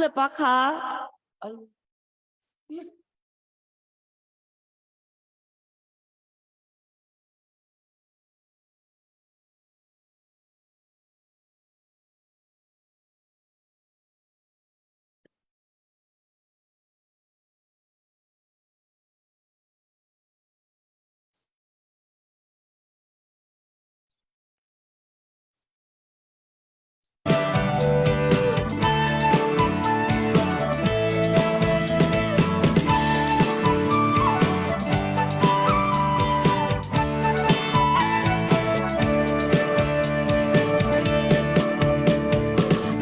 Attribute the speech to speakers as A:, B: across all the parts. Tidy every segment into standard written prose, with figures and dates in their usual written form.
A: Le pa kha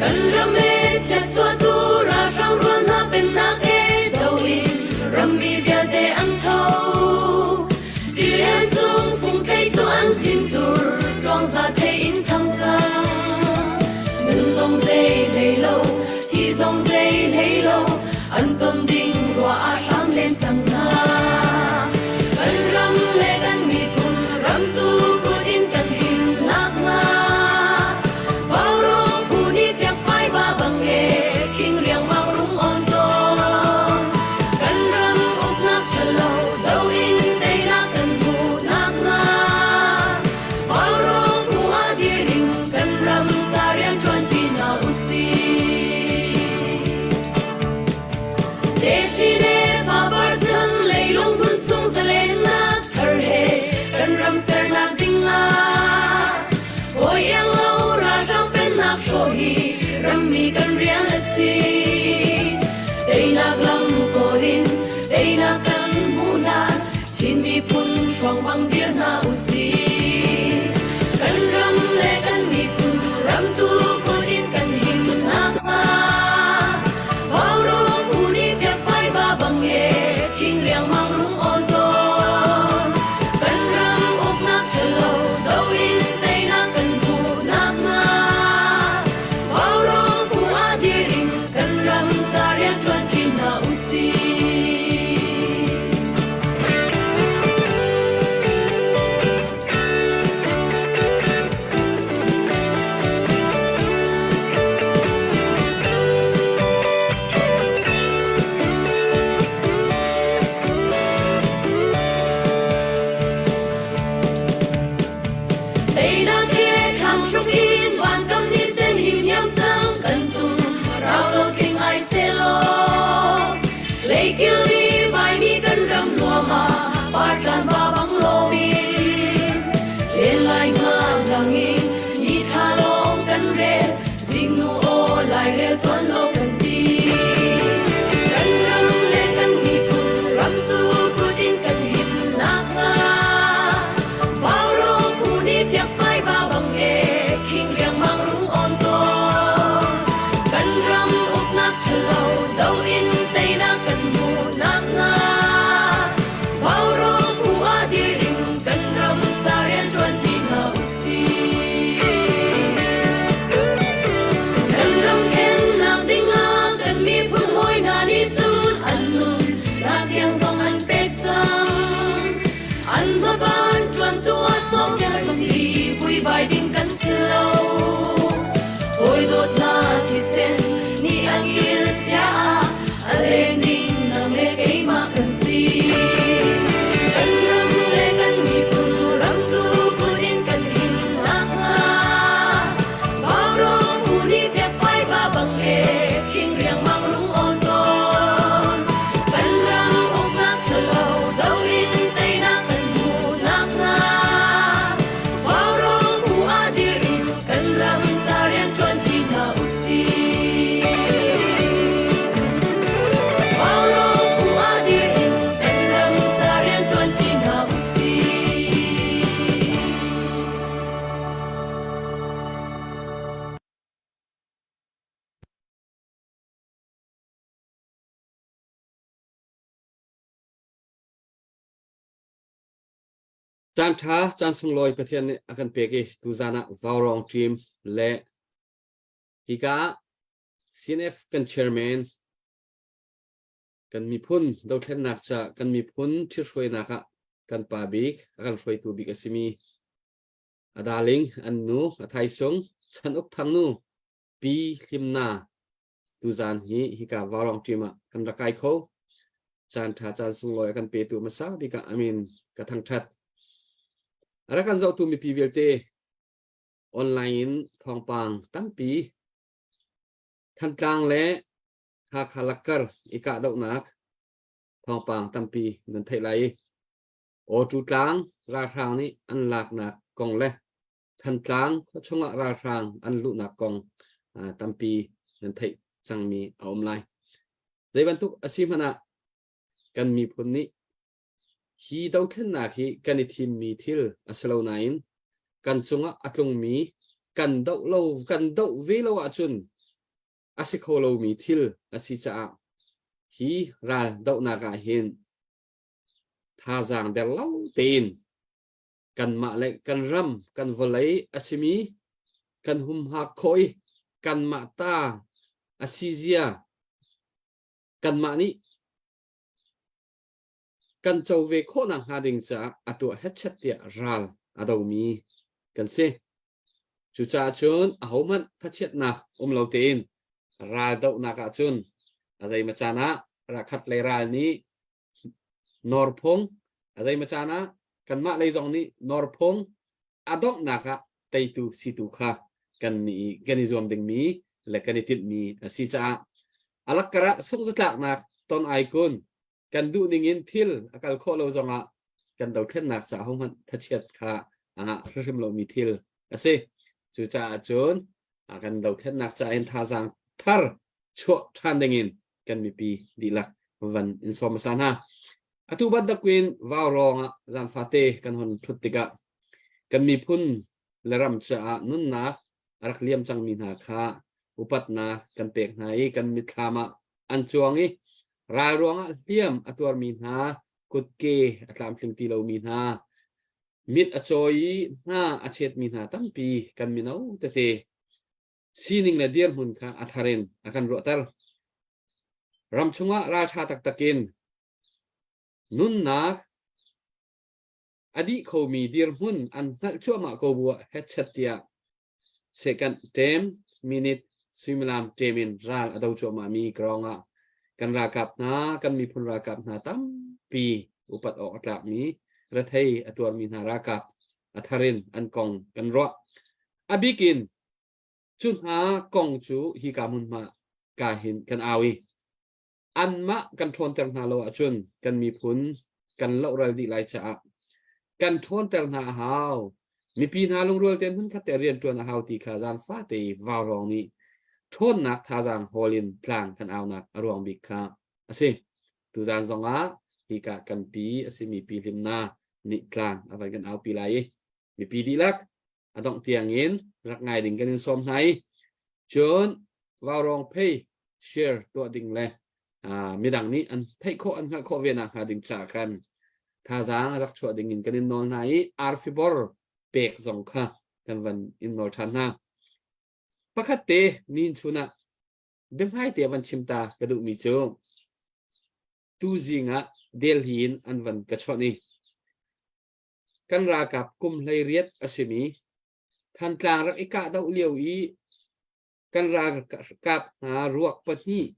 B: Kan ram e chiatchuahtu ralhrang rual hna pennak e do in rammi vialte an tho. Tilian cung fungthei cu an thintur tluangza thei in thang cang. Nun zong zei hlei lo, thi zong zei hlei lo, an ton ding ruah ah hram len cang hna. Kan ram le kan miphun ramtu kut in kan him nakhnga Vaurawng phu nih fiakfai va bang e khing riangmang rung on tawn. Kan ram uknak ṭhalo do in teinak kan hmuh nakhnga Vaurawng phu ah dir in kan ram ca rian ṭuanṭi hna usih. Techin le fapar chan leilung hmun chung zalennak thar he kan ram sernak ding ah hawi iang lo ralhrang pennak hrawh hi rammi kan rian a si. Teinak lam kawl in teinak kan hmuh hlan Chin miphun hruang bang dir hna usih. Kan ram le kan miphun ramtu kut in kan him nakhnga Vaurawng phu nih fiakfai va bang e khing riangmang rung awn tawn. Kan ram uknak ṭhalo do in teinak kan hmuh nakhnga Vaurawng phu ah dir in kan ram ca rian ṭuanṭi hna usih. Teinak he thlang hruk in vankam ni sen him hiam cang kan tum rau lo tling ai selaw Leikil i vaimi kan ram nuam ah partlan va bang loin len lai nga lang in ni thla lawng kan rel zingnu aw lairel tuan lo kan ti kan ram le kan miphun ramtu kut in kan him nakhnga Vaurawng phu nih fiakfai va bang e khing riangmang rung awn tawn kan ram uknak ṭhalo do in teinak kan hmuh nakhnga Vaurawng phu ah dir in kan ram ca rian ṭuan ṭi hna usih. Kan ram khennak dingah kan miphun hawi hna nih cun an nun nak tiang zong an pek cang. An hmaban ṭuantu ah sawmnak si vuivai ding kan si lo. Hawi dawtnak thisen nih an kil chia ah a leng ding nang le keimah kan si. Kan ram le kan miphun ramtu kut in kan him nakhnga Vaurawng phu nih fiakfai va bang e khing riangmang rung awn tawn. Kan ram uknak ṭhalo do in teinak kan hmuh nakhnga Vaurawng phu ah dir in kan ram ca rian ṭuanṭi hna usih. Vaurawng phu ah dir in kan ram ca rian ṭuanṭi hna usih.
C: Caan ṭha, caan sunglawi Pathian nih a kan pek i tuzaan ah Vaurawng team le hika ah CNF kan chairman kan miphun dothlennak ca kan miphun ṭhithruainak ah kan pa bik a kan hruaitu bik a simi a darling an nu a thaisung Chan Uk Thang nu Pi Hlim Na. Tuzaan hi hika Vaurawng team ah kan rak kai kho. Caan ṭha caan sunglawi a kan petu hmasa bik ah amin ka thangṭhat. A rak kan zohtu mipi vialte online in thawngpang tampi Thantlang le Hakha Lakkar i kahdohnak thawngpang tampi nan theih lai i Awṭu tlang ralhrang nih an laknak kong le Thantlang khuachung ah ralhrang an luhnak kong tampi nan theih cangmi a um lai. Zei bantuk a si hmanh ah kan miphun nih hi dothlennak hi kan i thimmi thil a si lo nain kan cungah a tlungmi kan doh lo kan doh ve lo ahcun a si kho lomi thil a si caah hi ral dohnak ah hin thazaang der lo tein kanmah le kan ram kan vawlei a simi kan humhak khawh i kanmah ta a si zia kanmah nih kan co ve khawhnak hnga ding caah a tuah hetchet tiah ral a domi kan si. Cucaah cun ahohmanh thachiatnak um lo tein ral dohnak ahcun a zeimaw caan ah rakhat lei ral nih nawrphung a zeimaw caan ah kanmah lei zong nih nawrphung a donghnak ah teitu situ kha kan nih kan i zuam dingmi le kan i tinhmi a si caah a lakkar ah sungzatlaknak ton ai kun kan duh ning in thil a kal khawh lo zongah kan dothlennak caah hohmanh thachiat kha a ngah hrimhrim lomi thil a si. Cucaah cun kan dothlennak caah in thazaang thar chuah ṭhan dingin kan mipi dihlak van in sawm hmasa hna. Atu bantukin vaurawng ah zan fate kan hon ṭhut tikah kan miphun le ram caah nunnak a rak liam cangmi hna kha upatnak kan pek hna i kan mitthlam ah an cuang i ral ruangah hliam a tuarmi hna kutke a tlamtling ti lomi hna mit a cawi i hna a chetmi hna tampi kan mino tete sining le dirhmun kha a thar in a kan ruahter. Ram chungah ralṭha taktak in nunnak a dih khomi dirhmun an hngalh cuahmah ko bu ah hetchet tiah second tem minute suimilam tem in ral a do cuahmahmi krawng ah kan ralkap hna kan miphun ralkap hna tampi upat awk a tlakmi rethei a tuarmi hna ralkap a thar in an kong kan ruah. A bik in cu hna kong cu hika hmunhma ka hin kan au i anmah kan ṭhawnter hna lo ahcun kan miphun kan lohral dih lai caah kan ṭhawnter hna a hau. Mipi hna lungrual tein hmunkhat te rian ṭuan a hau ti kha zan fate vaurawng nih ṭhawnnak thazaang hawl in tlang kan aunak a ruang bik kha a si. Tuzan zongah hika kan pi a simi pi hlimna nih tlang a van kan aupi lai i mipi dihlak a dongh tiangin rak ngai ding kan in sawm hna i cun vaurawng phei share tuah ding le midang nih an theih khawh an hngalh khawh ve nak hnga ding ca khan thazaang rak chuah ding in kan in nawl hna i arfibor pek zong kha kan van in nawl ṭhan hna. Pakhat te nin chun ah biahmai te van chim ta ka duhmi cu tu zing ah Delhi in an van ka chawnh i kan ralkap kum 18 a simi Thantlang rak i kahdoh lio i kan ralkap hna ruak pahnih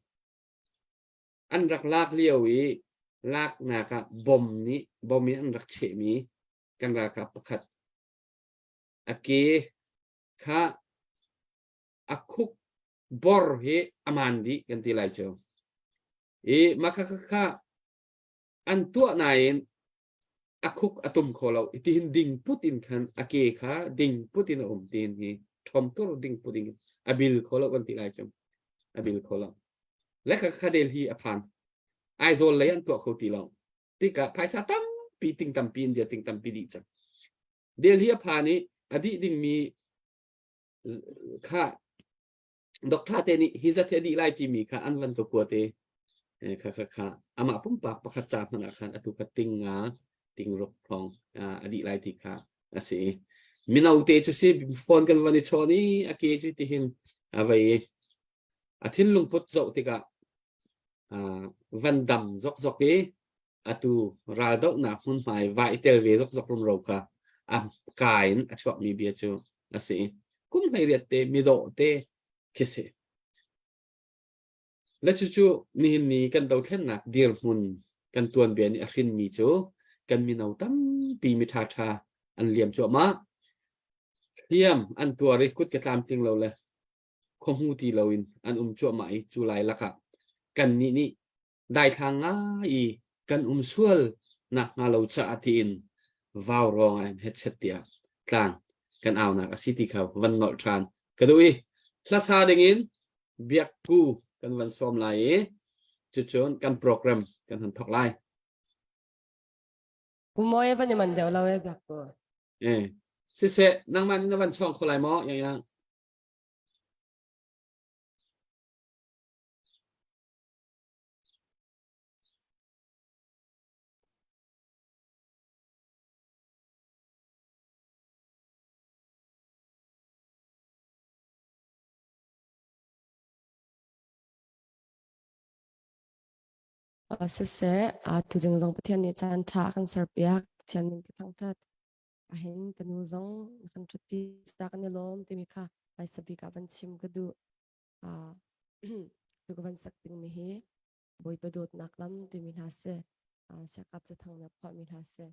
C: an rak lak lio i laknak ah bom nih bom in an rak chehmi kan ralkap pakhat a ke kha a khuk bor hi a man dih kan ti lai cu. I mah kha kha an tuah nain a khuk a tum kho lo. Tihin ding put in khan a ke kha ding put in a um tiin hi ṭhom tur ding put in a bil kho lo kan ti lai cu. A bil kho lo. Le kha kha del hi a phan. Aizawl lei an tuah kho ti lo. Tikah phaisa tampi ting tampi India ting tampi dih cang. Delhi a phan i a dih dingmi kha doctor te nih hi zat hi a dih lai timi kha an van ka kua te kha kha kha amah pumpak pakhat ca hmanh ah khan atu kha ting nga ting ruk thong a dih lai ti kha a si mino te cu si phone kan van i chawn i a ke cu ti hin a vei a thinlung put zoh tikah van dam zokzok i atu raldohnak hmunhma i va i tel ve zokzok rumro kha a ka in a chuakmi bia cu a si. Kum 18 te midawh te khi si. Le cucu nihin ni kan dothlennak dirhmun kan tuanbia nih a hrinmi cu kan mino tampi mi ṭhaṭha an liam cuahmah. Hliam an tuar i kut ka tlamtling lo le khuahmu ti loin an um cuahmah i cu lai lakah kannih nih daithlang ngai i kan um sual nak hnga lo caah tiin vau rawng ah hetchet tiah tlang kan aunak a si ti kha van nolh ṭhan ka duh i hlasa dingin biakku kan van sawm lai i cucun kan program kan han thawk lai.
A: Kumawi van i man deuh lo e biakku.
C: Eh, siseh nangmah nih na van chawng kho lai maw yang yang?
A: Siseh, tuzing zong Pathian nih caan ṭha a kan serpiak. Pathian min ka thangṭhat. Ahin ka nu zong na kan ṭhutpi ca kan i lawm timi kha hmaisa bik ah van chim ka duh. Tu ka van sak dingmi hi Bawipa dawtnak lam timi hla si. Siakap Zathang nih a phuahmi hla si.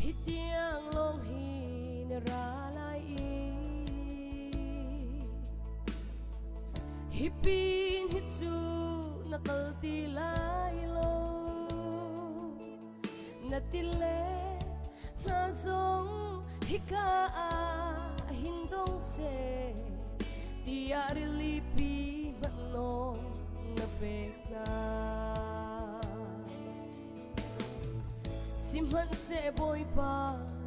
A: Hi tiang lawng hi na ra lai i Hi pin hi cu na kal ti lai lo Na ti le hna zong hika ah hin dong seh tiah rilipi hmanh nawl na pek hna. Sihmanhseh Bawipa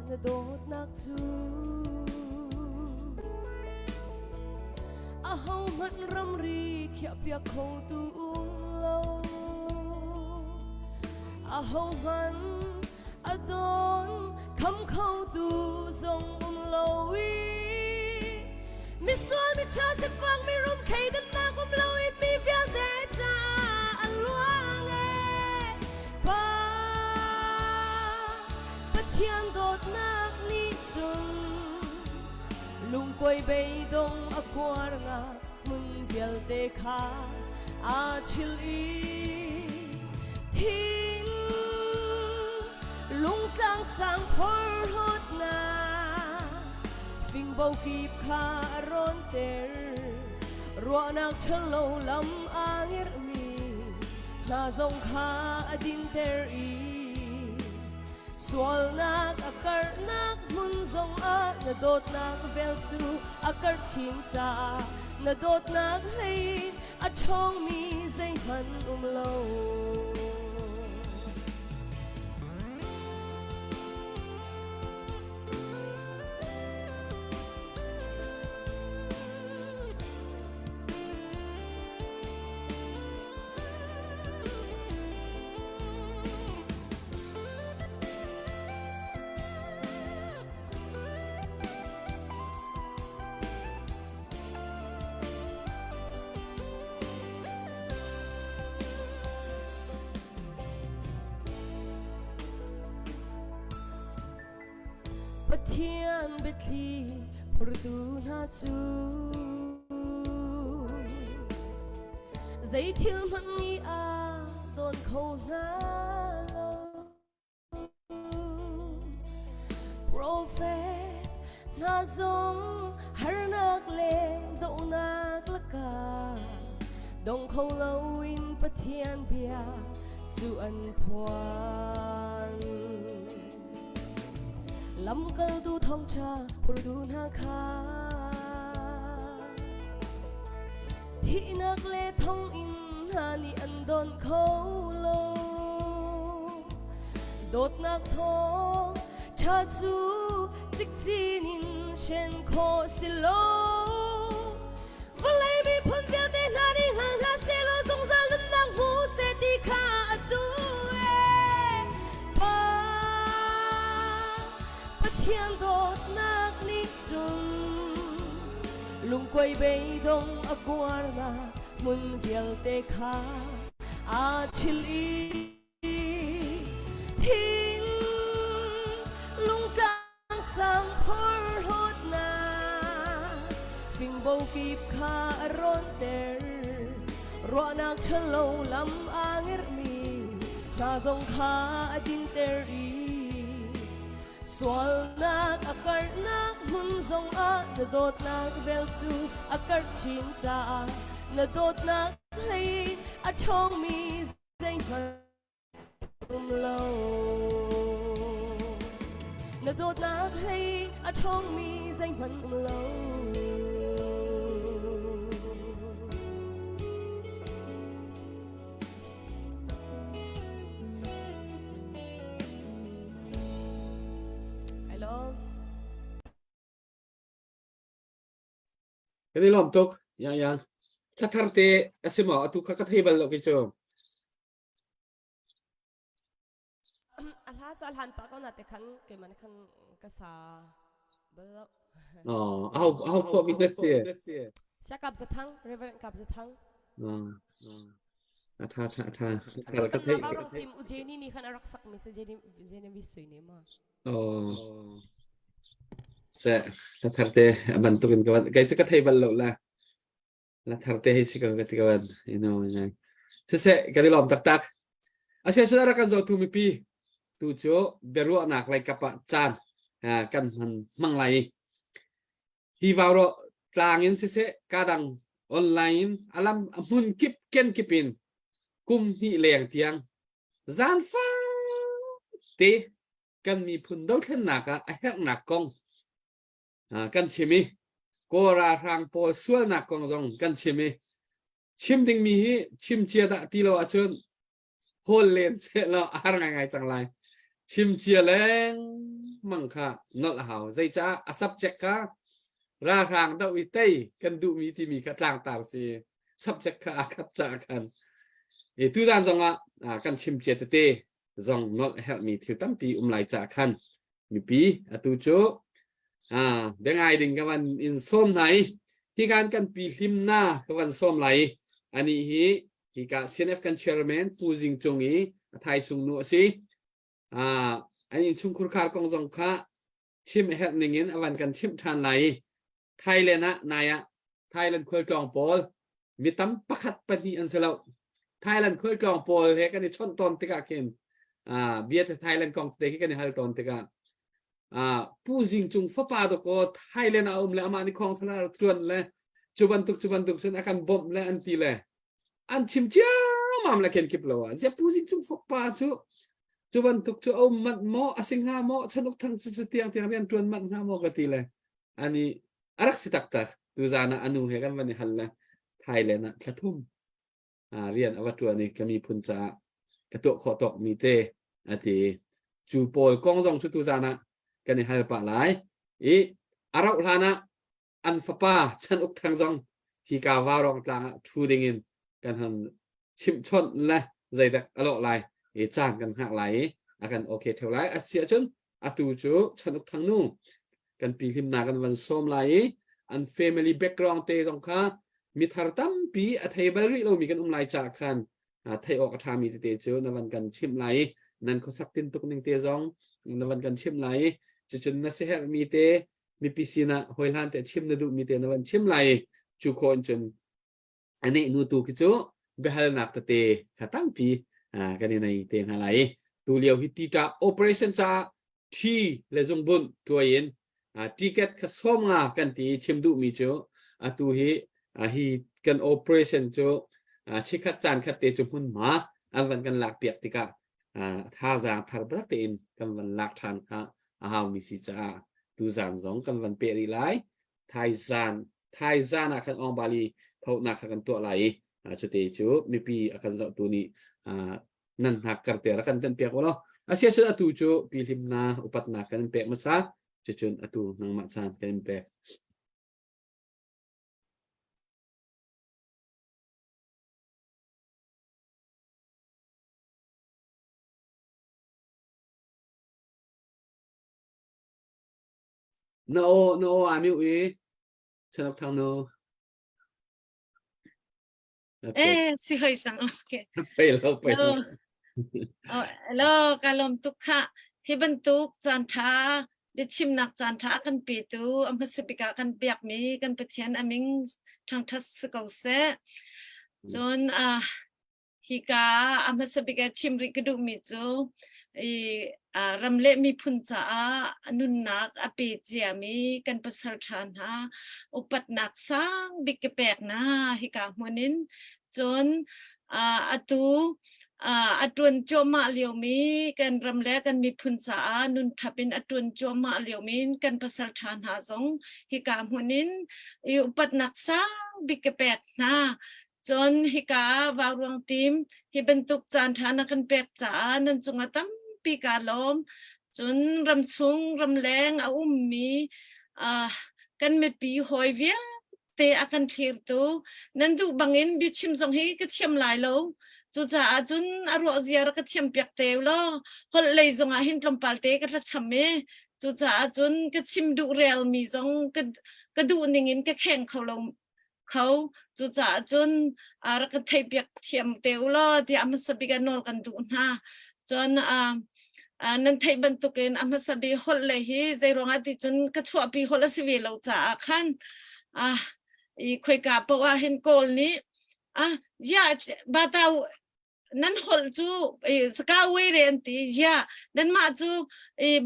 A: na dawtnak cu ahohmanh ramri khiahpiak khotu um lo. Ahohmanh a dawn kham khotu zong um lo i misual miṭha sifak mirum thleidannak um lo i mi vialte caah a luang e Pa Pathian dawtnak nih cun lungkuai beidong a kuarnak hmun vialte kha aa chil i thin lungtlang sang phorhlawtnak fingbo kip kha a rawnter ruahnak ṭhalo lam aa ngirhmi hna zong kha a dinter i Sualnak a karhnak hmun zongah na dawtnak vel cu a karh chin caah na dawtnak hlei in a ṭhawngmi zeihmanh um lo. Pathian biathli phurtu hna cu Zeithil hmanh nih a dawn kho hna lo. Profet hna zong harnak le dohnak lakah dong kho loin Pathian bia cu an phuan. Lamkaltu thawngṭha phurtu hna kha Thihnak le thonginn hna nih an don kho lo. Dawtnak thawng ṭha cu cikcin in hren khawh si lo. Vawlei miphun vialte hna nih hngal hna sehlaw zungzal nunnak hmu seh ti kha a duh ee. Pa Pathian. dawtnak nih cun lungkuai beidong a kuarnak hmun vialte kha aa chil i thing lungtlang sang phorhlawtnak fingbo kip kha a rawnter. Ruahnak ṭhalo lam aa ngerhmi hna zong kha a dinter i sualnak a karhnak hmun zongah na dawtnak vel cu a karh chin caah na dawtnak hlei a ṭhawngmi zeihmanh um lo. Na dawtnak hlei a ṭhawngmi zeihmanh um lo. Hello.
C: Kan i lawm tuk. Yang yang. Thla thar te a si maw? Atu kha ka thei bal lo ki cu.
A: A hla cu a hlan pah ko na te khan keiman khan ka sa bal lo.
C: Oh, aho aho phuah mi na si.
A: Sia Kap Zathang, Reverend Kap Zathang.
C: A tha tha tha. Ka thei.
A: Kan rong team u Jenny ni khan a rak sak mi se Jenny Jenny vi sui ni ma.
C: Oh. Se, la thar te a bantuk in ka van kai chu ka thei bal lo la. La thar te hei si ko ka ti ko an you know ngai siseh kan i lawm taktak asia sila rak kan zohtu mipi tu cu biaruahnak lei kap ah caan kan hman hmang lai hi vau ro tlang in siseh kadang online in alam hmun kip ken kip in kum hnih leng tiang zan te kan miphun dothlennak ah a herhnak kong kan chim i Kawl ralhrang pawl sualnak kong zong kan chim i chim dingmi hi chim cia dah ti lo ahcun hawl len seh law a har ngaingai cang lai. Chim cia lengmang kha nolh a hau. Zeicah a subject kha ralhrang doh i tei kan duhmi timi kha tlangtar si. Subject kha aa khat caah khan. I tuzan zongah kan chim cia tete zong nolh a herhmi thil tampi um lai caah khan mipi atu cu biangai ding ka van in sawm hna i hi kan kan pi hlim na ka van sawm lai i ani hi hika CNF kan chairman Pu Zing Cung i a thaisung nu a si an in chungkhur khar kong zong kha chim a herh ning in a van kan chimh ṭhan lai i Thailand ah nai ah Thailand khualtlawng pawl mi tam pakhat pahnih an si lo. Thailand khualtlawng pawl he kan i chawnh tawn tikah khin bia te Thailand kong te khi kan i hal tawn tikah Pu Zing Cung fapa dawkaw Thailand ah um le amah nih khong sala tuan le cu bantuk cu bantuk cun a kan bawmh le an ti le an chim ciammam le khen kip lo ah zia Pu Zing Cung fapa cu cu bantuk cu a um manh maw a si hnga maw chanuk thang cu tiang tiang rian tuan manh hnga maw ka ti le ani a rak si taktak tuzan ah anu he kan van i hal le Thailand ah thla thum rian a va ṭuan i ka miphun caah ka tuah khawh tawk mi te a ti cu pawl kong zong cu tuzan ah kan i hal pah lai i a rauh hlan ah an fapa Chan Uk Thang zong hika Vaurawng tlang ah ṭhu ding in kan han chimhchawnh le zeidak a lawh lai i caan kan hngak lai i a kan okay theo lai a si ahcun atu cu Chan Uk Thang nu kan pi hlimna kan van sawm lai i an family background te zong kha mithar tampi a thei bal rih lomi kan um lai caah khan theih awk a ṭhami tete cu na van kan chimh lai i nan khuasak tintuk ning te zong na van kan chimh lai i cucun na siaherhmi te mipi sinah hawihlan te chim na duhmi te na van chim lai i cu khawh in cun anih nu tu khi cu biahalnak tete kha tampi kan i nei te hna lai i tu lio hi tita operation caah thi le zungbunh tuai in ticket kha som nga kan ti chim duhmi cu atu hi hi kan operation cu chikhat caan khat te cu hmunhma an van kan lak piak tikah thazaang thar bak tein kan van lak ṭhan kha a haumi si caah tuzaan zong kan van peh rih lai thaizan thaizan ah khan ong bali phonak kha kan tuah lai i cute cu mipi a kan zohtu nih nan hngak kar te rak kan tan piak ulaw asia cun atu cu pi hlimna upatnak kan in pek hmasa cucun atu nangmah caan kan in pek. Na aw na aw aa mute i Chanok Thang nu. Okay.
D: Eh, si hoi sang. Okay.
C: Pei lo pei lo.
D: Oh, hello, ka lom tuk kha. Hi bantuk caan tha biachimnak caan tha kan petu a hmasa bik ah kan biakmi kan Pathian aming thangthat si ko seh. Cun ah Hika ah a hmasa bik ah chim rih ka duhmi cu i ram le miphun caah nunnak a pe ciami kan pasal ṭha hna upatnak sang bik ka pek hna hika hmun in. Cun atu a ṭuan cuahmah liomi kan ram le kan miphun caah nunthap in a ṭuan cuahmah liomi kan pasal ṭha hna zong hika hmun in i upatnak sang bik ka pek hna. Cun hika ah vauruang team hi bantuk caanṭha na kan pek caah nan cungah tampi kaa lawm. Cun ramchung ramleng a ummi uh, kan mipi hawi vialte a kan thlirtu nan duh bangin biachim zong hi ka thiam lai lo. Cucaah cun a ruah ziar ka thiam piak te law holh lei zongah hin tlawmpal te ka thlacham i cucaah cun ka chim duh relmi zong ka ka duh ning in ka kheng kho lo kho. Cucaah cun rak kan theihpiak thiam te u law tiah a hmasa bik ah nawl kan duh hna. Cun nan theih bantukin a hmasa bik holh le hi zeiruangah ti cun ka chuahpi holh a si ve lo caah khan i khoika paoh ah hin Kawl nih ah ya bata nan holh cu saka we re an ti ya nanmah cu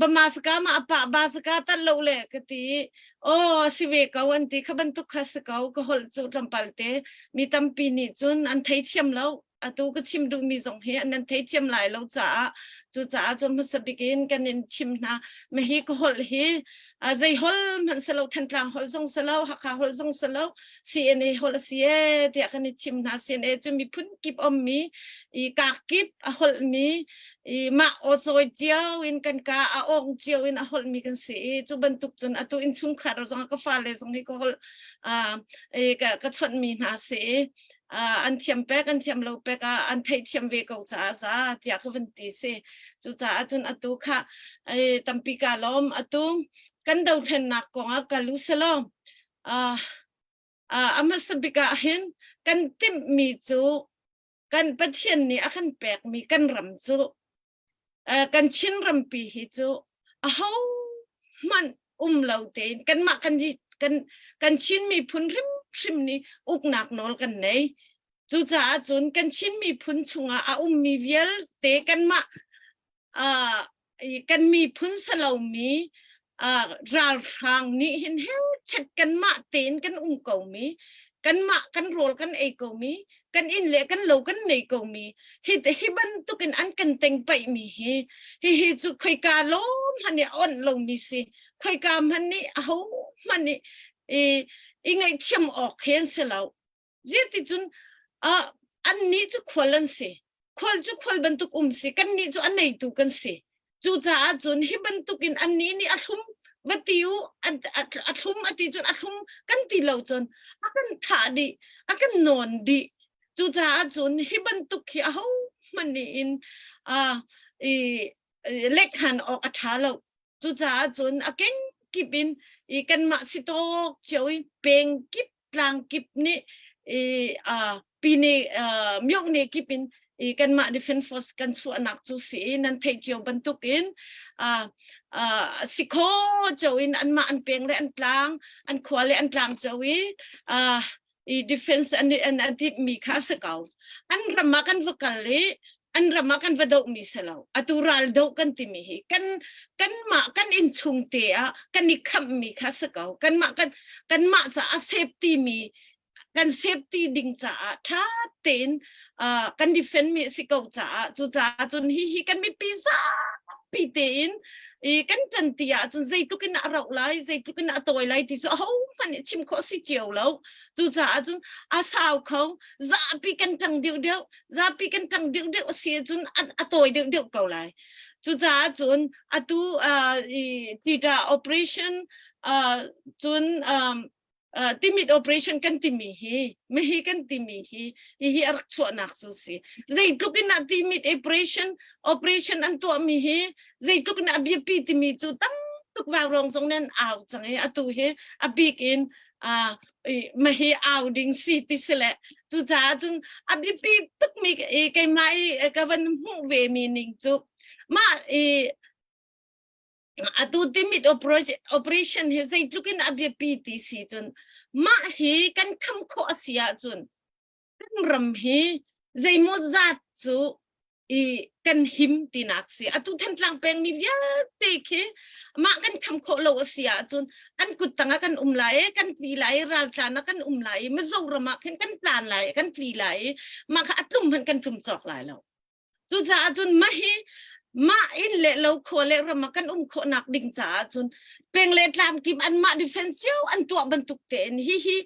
D: bama saka ma apa ba saka tat lo le ka ti o si ve ko an ti kha bantuk kha si ko ka holh cu tlampal te mi tampi nih cun an thei thiam lo atu ka chim duhmi zong hi an thei thiam lai lo caah cu caah cu hmasa bikin kan in chim hna ma hi ka holh hi zei hol hmanh selo Thantlang holh zong selo Hakha holh zong selo CNA holh a si ee tiah kan i chim hna. CNA cu miphun kip ummi, i kak kip a holhmi, i mah aw cawi cio in kan ka a awng cio in a holhmi kan si i cu bantuk cun atu innchungkhar zong ka fale zong hi ka holh ka, ka chawnhmi hna si i an thiam pek an thiam lo pek ah an theihthiam ve ko caah za tiah ka van ti si. Cucaah cun atu kha tampi ka lawm atu kan dothlennak kong ah kal u selaw Uh, uh, a hmasa bik ah hin kan timhmi cu kan Pathian nih a kan pekmi kan ram cu uh, kan Chin rampi hi cu aho hmanh um lo tein kanmah kan kan kan Chin miphun hrimhrim nih uknak nawl kan nei. Cucaah cun kan Chin miphun chungah a ummi vialte kanmah uh, kan miphun salomi uh, ralhrang nih hin chet kanmah tein kan um komi kanmah kan rawl kan ei komi kan inn le kan lo kan nei komi hi hi bantukin an kan teng paih mi hi hi hi cu khoika lawm han i on lomi si khoika hman nih aho hman nih i i ngaihthiam awk he an si lo Zeiticun uh, annih cu khual an si. Khual cu khual bantuk um si. Kannih cu a neitu kan si. Cucaah cun hi bantukin annih nih a thlum va ti u a thlum a ti cun a thlum kan ti lo cun a kan thah dih a kan nawn dih cucaah cun hi bantuk hi aho hmanh nih in uh, i lekhan awk a ṭha lo Cucaah cun a kengkip in i kanmah si tawk cio i peng kip tlang kip nih i uh, pine uh, myokne kip in i kanmah defense force kan chuahnak cu si i nan theih cio bantuk in uh, uh, si kho cio in anmah an peng le an tlang an khua le an tlang cio i uh, i defense an an an tip mi kha si ko an ram ah kan va kal i an ram ah kan va doh mi si lo atu ral doh kan timi hi kan kan mah kan inn chung te ah kan i khamh mi kha si ko kan mah kan kan mah sa a safety mi kan safety ding caah tha tein uh, kan defend mi si ko caah cu caah cun hi hi kan mipi zapi tein i kan ṭan ti ahcun zeitluk in a rauh lai zeitluk in a tawi lai ti cu ahohmanh nih chim khawh si cio lo cucaah cun a sau kho zapi kan ṭang deuhdeuh zapi kan ṭang deuhdeuh a si ahcun a tawi deuhdeuh ko lai cucaah cun atu uh, i tita operation uh, cun um, uh, timit operation kan timi hi mihi kan timi hi hihi a rak chuahnak cu si zeitluk in ah timit operation operation an tuahmi hi zeitluk in a biapi timi cu tam. tuk vaurawng zong nan au cang i atu hi a bik in ma hi au ding si ti si le cucaah cun a biapi tukmi keimah i ka van hmuh ve mi ning cu mah i atu timit operation hi zeitluk in a biapi ti si cun mah hi kan kham khawh a si ahcun kan ram hi zeimaw zat cu i kan him tinak si atu Thantlang peng mi vialte khi mah kan kham khawh lo a si ahcun an kut tangah kan um lai i kan tli lai i raltlan ah kan um lai i Mizoram ah khin kan tlan lai kan tli lai i mah kha a tlum hmanh kan tlum cawk lai lo. Cucaah cun mah hi mah inn le lo khua le ram ah kan um khawhnak ding caah cun peng le tlam kim anmah defense cio an tuah bantuk tein hi hi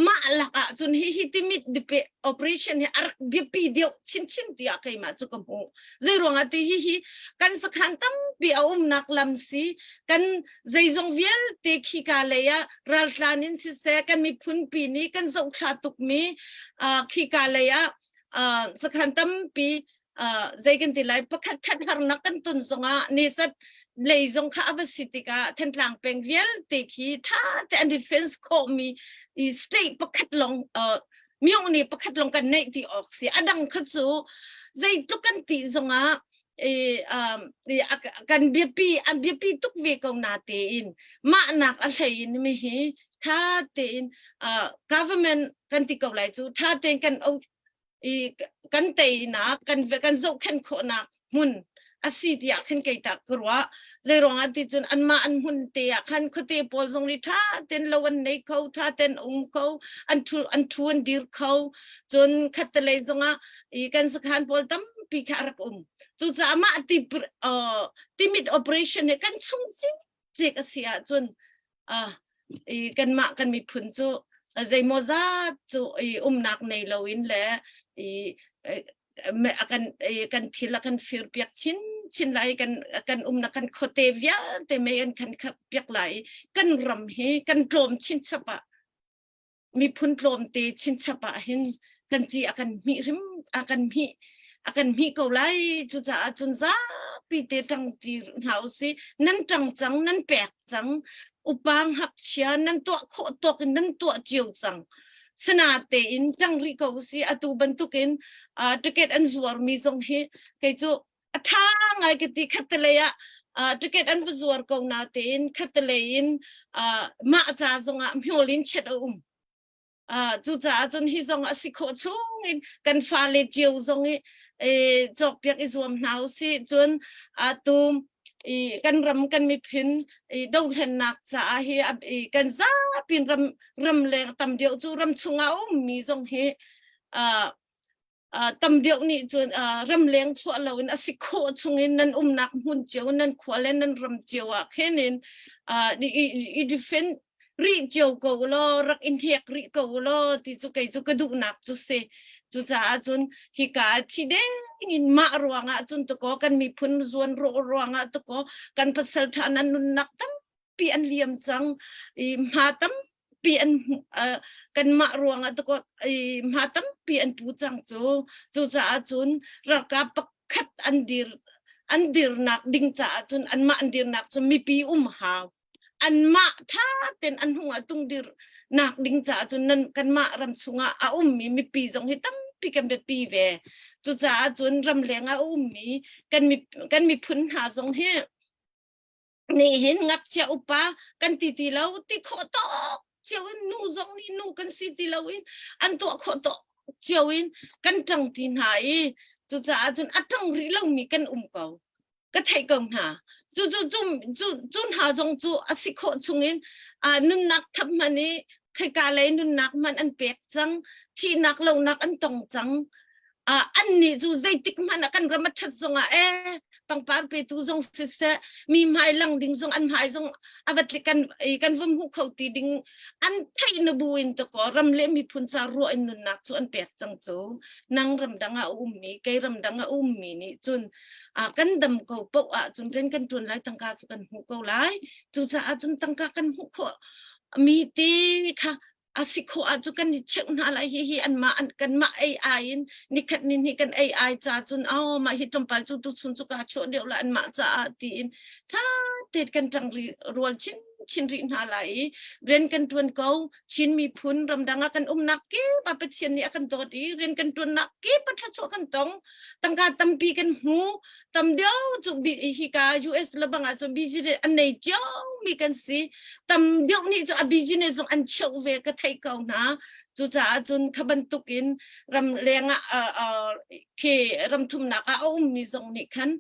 D: mah lak ah cun hi hi timit dipe operation hi a rak biapi deuh chinchin tiah keimah cu ka hmuh. Zei ruangah ti hi hi kan sakhan tampi a umnak lam si kan zeizong vialte khika lei ah raltlan in siseh kan miphun pi nih kan zohthla tukmi khika lei ah sakhan tampi zei kan ti lai pakhat khat harnak kan ton zongah ni zat lei zong kha a va si tikah Thantlang peng vialte khi tha te an defense khawhmi state pakhat long myong ni pakhat long kan neih ti awk si adang kha cu zeitluk kan ti zongah kan biapi an biapi tuk ve ko na tein mah nak a hlei in mi hi tha tein government kan ti ko lai cu tha tein kan i kan teinak kan kan zohkhenh khawhnak hmun a si tiah khin kei tak ka ruah zei ruangah ti cun anmah an hmun te ah khan khuate pawl zong nih tha ten lo an nei kho tha ten um kho an thu an thu an dir kho cun khattelei zongah i kan sakhan pawl tampi kha a rak um cucaah mah ti timit operation he kan chung cik a si ahcun i kanmah kan miphun cu zeimaw zat cu i umnak nei loin le i kan kan thil a kan fir piak chin chin lai kan kan umnak kan khuate vialte mei an kan khap piak lai kan ram hi kan tlawm chin chap ah miphun tlawmte chinchap ah hin kan ci a kan hmih hrim a kan hmih a kan hmih ko lai cucaah cun zapi te ṭang ti hna usih nan ṭang cang nan pek cang upa ngakchia nan tuah khawh tawk in nan tuah cio cang sana tein ṭang rih ko usih atu bantukin uh, ticket an zuar mi zong hi kei cu a ṭha ngai ka ti khattelei ah uh, ticket an va zuar ko na tein khattelei in uh, mah ca zongah hmyol in chet a um uh, cucaah cun hi zong a si khawh chung in kan fale cio zong i e, cawkpiak i zuam hna usih cun atu i kan ram kan miphun i dohlennak caah hi i kan zapin ram ram leng tam deuh cu ram chungah a ummi zong hi uh, tam deuh nih cun ramleng chuah loin a si khawh chungin nan umnak hmun cio nan khua le nan ram cio ah khin in i defend rih cio ko law rak in hek rih ko law ti cu kei cu ka duhnak cu si cucaah cun hika thi deng in mah ruangah cun tukaw kan miphun zuan rawh ruangah tukaw kan pasal tha nan nunnak tampi an liam cang i hma tam tampi an kanmah ruangah tukot i hma tampi an pu cang cu cucaah cun ralkap pakhat an dir an dirnak ding caah cun anmah an dirnak cu mipi um hau anmah tha ten an hung ah tung dir nak ding caah cun nan kanmah ram chungah a ummi mipi zong hi tampi kan biapi ve cucaah cun ramleng ah a ummi kan kan miphun hna zong hi nih hin ngakchia upa kan ti ti lo ti khawh tawk cio in nu zong nih nu kan si ti lo in an tuah khawh tawk cio in kan ṭang ti hna i cucaah cun a ṭang rih lomi kan um ko ka theih ko hna cu cu cu cu cu hna zong cu a si khawh chungin nunnak thap hman i khika lei nunnak hman an pek cang thihnak lonak an tong cang an nih cu zeitik hmanh ah kan ram a ṭhat zongah e pangpar petu zong siseh mi hmai lang ding zong an hmai zong a va tlik kan kan va hmu kho ti ding an theih na bu in to ko ram le miphun ca ruah in nunnak cu an pek cang cu nang ramdang ah a ummi kei ramdang a ummi nih cun kan dam ko poh ah cun rian kan ṭuan lai tangka cu kan hmu ko lai cucaah cun tangka kan hmuh khawh mi te kha. A si khawh ahcun kan i cheuh hna lai. Hihi anmah an kanmah ei ai in nikhat ni hnih kan ei ai ca cun oh mah hi tlawmpal cu tuchun cu kaa chuah deuh la anmah caah tiin ṭha tein kan ṭang ri rual chin chin rih hna lai i rian kan ṭuan ko. Chin miphun ramdang ah kan umnak kip ah Pathian nih a kan dawt i rian kan ṭuannak kip ah thluachuah kan tong. Tangka tampi kan hmu. Tam deuh cu hika US le bang ah cun business an nei cio mi kan si. Tam deuh nih cu a business zong an cheuh ve ka theih ko hna. Cucaah cun kha bantuk in ram leng ah khi ram thumnak ah a ummi zong nih khan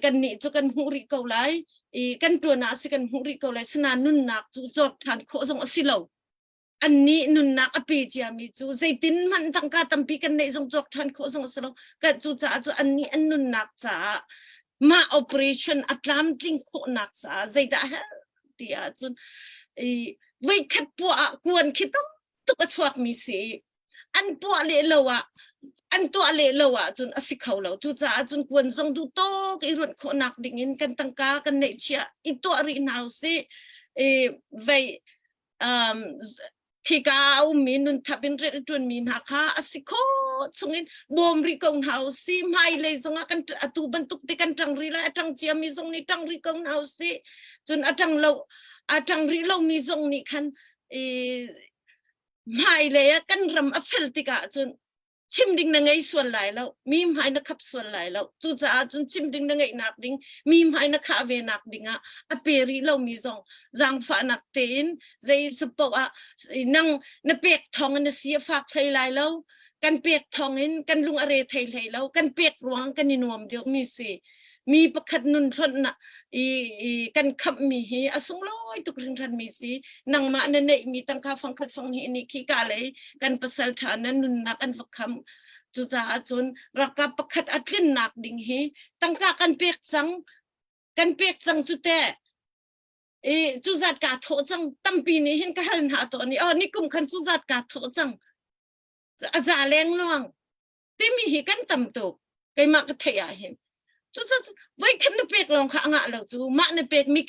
D: kan nih cu kan hmuh rih ko lai i kan tuan ah si kan hmuh rih ko lai sina nunnak cu cawk ṭhan khawh zong a si lo annih nunnak a pe ciami cu zeitin hmanh tangka tampi kan neih zong cawk ṭhan khawh zong a si lo kan cu caah cu annih an nunnak caah mah operation a tlamtling khawhnak caah zeidah a herh ti ahcun i voikhat puah ah kuan khi tam tuk a chuakmi si an tuah leh lo ah an tuah leh lo ahcun a si kho lo cucaah cun kuan zong duh tawk i ruanh khawhnak ding in kan tangka kan neihchiah i tuah rih hna usih i vei um, khika a ummi nunthap in rian a ṭuanmi hna kha a si khawh chungin bawm rih ko hna usih hmailei zongah kan atu bantuk te kan ṭang rih lai a ṭang ciami zong nih ṭang rih ko hna usih cun a ṭang lo a ṭang rih lomi zong nih khan i hmailei ah kan ram a fel tikah cun chim ding na ngei sual lai lo mi hmai na khap sual lai lo cucaah cun chim ding na ngeihnak ding mi hmai na khah ve nak ding ah a pe rih lomi zong zaangfahnak tein zei sapoh ah nang na pek thawng in na si a fak hlei lai lo kan pek thawng in kan lung a re thei hlei lo kan pek ruang kan i nuam deuh mi si mi pakhat nun hlonh na i, i kan khamh mi hi a sunglawi tuk hringhran mi si nangmah na neih mi tangka fangkhat fang hi ni khi ka lei kan pasal tha na nunnak an va kham cucaah cun ralkap pakhat a tlinnak ding hi tangka kan pek cang kan pek cang cu te i cu zat ka thawh cang tampi nih hin ka hal hna to ni oh ni kum khan cu zat ka thawh cang a za leng luang timi hi kan tam tuk keimah ka theih ah hin cu voi khat na pek lawng kha a ngah lo cu mah na pek mi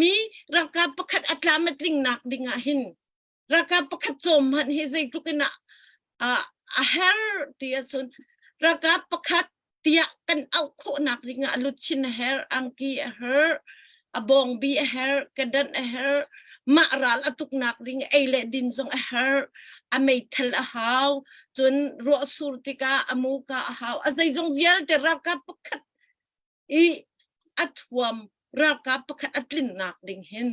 D: mi ralkap pakhat a tlam a tling nak ding ah hin ralkap pakhat cawm hmanh hi zeitluk in a a her ti ahcun ralkap pakhat tiah kan auh khawhnak ding ah luchin a her angki a her a bawngbi a her kedan a her mah ral a tuknak ding ei le din zong a her a meithal a hau cun ruah sur tikah a muka a hau a zeizong vialte ralkap pakhat i a thuam ralkap pakhat a tlinnak ding hin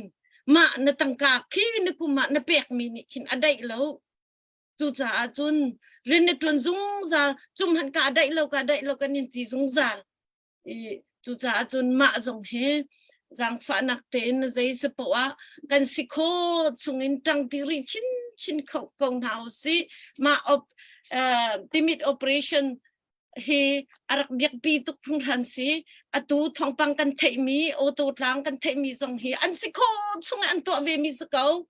D: mah na tangka khi na kum ah na pekmi nih khin a daih lo cucaah cun rian na ṭuan zungzal cum han ka daih lo ka daih lo kan in ti zungzal i cucaah cun mah zong hi zaangfahnak tein zei si poah ah kan si khawh chungin ṭang ti rih chin chin kho ko hna usih mah op uh, timit operation hi a rak biakpi tuk hringhran si atu thawngpang kan theihmi auto tlang kan theihmi zong hi an si khawh chung an tuah ve mi si ko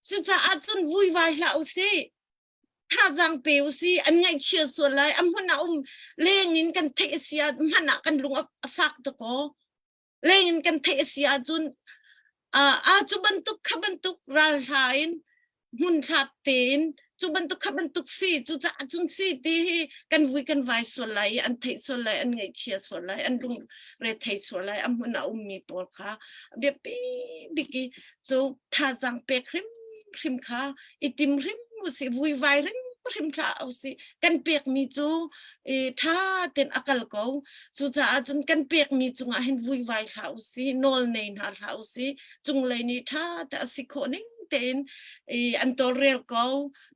D: cucaah cun vuivai hlah usih thazaang pe usih an ngaihchia sual lai a hmun ah um leng in kan theih a si ah hmanh ah kan lung a fak tuk aw leng in kan theih a si ahcun a cu bantuk kha bantuk ralhla in hmun hlat tein cu bantuk kha bantuk si cu caah cun si ti hi kan vui kan vai sual lai i an theih sual lai an ngaihchia sual lai an lung re thei sual lai a hmun a ummi pawl kha biapi bik i cu thazaang pek hrim hrim kha i tim hrim usih vuivai hrim hrim thlah usih kan pekmi cu i ṭha tein a kal ko cucaah cun kan pekmi cungah hin vuivai hlah usih nawl nei hna hlah usih cunglei nih ṭha te a si khawh ning tein i an tawlrel ko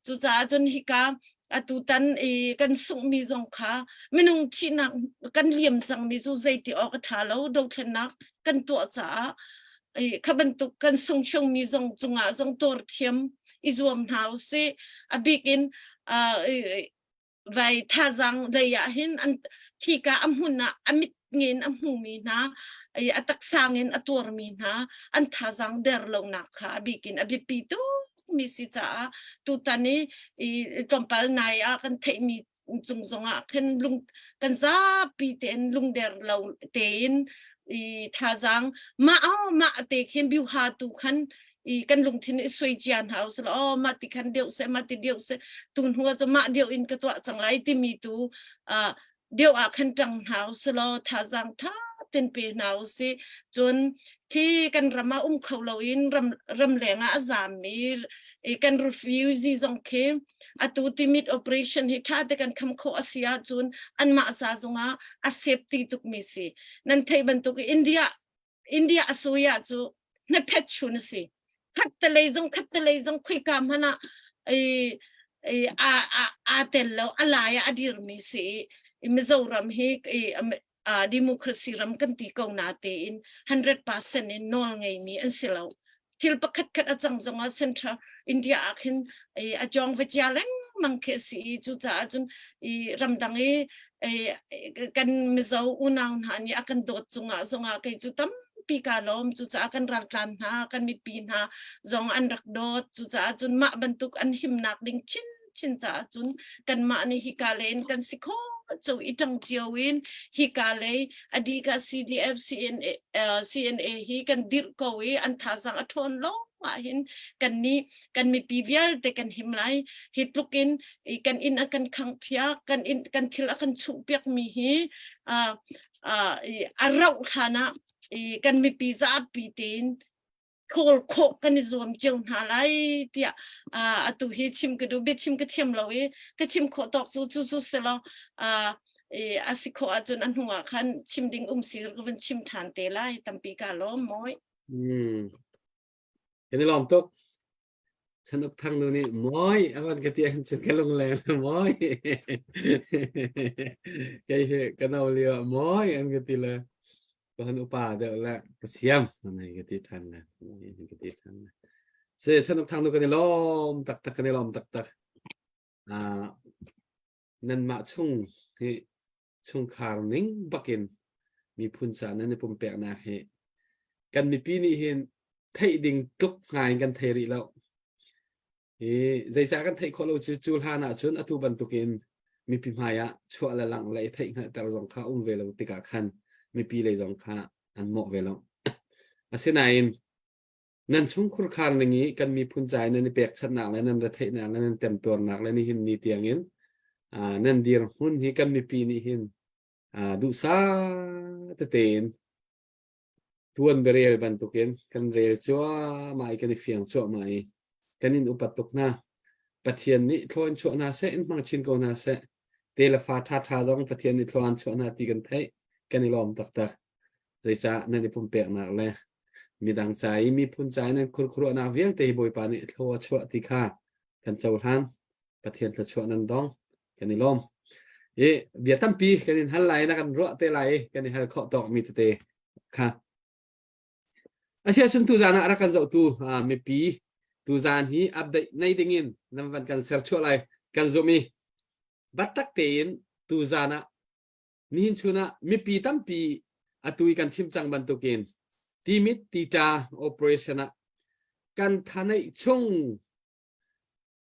D: cucaah cun hika atutan i kan sunghmi zong kha minung thihnak kan liam cangmi cu zeiti awk a ṭha lo dothlennak kan tuah caah kha bantuk kan sung chungmi zong cungah zong tuar thiam i zuam hna usih a bik in vai thazaang lei ah hin an thika a hmun ah a mit ngin a hmumi hna a taksang in a tuarmi hna an thazaang der lonak kha a bik in a biapi tuk mi si caah tutan i tlawmpal nai ah kan theihmi cung zongah khin lung kan zapi tein lungder lo tein i thazaang mah mah te khin biuha tu khan. I kan lungthin i sui cia hna usih law oh mah ti khan deuh seh mah ti deuh seh tu hnu ah cun mah deuh in ka tuah cang lai timi tu uh, deuh ah khan ṭang hna usih law thazaang ṭha ten pe hna usih. Cun khi kan ram ah um kho loin ram ramleng ah a zaammi kan refugee zong khi atu timit operation hi ṭha te kan kham khawh a si ahcun anmah ca zongah a safety tukmi si. Nan theih bantuk India India a suya cu hnaphet chun a si. Khat te lei zong khat te lei zong khoika hmanh ah i a a a tel lo a lai ah a dirmi si i Mizoram hi i democracy ram kan ti ko na tein 100% in nawl ngeimi an si lo. Thil pakhat khat a cang zongah Central India ah khin a jong va cia lengmang khi a si i cucaah cun i ramdang i kan Mizo unau hna nih a kan dawt cungah zongah kei cu tampi kaa lawm. Cucaah kan raltlan hna, kan mipi hna zong an rak dawt. Cucaah cun mah bantuk an himnak ding chinchin caah cun kanmah nih hika lei in kan si khawh cu i ṭang cio in hika lei a dih ka CDF CNA, uh, CNA hi kan dirh ko i an thazaang a ṭhawn lawng ah hin kan nih kan mipi vialte kan him lai. Hi tluk in kan inn a kan khangh phiak kan inn kan thil a kan chuh piak mi hi uh, uh, a rauh hlan ah kan mipi zapi tein thawl khawh kan i zuam cio hna lai tiah atu hi chim ka duh. Biachim ka thiam lo i ka chim khawh tawk cu cu cu si lo a si khawh ahcun a hnu ah khan chim ding um si ka van chim ṭhan te lai. Tampi ka lawm mawi.
C: Hmm. Kan i lawm tuk. Chanuk thang nu nih mawi a van ka ti ahcun cun ka lungleng mawi. Kei hi ka no lio mawi an ka ti le ka han upa deuh le ka siam anei ka ti ṭhan le ka ti ṭhan le. Se chanuk thang nu kan i lawm taktak kan i lawm taktak. Ah nanmah chung hi chungkhar ning bakin miphun ca nan i pumpeknak hi kan mipi nih hin theih ding tluk ngai in kan thei rih lo. Hi zeicah kan theih khawh lo cu cu hlan ah cun atu bantukin mipi hmai ah chuah le langh le i theih hngalhter zong kha um ve lo tikah khan mipi lei zong kha an mawh ve lo. Asinain Nan chungkhur khar ning i kan miphun ca i nan i pekchanhnak le nan retheihnak le nan temtuarnak le nihin ni tiangin nan dirhmun hi kan mipi nih hin duhsah tete in tuan biarel bantukin kan rel cuahmah i kan i fiang cuahmah i kan in upat tuk hna. Pathian nih thlaw in chuah hna seh, in hmang chin ko hna seh. Te le fa ṭhaṭha zong Pathian nih thlaw an chuah hna ti kan theih. Kan i lawm taktak. Zeicah nan i pumpeknak le midang ca i miphun ca i nan khurkhuruahnak vialte hi Bawipa nih thlaw a chuah ti kha kan cohlan. Pathian thluachuah nan dong. Kan i lawm. I bia tampi kan in hal lai na kan ruah te lai i kan i hal khawh tawkmi tete kha. Asiahcun tuzaan ah rak kan zohtu mipi tuzaan hi update nei dingin nan van kan serchuah lai kan zumh i biatak tein tuzaan ah Nihin chun ah mipi tampi atu i kan chim cang bantukin timit tita operation ah kan thaneih chung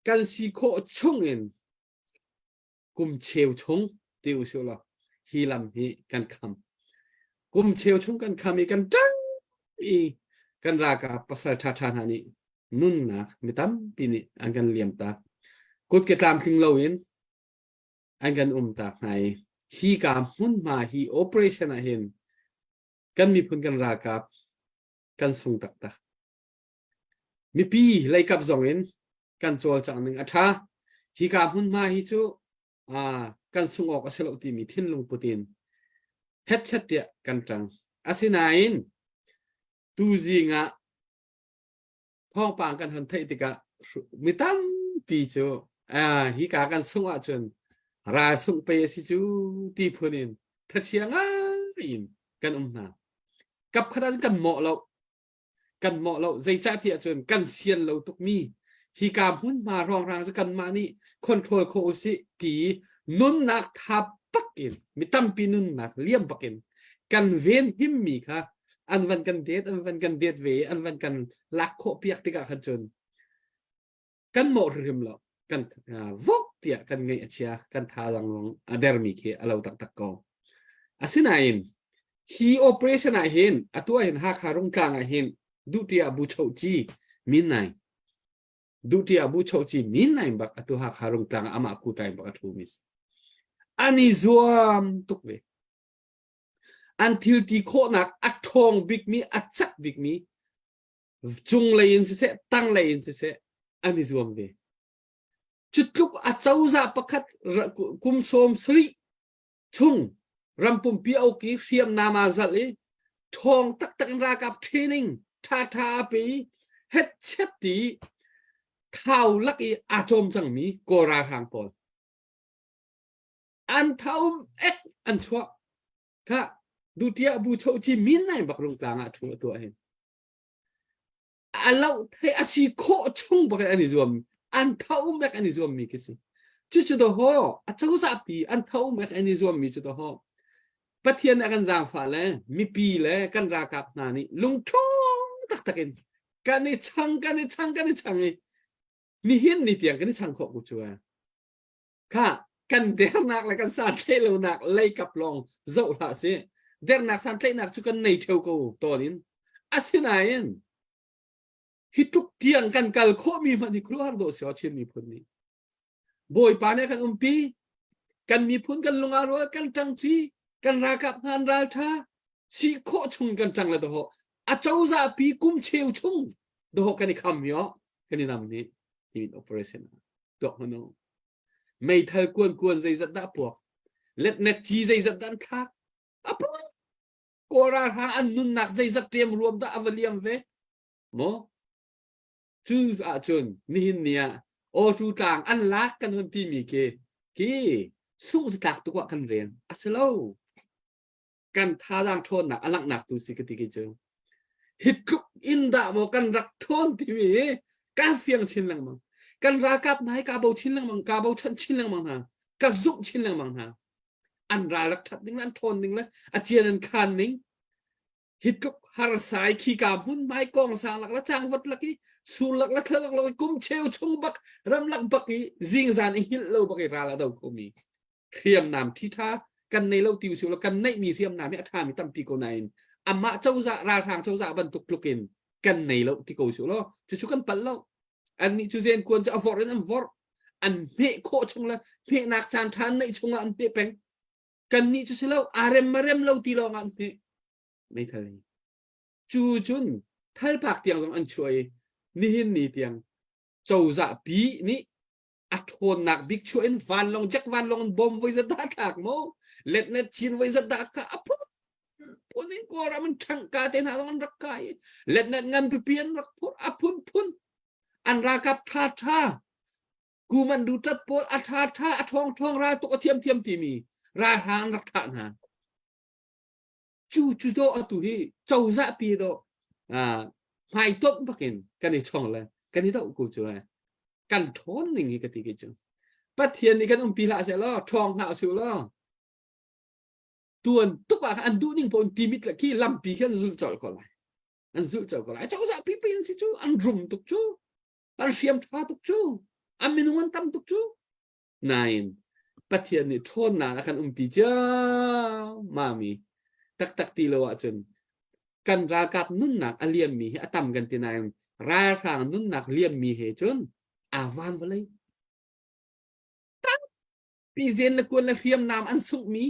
C: kan si khawh chung in kum cheu chung ti usih law hi lam hi kan kham. Kum cheu chung kan kham i kan ṭang i kan ralkap pasal ṭhaṭha hna nih nunnak mi tampi nih an kan liam tak. Kut ke tlamtling loin an kan umtak hna i hi ka hmunhma hi operation ah hin kan miphun kan ralkap kan sung taktak. Mipi leikap zong in kan cawlcangh ning a ṭha. Hi ka hmunhma hi cu kan sung awk a si lo timi thinlung put in hetchet tiah kan ṭang. Asinain tuzing ah thawngpang kan hon theih tikah mi tampi cu hika kan sungh ahcun ral sungh pei a si cu ti phun in thachia ngai in kan um hna. Kap khat ah kan mawh lo. Kan mawh lo. Zeicah ti ahcun kan sian lo tukmi hika hmunhma ruangrang cu kanmah nih control khawh usih ti nunnak tha bak in mi tampi nunnak liam bak in kan ven himmi kha an van kan det an van kan det ve an van kan lak khawh piak tikah khan cun kan mawh hrimhrim lo kan vok tiah kan ngaih a chia kan thazaang zong a dermi khi a lo taktak ko. Asinain hi operation ah hin atu ah hin Hakha Rungtlang ah hin duhti ah bu choh ci. Min Naing Duhti bu choci min Naing bak atu Hakha Rungtlang amah kutai bak a thu mi si. An i zuam tuk ve. An thil ti khawhnak a ṭhawng bikmi a cak bikmi cunglei in siseh tanglei in siseh an i zuam ve. Cu tluk a cozah pakhat kum sawm sarih chung ram pumpi a uk i hriamnam aa zalh i ṭhawng taktak in ralkap training ṭhaṭha a pe i hetchet ti thau lak i aa cawm cangmi Kawl ralhrang pawl an thaum ek an chuah kha dutiah bu chochi min nai bak rungtlang ah thu a tuah hin a loh thei a si khawh chung bak in an i zuam an tho mek an i zuam mi khi si cucu do ho a cozah pi an tho mek an i zuam mi cu do ho Pathian a kan zaangfah le mipi le kan ralkap hna nih lungṭhawng taktak in kan i chang kan i chang kan i chang i nihin ni tiang kan i chang khawh ku cu kha kan dernak le kan santlaih lonak leikap lawng zoh hlah si dernak santlaihnak cu kan nei theo ko tawn in asinain hi tluk tiang kan kal khawhmi hmanh hi khuaruahhar dawh si Chin miphun nih Bawipa nih kan umpi kan miphun kan lung aa rual kan ṭangṭi kan ralkap hna an ral ṭha si khawh chung kan ṭang le doho a cozah pi kum cheu chung doho kan i kham hi kan i nam ni timin operation tuak hmanu meithal kuan kuan zeizat dah puak letnet ci zeizat dah an thlak a puak kawl ralhrang an nunnak zeizat ṭem ruam dah a va liam ve maw cu ahcun nihin ni ah awtu tlang an lak kan hun timi khi khi sungh tlak tuk ah kan rel a si lo kan thazaang ṭhawnnak a langhnak tu si ka ti ki cu hi tluk in dah maw kan rak ṭhawn timi hi ka fiang chin lengmang kan ralkap hna hi ka bo chin lengmang ka bochan chin lengmang hna ka zumh chin lengmang hna an ral rak ṭhat ning le an ṭhawn ning le a cian an khan ning hi tluk harsai khi ka hmun mai kong sang lak la chang vat lak i sur lak la thla lak lo kum cheu chung bak ram lak bak i zingzan i hngilh lo bak i ral a do khomi hriamnam ṭhiṭha kan nei lo ti usih law kan neihmi hriamnam hi a ṭhami tampi ko nain amah cozah ralhrang cozah bantuk tluk in kan nei lo ti ko usih law cucu kan palh lo annih cu zen kuan cu a vorh in an vorh an hmeh khawh chung le hmehnak caan ṭha an neih chungah an hmeh peng kannih cu si lo aa rem ma rem lo ti lawng ah an hmeh meithal hi cu cun thalpak tiang zong an chuah i nihin ni tiang cozah pi nih a ṭhawnnak bik chuah in vanlawng jack vanlawng in bom voi zat dah thlak maw letnet chin voi zat dah ka a phun phun in kawlram in ṭhangka te hna zong an rak kai letnet ngan pipi an rak phur a phun phun an ralkap ṭha ṭha kuman du tat pawl a ṭha ṭha a ṭhawng ṭhawng ral tuk a thiam thiam timi ralhrang an rak thah hna cu cu do atu hi cozah pi do hmai tonh bakin kan i chong le kan i doh ko cu kan ṭhawn ning hi ka ti ki cu Pathian nih kan umpi hlah seh law ṭhawng hlah su law tuan tuk ah an duh ning paoh timit le khi lampi khi an zulh colh ko lai an zulh colh ko lai cozah pipi an si cu an rum tuk cu an hriam ṭha tuk cu an minung an tam tuk cu Nain Pathian nih ṭhawnnak a kan umpi ciammami taktak ti lo ahcun kan ralkap nunnak a liammi hi a tam kan ti nain ralhrang nunnak liammi he cun aa van vawlei. Tampi zen le kuan le hriamnam an sunghmi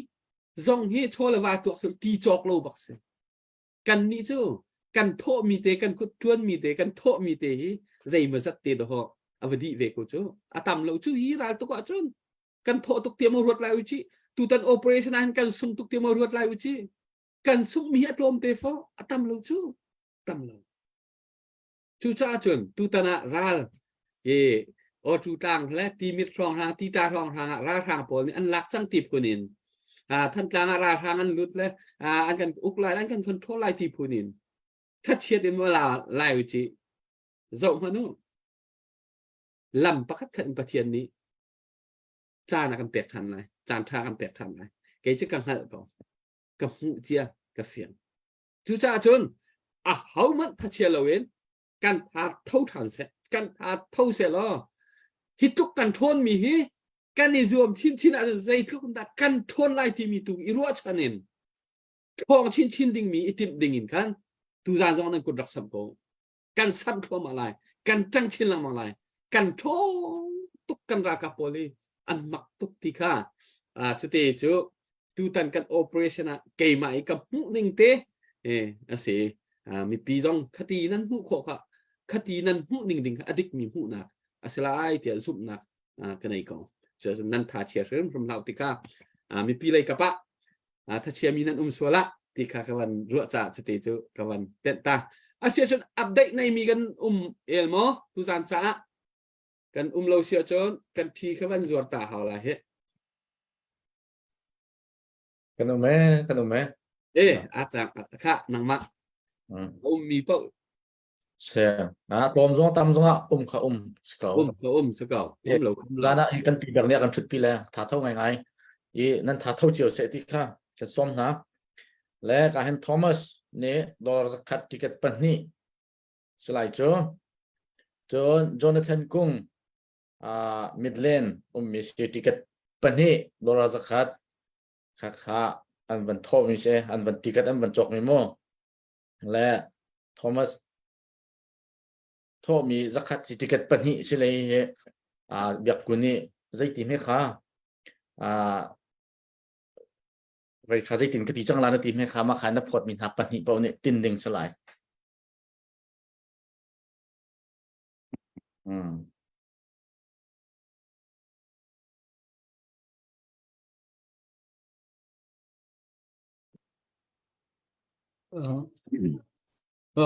C: zong hi chaw le va tuak sul ti cawk lo bak si. Kannih cu kan thawhmi te kan kut ṭuanmi te kan thawhmi te hi zeimawzat te dawh a va dih ve ko cu a tam lo cu hi ral tuk ahcun kan thawh tuk tiah maw ruat lai u ci tutan operation ah hin kan sung tuk tiah maw ruat lai u ci kan sunghmi hi a tlawm te fo a tam lo cu tam lo Cucaah cun tutan ah ral i Awtu tlang le Timit hrawnghrang Tita hrawnghrang ah ralhrang pawl nih an lak cang ti phun in Thantlang ah ralhrang an lut le an kan uk lai an kan control lai ti phun in thachiat in la lai u ci zoh hmanh u lam pakhat khat in Pathian nih caan a kan pek ṭhan lai caan ṭha a kan pek ṭhan lai kei cu ka hngalh ko ka hmuh cia ka fiang Cucaah cun ahohmanh thachia loin kan tha tho ṭhan seh, kan tha tho seh law hi tluk kan ṭhawnmi hi kan i zuam chinchin ahcun zeitluk in dah kan ṭhawn lai timi tu i ruahchan in ṭhawng chinchin dingmi i timh ding in khan tuzaan zong nan kut rak samh ko. Kan samh thluahmah lai. Kan ṭang chin lengmang lai. Kan ṭhawng tuk kan ralkap pawl hi an mak tuk ti kha cute cu tutan kan operation ah keimah i ka hmuh ning te a si. Mipi zong khati nan hmuh khawh kha khati nan hmuh ning ding kha a dikmi hmuhnak a si lai tiah zumhnak ka nei ko. Cuacun nan tha chia hrimhrim hlah ti kha mipi lei kap ah thachia mi nan um sual ah ti kha ka van ruah caah cute cu ka van tenh ta. Asiahcun update nei mi kan um el maw tuzan caah kan um lo si ahcun kan thi kha van zuar ta hau lai hi.
E: Kan um e, kan um e.
C: E, a cang kha nangmah um mi paoh
E: Se a tlawm zong tam zong ah um kha um si ko.
C: Um kha um si ko. Um lo um lo.
E: Zan ah hi kan pi bak nih kan thut pi le tha tho ngai ngai. I nan tha tho cio se ti kha kan som hna. Le ka hen Thomas nih dollar zakhat ticket pahnih silai cu. Cun Jonathan Kung uh, Midland ummi si ticket pahnih dollar zakhat kha kha an van thawh mi si an van ticket an van cawk mi mu. Le Thomas thawhmi zakhat si ticket pahnih si lei hi biak kun nih zeiti hme kha vei kha zeitin ka ti cang la na ti hme kha ma kha na phawt mi hna pahnih paoh nih tin ding si lai.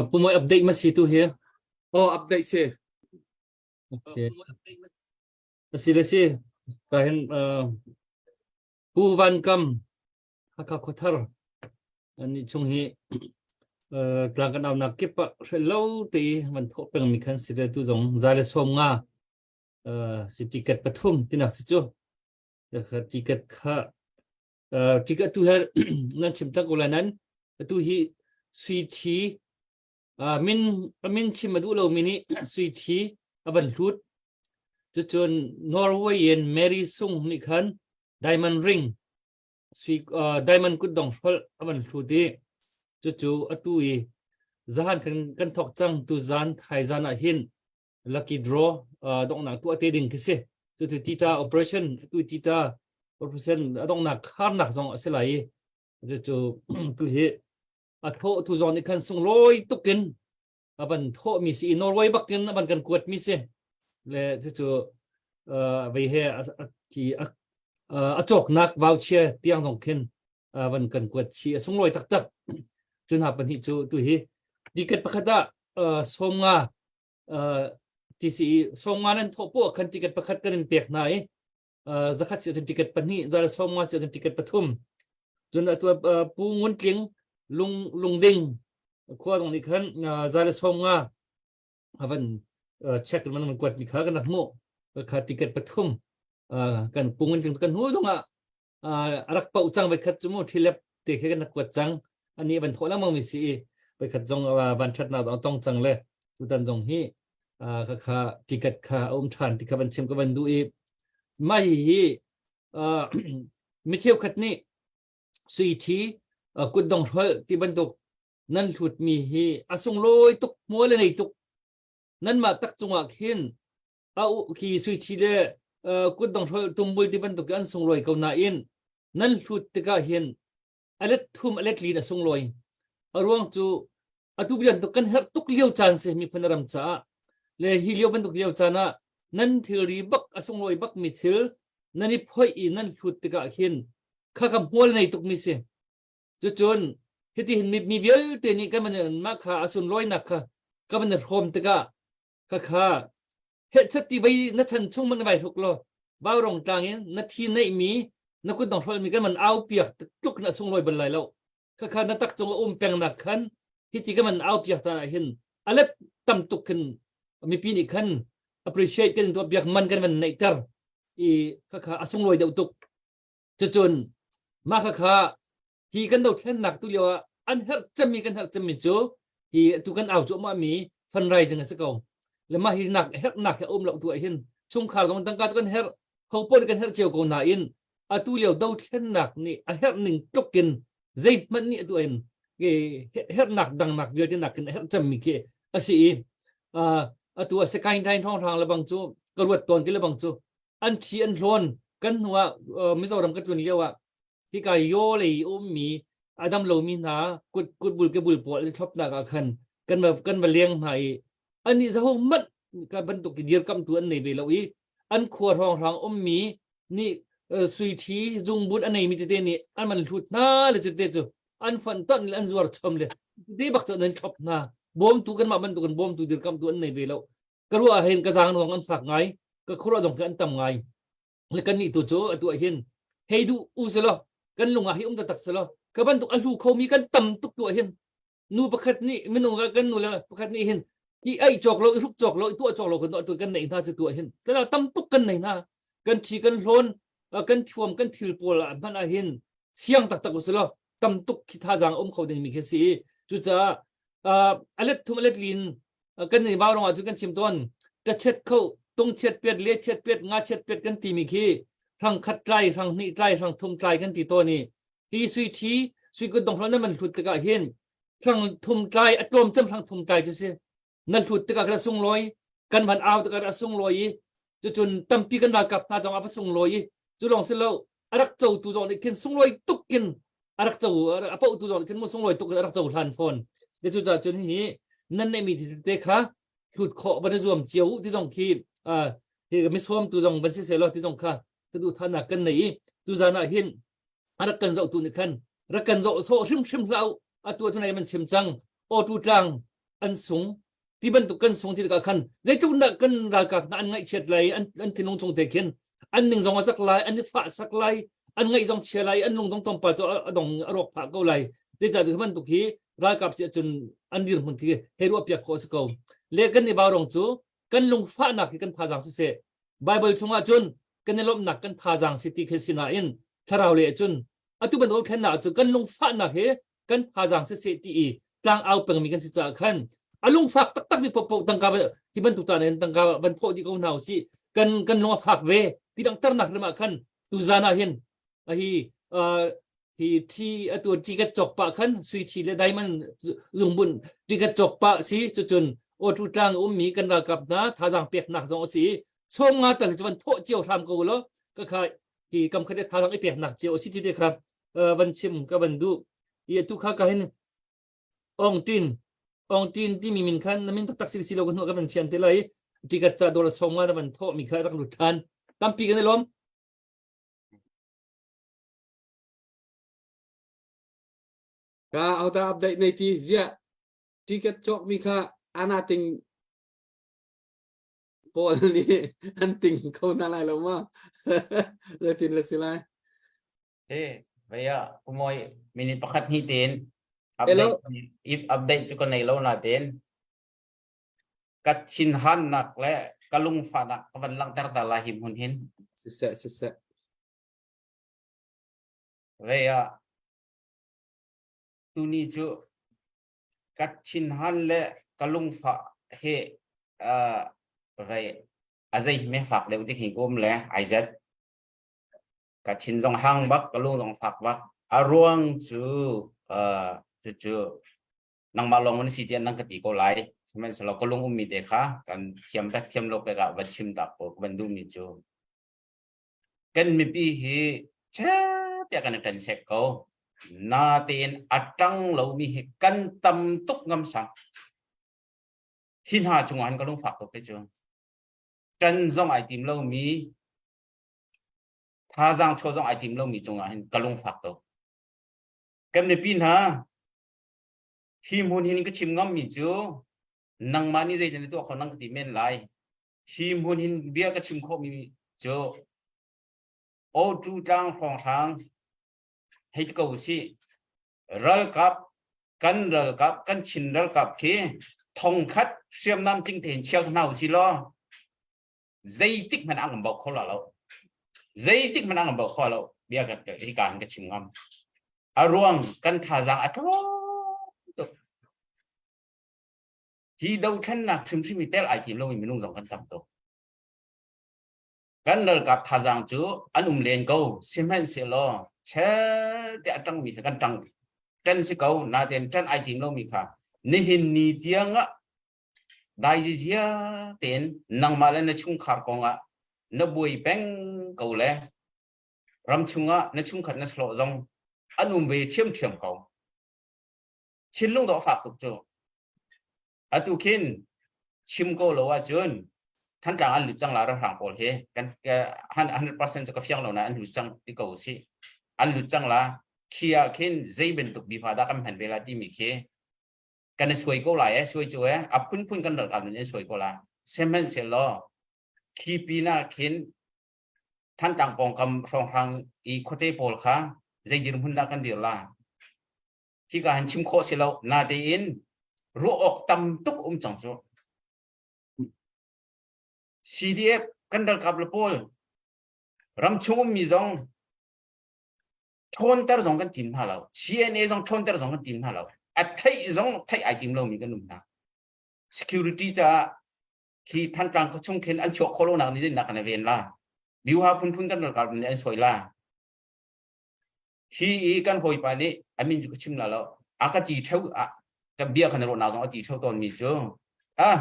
F: Pu Mawi update ma si tu hi.
C: Oh update si.
F: Okay. Asi le si. Ka hin Pu Van Kam Hakha Khuathar ani chung hi tlang kan aunak kip ah hrel lo te van thawh peng mi khan si le tu zong za le som nga si ticket pathum tinak si cu ticket kha Ticket tu he nan chim tak ula nan atu hi sui thi min min chim a duh lo mi nih sui thi a van hlut cucun Norway in Mary Sung nih khan diamond ring sui diamond kutdong hrolh a van hlut i cucu atu i zahan kan kan thok cang tu zan thai zan ah hin lucky draw donghnak tuah te ding khi si cucu tita operation tu tita operation a donghnak kharnak zong a si lai i cucu tu hi a thawh tu zong nih khan sunglawi tukin a van thawh mi si i Norway bakin a van kan kuat mi si le cucu vei he ti a cawknak voucher tiang zong khin van kan kuat chi a sunglawi taktak cu hna pahnih cu tu hi ticket pakhat ah sawm nga TCE sawm nga nan thawh poah khan ticket pakhat kan in pek hna i zakhat si ahcun ticket pahnih zal sawm nga si ahcun ticket pathum cun atu pu ngun tling lung lungding khua zong nih khan zal sawm nga avan check man man kuat mi kha kan rak hmuh kha ticket pathum kan pu ngun tling kan hmu zong ah a rak pauh cang voikhat cu mu thilep te khi kan rak kuat cang ani van thawh lengmang mi si i voikhat zong van thatnak zong tong cang le tutan zong hi kha kha ticket kha a um than ti kha van chim ka van duh i mah hi hi mi cheukhat nih sui thi kutdong hrol ti bantuk nan hlut mi hi a sunglawi tuk hmual le nei tuk nanmah tak cungah khin a khi sui ṭhi le kutdong hrolh tumbul ti bantuk an sunglawi ko nain nan hlut tikah hin a let thum a let lin a sunglawi a ruang cu atu bantuk kan herh tuk lio caan si miphun ram caah le hi lio bantuk lio caan ah nan thilri bak a sunglawi bak mi thil nan i phoih i nan hlut tikah hin kha ka hmual nei tuk mi si cucun hiti hin mi, mi vialte nih kan van mah kha a sunlawinak kha ka van hrawm tikah Khakha hehchat ti vei na chan chung man vai hluk law vaurong tlang in na thi neih mi na kut dong hrol mi kan man au piak tluk na sunglawi bal lai lo khakha na tak cung a um peng nak khan hi ti kan man au piak ta ah hin alet tam tuk khin mipi nih khan appreciate kan tuah piak man kan van neih ter i khakha a sunglawi deuh tuk cucun mah khakha hi kan dothlennak tu lio ah an herh cemmi kan herh cemmi cu hi tu kan au cuahmah mi fundraising a si ko le mah hi nak herhnak he um lo tu ah hin chungkhar zong tangka cu kan herh ho pawl kan herh cio ko nain atu lio dothlennak nih a herh ning tluk in zeihmanh nih atu in herhnak dangnak vialte nakin a herh cemmi khi a si i. Atu a sekain tain thong hrang le bang cu ka ruat tawn ti le bang cu an thi an hlawn kan hnu ah Mizoram ka tlun lio ah hika yo lei ummi a dam lomi hna kut kutbul kebul pawl an thlopnak ah khan kan va kan va leng hna i annih zaho manh ka bantuk dirkamtu an nei ve lo i an khua hrawnghrang ummi nih sui thi zungbun a neimi tete nih an man hlut hna le cute cu an fonh ton le an zuar chom le te bak cu an thlop hna bawmtu kanmah bantuk in bawmtu dirkamtu an nei ve lo ka ruah hin ka zaang zong an fak ngai ka khuaruah zong an tam ngai le kan nih tu cu atu ah hin hei duh u selaw kan lung ah hi um taktak selaw ka bantuk a hlu khomi kan tam tuk tu ah hin nu pakhat nih minung kan nu le pakhat nih hin i ai cawk lo i hruk cawk lo i tuah cawk lo kan tuah tu kan nei hna cu tu ah hin kan tam tuk kan nei hna kan thi kan hlawn kan thuam kan thil pawl ah hmanh ah hin siang taktak u selaw tam tuk khi thazaang um kho ding mi khi si cucaah alet thum alet lin kan ni vau rong ah cun kan chim tawn ka chet kho tung chiat piat le chiat piat nga chiat piat kan ti mi khi hrang khat tlai hrang hnih tlai hrang thum tlai kan ti tawn i hi sui thi sui kut dong na man hlut tikah hin hrang thum tlai a tlawm cem hrang thum tlai cu si na hlut tikah khan a sunglawi kan van au tikah a sunglawi i cucun tampi kan ralkap hna zong a va sunglawi i cu lawng si lo a rak cotu zong nih khin sunglawi tuk in a rak co a poh tu zong nih khin mu sunglawi tuk in a rak cohlan fawn le cucaah cun hi nan neihmi te kha hlut khawh van i zuam cio u ti zong khi hi misawm tu zong van si seh law ti zong kha saduhthahnak kan nei i tuzan ah hin a rak kan zohtu nih khan rak kan zoh sawh hrimhrim hlah u atu ah cun man chim cang awtu tlang an sung ti bantuk kan sung ti tikah khan zeitluk dah kan ralkap hna an ngaihchiat lai an an thinlung chung te khin an ning zong a cak lai an i fah sak lai an ngaih zong chia lai an lung zong tlawmpal cu a dong a rawk phah ko lai zeicah ti bantuk hi ralkap si ahcun an dirhmun khi hei ruah piak khawh a si ko le kan i vau rong cu kan lungfahnak hi kan thazaang siseh Bible chungah cun kan i lawmhnak kan thazaang si ti khi si nain thlarau le cun atu bantuk thlennak cu kan lungfahnak hi kan thazaang siseh ti i tlang au pengmi kan si caah khan a lungfak taktak mi popo tangka hi bantuk ta in tangka van thawh dih ko hna usih kan kan lung a fak ve ti langhternak rim ah khan tu zan ah hin a hi hi thi atu ticket cawk pah khan sui thi le diamond zungbun ticket cawk pah si cucun awtu tlang ummi kan ralkap hna thazaang peknak zong a si sawm nga tal cu van thawh cio hram ko law ka kha hi kam khat thazaang i peknak cio a si ti te kha van chim ka van duh i atu kha ka hin ong tin ong tin timi min khan na min taktak si si lo ka hnu ka van fian te lai ticket ca dollar sawm nga na van thawh mi kha rak lut than tampi kan i lawm
C: Ka auta update nei ti ziah ticket cawk mi kha ana ting pawl nih an ting kho hna lai lo ma zeitin le si lai
G: He vaya umoi minute pakhat hnih tein update if update cu ka nei lo na tein ka thinhannak le ka lungfahnak ka van langhter ta la hi hmun hin
C: siseh siseh
G: Vei ah tuni cu ka thinhan le ka lungfah he uh, vei a zei me fak deuh ti khi um le ai zet ka thin zong hang bak ka lung zong fak bak a ruang cu uh, cu cu nangmah lawng an si tiah nang ka ti ko lai sihmanhsehlaw ka lung ummi te kha kan thiam tak thiam lo pek ah va chim tak ko ka van duhmi cu Kan mipi hi tiah kan i ṭan sek ko. Natein a ṭang lomi hi kan tam tuk ngamsang. Hi hna cungah hin ka lungfak tuk kei cu. Ṭan zong ai tim lomi, thazaang chuah zong ai tim lomi cungah hin ka lungfak tuk. Kan mipi hna, hi hmun hin ka chim ngammi cu nangmah nih zeitin na tuah kho nang ka ti men lai. Hi hmun hin bia ka chim khawhmi cu Awtu tlang hrawnghrang hei ti ko usih. Ralkap kan ralkap kan Chin ralkap khi thongkhat hriamnam tling tein chia hna usih law zeitik hmanh an kan bauh kho la lo. Zeitik hmanh an kan bauh kho lo. Bia ka hi ka hin ka chim ngam. A ruang kan thazaang a tlawm tuk. Hi dothlennak hrimhrim i tel ai tim lomi minung zong kan tam tuk. Kan ralkap thazaang cu an um len ko. Sihmanhsehlaw chel te a ṭangmi kha kan ṭang ṭan si ko natein ṭan ai tim lomi kha nihin ni tiang ah Dai zizia tein nangmah le na chungkhar kongah na buai peng ko le ram chungah na chungkhat na hlawh zong an um ve ṭhiamṭhiam ko. Thinlung dawh fak tuk cu. Atu khin chim ko lo ahcun Thantlang an lut cang la ralhrang pawl hi kan 100% cu ka fiang lo na an lut cang ti ko si. An lut cang la khi ah khin zei bantuk bifa dah kan hman ve la timi khi kan i suai ko lai eh suai cu eh a phunphun kan ralkap in suai ko la sihmanhsehlaw khi pinah khin Thantlang pawngkam hrawnghrang i khuate pawl kha zei dirhmun dah kan dir la hika han chim khawh si lo natein ruah awk tam tuk um cang cu CDF kan ralkap le pawl ramchung ummi zong ṭhawnter zong kan tim hna lo CNA zong ṭhawnter zong kan tim hna lo a theih zong theih ai tim lomi kan um hna security caah khi Thantlang khuachung khin an chuah khawh lonak nih nak kan ven la biuha phunphun kan ralkap nih an suai la hi i kan hawipa nih a min cu ka chim la lo a ka ti theu a ka bia kan ruahnak zong a ti theu tawn mi cu a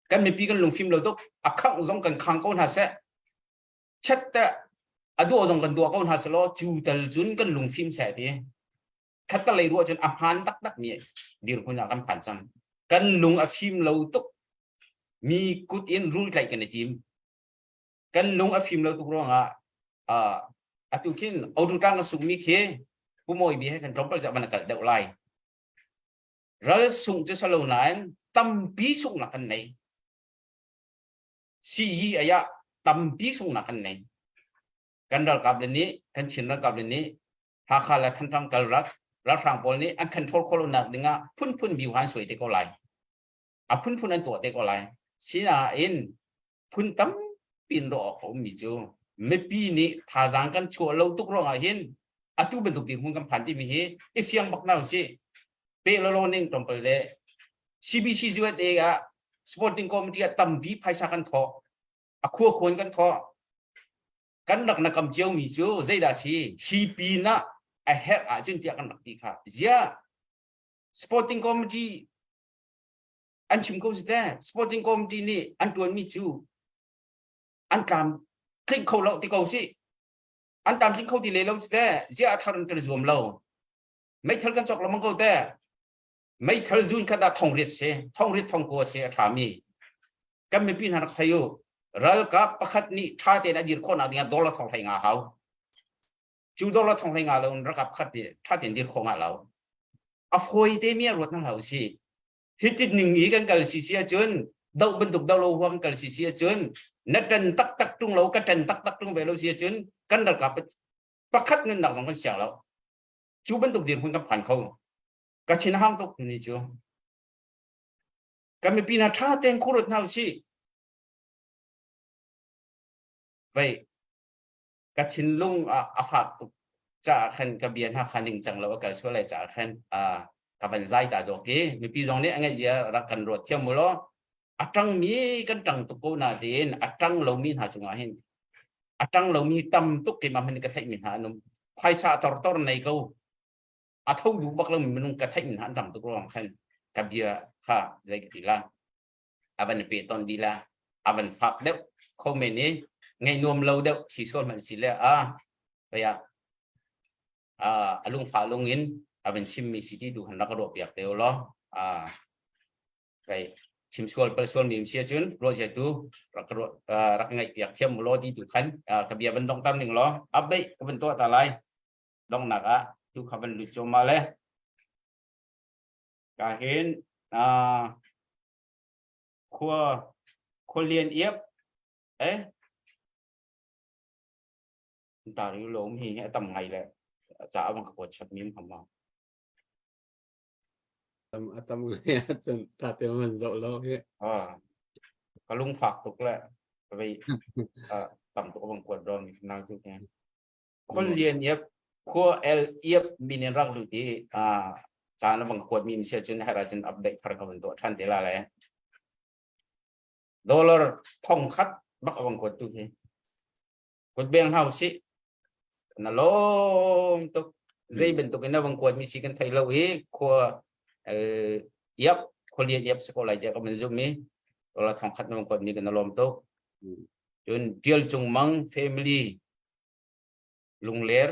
G: kan mipi kan lungfim lo tuk a khangh zong kan khang ko hna seh chat te a duah zong kan duah ko hna selaw cu tal cun kan lungfim seh ti khat lei ruah cun a hmaan taktak mi dirhmun ah kan phan cang kan lung a fim lo tuk mi kut in rul tlaih kan i tim kan lung a fim lo tuk ruangah atu khin auto tlang ka sung mi khi pumawi bi he kan tlawmpal za van kal deuh lai ral sung cu salo nain tampi sungnak kan nei CE ayah tampi sungnak kan nei kan ralkap le nih kan Chin ralkap le nih Hakha le Thantlang kal rak ralhrang pawl nih an control khawh lonak dingah phunphun biu han suai te ko lai a phunphun an tuah te ko lai sinain phun tampi in ruah awk a ummi cu mipi nih thazaang kan chuah lo tuk ruangah hin atu bantuk dirhmun kan phan timi hi i fiang bak na usih pe lolo ning tlawmpal le CBC USA ah sporting committee ah tampi phaisa kan thawh a khua khuan kan thawh kan rak na kam cio mi cu zeidah si hi pin ah a herh ahcun tiah kan rak ti kha zia sporting committee an chim ko si te sporting committee nih an tuan mi cu an tlam tling kho lo ti ko si an tlam tling kho ti le lo si te zia a thar in kan zuam lo meithal kan cawk lengmang ko te meithal zun khat ah thong riat si thong riat thong kua si a ṭha mi kan mipi hna rak thei u ralkap pakhat nih ṭha tein a dir khawhnak dingah dollar thong hlei nga hau cu dollar thong hlei nga lo in ralkap pakhat nih ṭha tein dir khawh nga lo a fawi te mi a ruat hna hlah usih hitit ning i kan kal si si ahcun doh bantuk doh lo hua kan kal si si ahcun na ṭan taktak ṭung lo ka ṭan taktak ṭung ve lo si ahcun kan ralkap pakhat nunnak zong kan siang lo cu bantuk dirhmun kan phan kho ka thin hang tuk ni cu kan mipi hna tha tein khurut hna usih vei ka thinlung a a fak tuk caah khan ka bia hna kha ning cang lo a kal sual lai caah khan ka van zai ta dawk i mipi zong nih a ngaih zia rak kan ruat thiam mu law a ṭangmi kan ṭang tuk ko na tiin a ṭang lomi hna cungah hin a ṭang lomi tam tuk keimah hmanh ka theihmi hna an um phaisa tortor nei ko a tho duh bak lomi minung ka theihmi hna an tam tuk ruang khan ka bia kha zei ka ti la a van pe ton di la a van fak deuh kho men i ngei nuam lo deuh thi sual hmanh si le a vaya a lungfa lung in a van chimmi si ti tu han rak ruah piak te law a kai chim sual pal sual mi si ahcun ruah zia tu rak rak ngaih piak thiam mu law ti tu khan ka bia van dong tam ning law update ka van tuah ta lai dongnak ah tu kha van lut choma le ka hin khua khua lian iap eh tari lom hi tam ngai le cha awang ka kuat chap mi hama
C: Tam a tam ngai ahcun ṭha tein man zoh lo hi.
G: Ah, ka lungfak tuk le vei tam tuk bang kuat ro mi nang tu ke. Khol lian iap khua el iap min in rak lut i ah caan bang kuat mi sia cun hera cun update thar ka van tuah than te la le. Dollar thong khat bak bang kuat tu hi. Kut beng hna usih. Na lawm tuk. Zei bantuk in na vang kuat mi si kan thei lo i khua yap. Khualian iap si ko lai tiah ka van zumh i dollar 1000 na van kuat mi kan i lawm tuk. Cun Tial Cung Mang family Lungler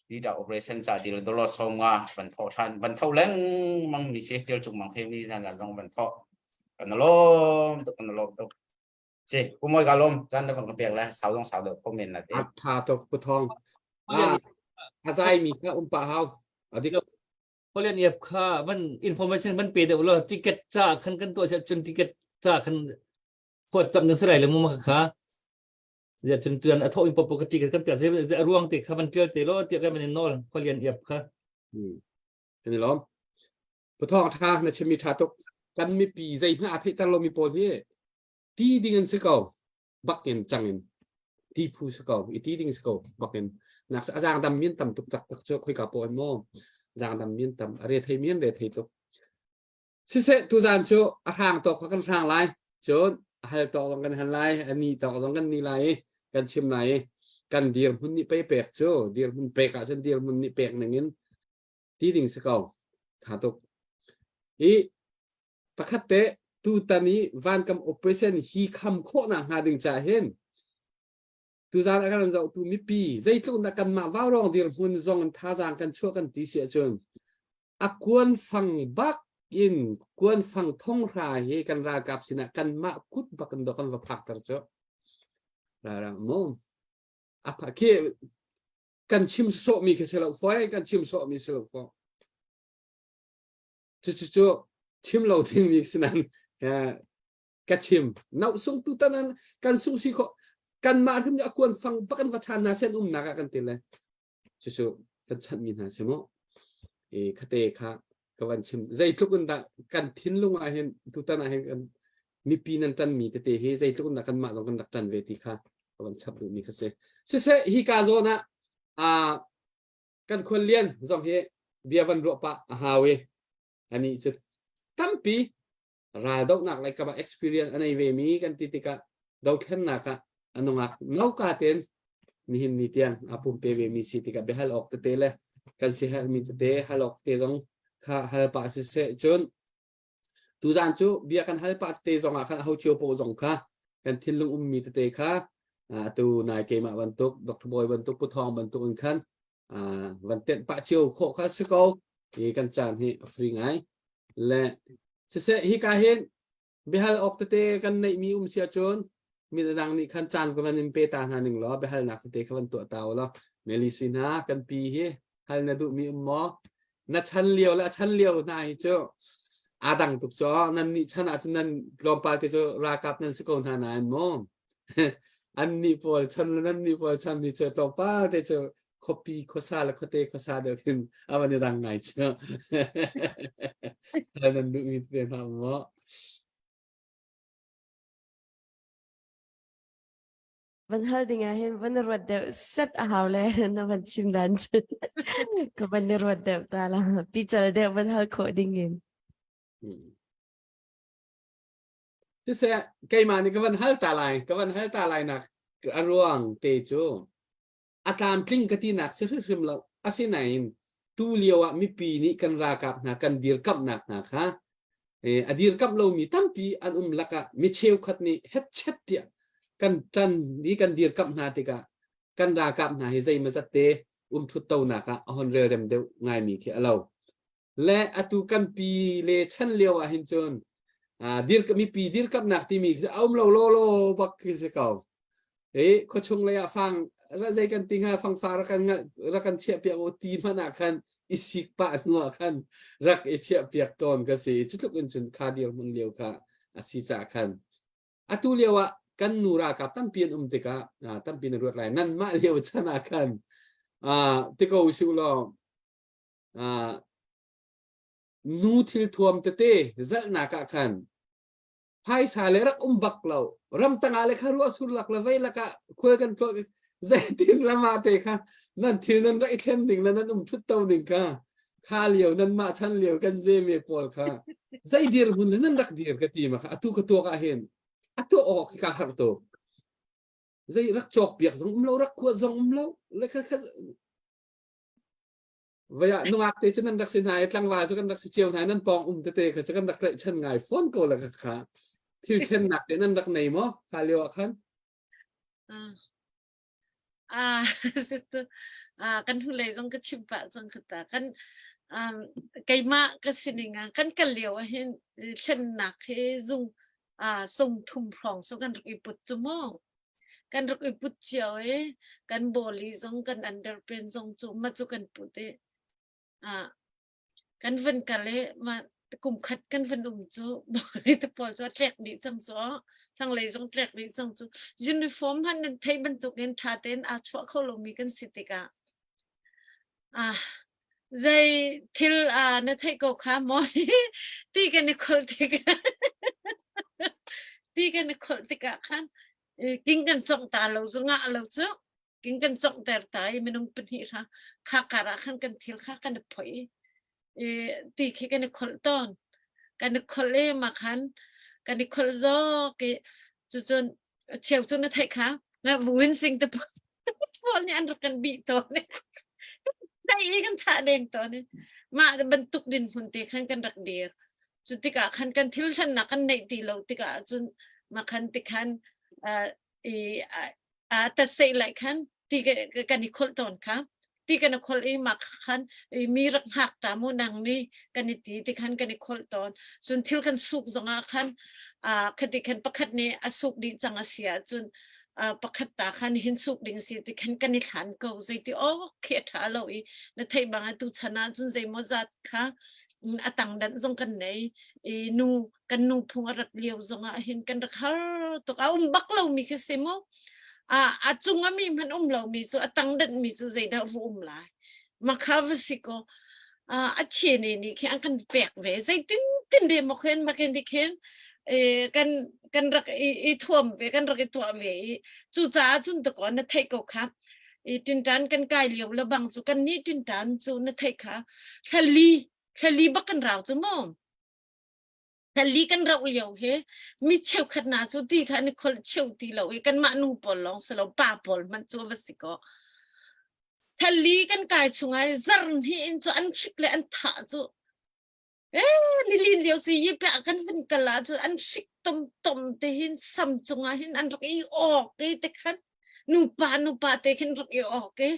G: Dita operation ca dil dollar 50 van thawh than van tho lengmang mi si Tial Cung Mang family hna zong van thawh kan i lawm tuk kan i lawm tuk. Si, Pu Mawi ka lawm caan na van ka pek le sau zong sau deuh kho men la te.
C: A tha tuk Pu Thawng. A zai mi kha um pah hau. Adik.
F: Khualian iap kha van information van pe deuh law ticket ca khan kan tuah siah cun ticket ca khan khuat cam ding si lai le mu ma kha zia cun tuan a thawh mi popo ka ticket kan piak ze a ruang te kha van tial te law tiah kan in nawl khualian iap kha
C: Kan i lawm. Pathawng tha na chimmi tha tuk. Kan mipi zeihmanh aa theihter lomi pawl hi ti ding an si ko. Bak in cang in ti phu si ko. I ti ding si ko bak in. Nak a zaang dam min tam tuk tak tak cu khoika pawl maw zaang dam min tam a re thei min re thei tuk. Siseh tuzaan cu a hrang tawk kha kan hrang lai. Cun a hal tawk zong kan hal lai, a ni tawk zong kan ni lai i kan chim lai i kan dirhmun nih pei pek cu dirhmun pek ahcun dirhmun nih pek ning in ti ding si ko. Tha tuk. I pakhat te tutan i vankam operation hi kham khawhnak hnga ding ca hin tuzaan a kan zohtu mipi zeitluk dah kanmah vaurawng dirhmun zong in thazaang kan chuah kan ti si ahcun a kuanfang bak in kuanfang thonghra hi kan ralkap sinah kanmah kut bak in dawh kan va phakter cu ralrang mu a khi kan chim sawhmi khi si lo foi kan chim sawhmi si lo fo cu cu cu chim lo dingmi sinan ka chim nau sung tu tanan kan sung si kho kan mah hrim a kuan fang bak kan va chan na sen umnak ah kan ti le cucu kan chanhmi hna si mu i khate kha ka van chim zeitluk in dah kan thinlung ah hin tutan ah hin kan mipi nan ṭanmi tete hi zeitluk in dah kanmah zong kan rak ṭan ve ti kha ka van chap duhmi kha si siseh hi ka zawn ah ah kan khual lian zong hi bia van ruah pah a hau i ani cu tampi raldohnak lei kap ah experience a nei ve mi kan ti tikah dothlennak ah a nungak nauka ten nihin ni tiang a pumpe ve mi si tikah biahal awk tete le kan si hal mi tete hal awk te zong kha hal pah siseh cun tuzan cu bia kan hal pah tete zong ah khan ho cio po zong kha kan thinlung ummi tete kha atu nai keimah bantuk Dr. Boy bantuk Pu Thawng bantuk in khan van tenh pah cio khawh kha si ko hi kan caan hi a free ngai le siseh hi ka hin biahal awk tete kan neih mi um sia cun mi dang nih khan caan ka van in pe ta hna ning law biahalnak tete kha van tuah ta law meli si hna kan pi hi hal na duh mi um maw na chan lio le a chan lio hna hi cu aa dang tuk cu nan nih chan ah cun nan tlawmpal te cu ralkap nan si ko hna nain mu an nih pawl chan le nan nih pawl chan ni cu tlawmpal te cu khuapi khuasa le khuate khuasa deuh khin a van i dang ngai cu nan duhmi te hna maw
A: Van hal ding ah hin van ruat deuh set a hau le na van chim dan cun ka van i ruat deuh ta la pical deuh van hal khawh ding in.
C: Siseh keimah nih ka van hal ta lai ka van hal ta lai nak a ruang te cu a tlamtling ka tinak si hrimhrim lo asinain tu lio ah mipi nih kan ralkap hna kan dirkamhnak hna kha a dirkamh lomi tampi an um lakah mi cheukhat nih hetchet tiah kan ṭan i kan dirkamh hna tikah kan ralkap hna hi zeimazat te umṭhut tonak ah a hon relrem deuh ngaimi khi a lo. Le atu kan pi le chan lio ah hin cun dir mipi dirkamhnak timi khi a um lo law law bak khi si ko. I khuachung lei ah fang ra zei kan ti hnga fangfa rak kan rak kan chiah piak u ti hmanh ah khan i sik pah hnu ah khan rak i chiah piak tawn ka si cu tluk in cun kha dirhmun lio kha a si caah khan atu lio ah kan nu ralkap tampi an um tikah tampi na ruat lai nan mah lio chan ah khan ti ko usih law nu thil thuam tete zalhnak ah khan phaisa le rak um bak lo ramtang ah le kha ruah sur lak le vei lakah khual kan tuah zeitin lama te kha nan thil nan rak i thlen ding le nan um thut to ning kha kha lio nan mah chan lio kan ze me pawl kha zei dir mun le nan rak dir ka ti ma kha atu ka tuak ah hin atu awk ka har to zei rak cawk piak zong um lo rak kuat zong um lo le kha kha. Vaya nungak te cu nan rak si hna i tlangval cu kan rak si cio hna i nan pawng um tete kha cu kan rak tlaihchan ngai fawn ko la kha thil thlennak te nan rak nei maw kha lio ah khan?
D: Ah. Ah, sister, ah, kan hnulei zong ka chim pah cang kha ta. Kan um, keimah ka sining ah kan kal lio ah hin thlennak hi zung ah sung thum hrawng so kan rak i put cu mu. Kan rak i put cio i kan bawli zong kan underpin zong cu ma cu kan put i ah kan van kal i mah kum khat kan van um cu bawli te pawl cu a tlek dih cang cu thlanglei zong tlek dih cang cu uniform hmanh nan theih bantukin ṭha tein aa chuah kho lomi kan si tikah ah zei thil ah na theih ko kha maw ti kan i kholh tikah ti kan i kholh tikah khan king kan songh ta lo zu ngah lo cu king kan songhter ta i minung pahnih hra kha kar ah khan kan thil kha kan i phoih i ti khi kan i kholh tawn kan i kholh i ma khan kan i kholh zawk i cucun cheu cu na theih kha na win sing te pawl nih an rak kan bih tawn i thei i kan thah deng tawn i mah bantuk din hmun te khan kan rak dir cu tikah khan kan thil thlennak kan neih ti lo tikah cun ma khan tikhan i a tatseih lai khan ti kan i kholh tawn kha ti kan i kholh i mah khan mi rak hngak ta mu nang ni kan i ti ti khan kan i kholh tawn cun thil kan suk zongah khan khati khan pakhat nih a suk dih cang a si ahcun pakhat ta khan hin suk ding si ti khan kan i thlan ko zeiti ok khi a tha lo i na theih bang tu chan ah cun zeimaw zat kha a tang dan zong kan nei i nu kan nu phung a rat lio zongah hin kan rak har tuk a um bak lomi khi si mu a a cung a mi hmanh um lomi cu a tang danh mi cu zeidah vu um lai makha va si ko a chene nih khi an kan pek ve zeitin tin de mo khen makin di khin kan kan rak i thuam ve kan rak i tuah ve i cu caah cun to ko na theih ko kha i tintan kan kai lio le bang cu kan ni tintan cu na theih kha thlali thlali bak kan rau cu mu Hali kan rauh lio hi mi cheukhat hna cu ti kha an i kholh cheu ti lo i kanmah nu pawl lawng si lo pa pawl hmanh cu va si kaw. Thali kan kai chungah zar hnih in cu an hrik le an thah cu eh nilin lio si yi pe kan vun kal ah cun an hrik tom tom te hin sam cungah hin an rak i awk i te khan nupa nupa te khin rak i awk i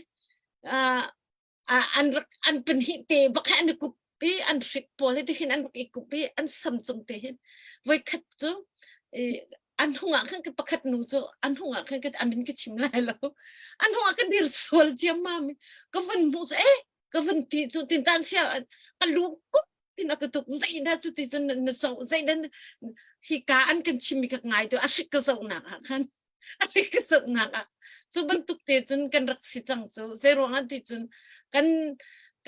D: an rak an pahnih te bak an i kup i an hrik pawl hi tihin an rak i kup i an sam cung te hin voikhat cu an hung ah khan ka pakhat nu cu an hung ah khan ka amin ka chim lai lo an hung ah ka dir sual ciammam ka vun hmuh cu eh ka vun ti cu tin tan sia ka lu kup tin a ka tuk zeidah cu ti cun na zoh zeidah hi ka an kan chim mi ka ngai tu a hrik ka zohnak ah khan a ri ka suknak ah cu bantuk te cun kan rak si cang cu zeiruang ah ti cun kan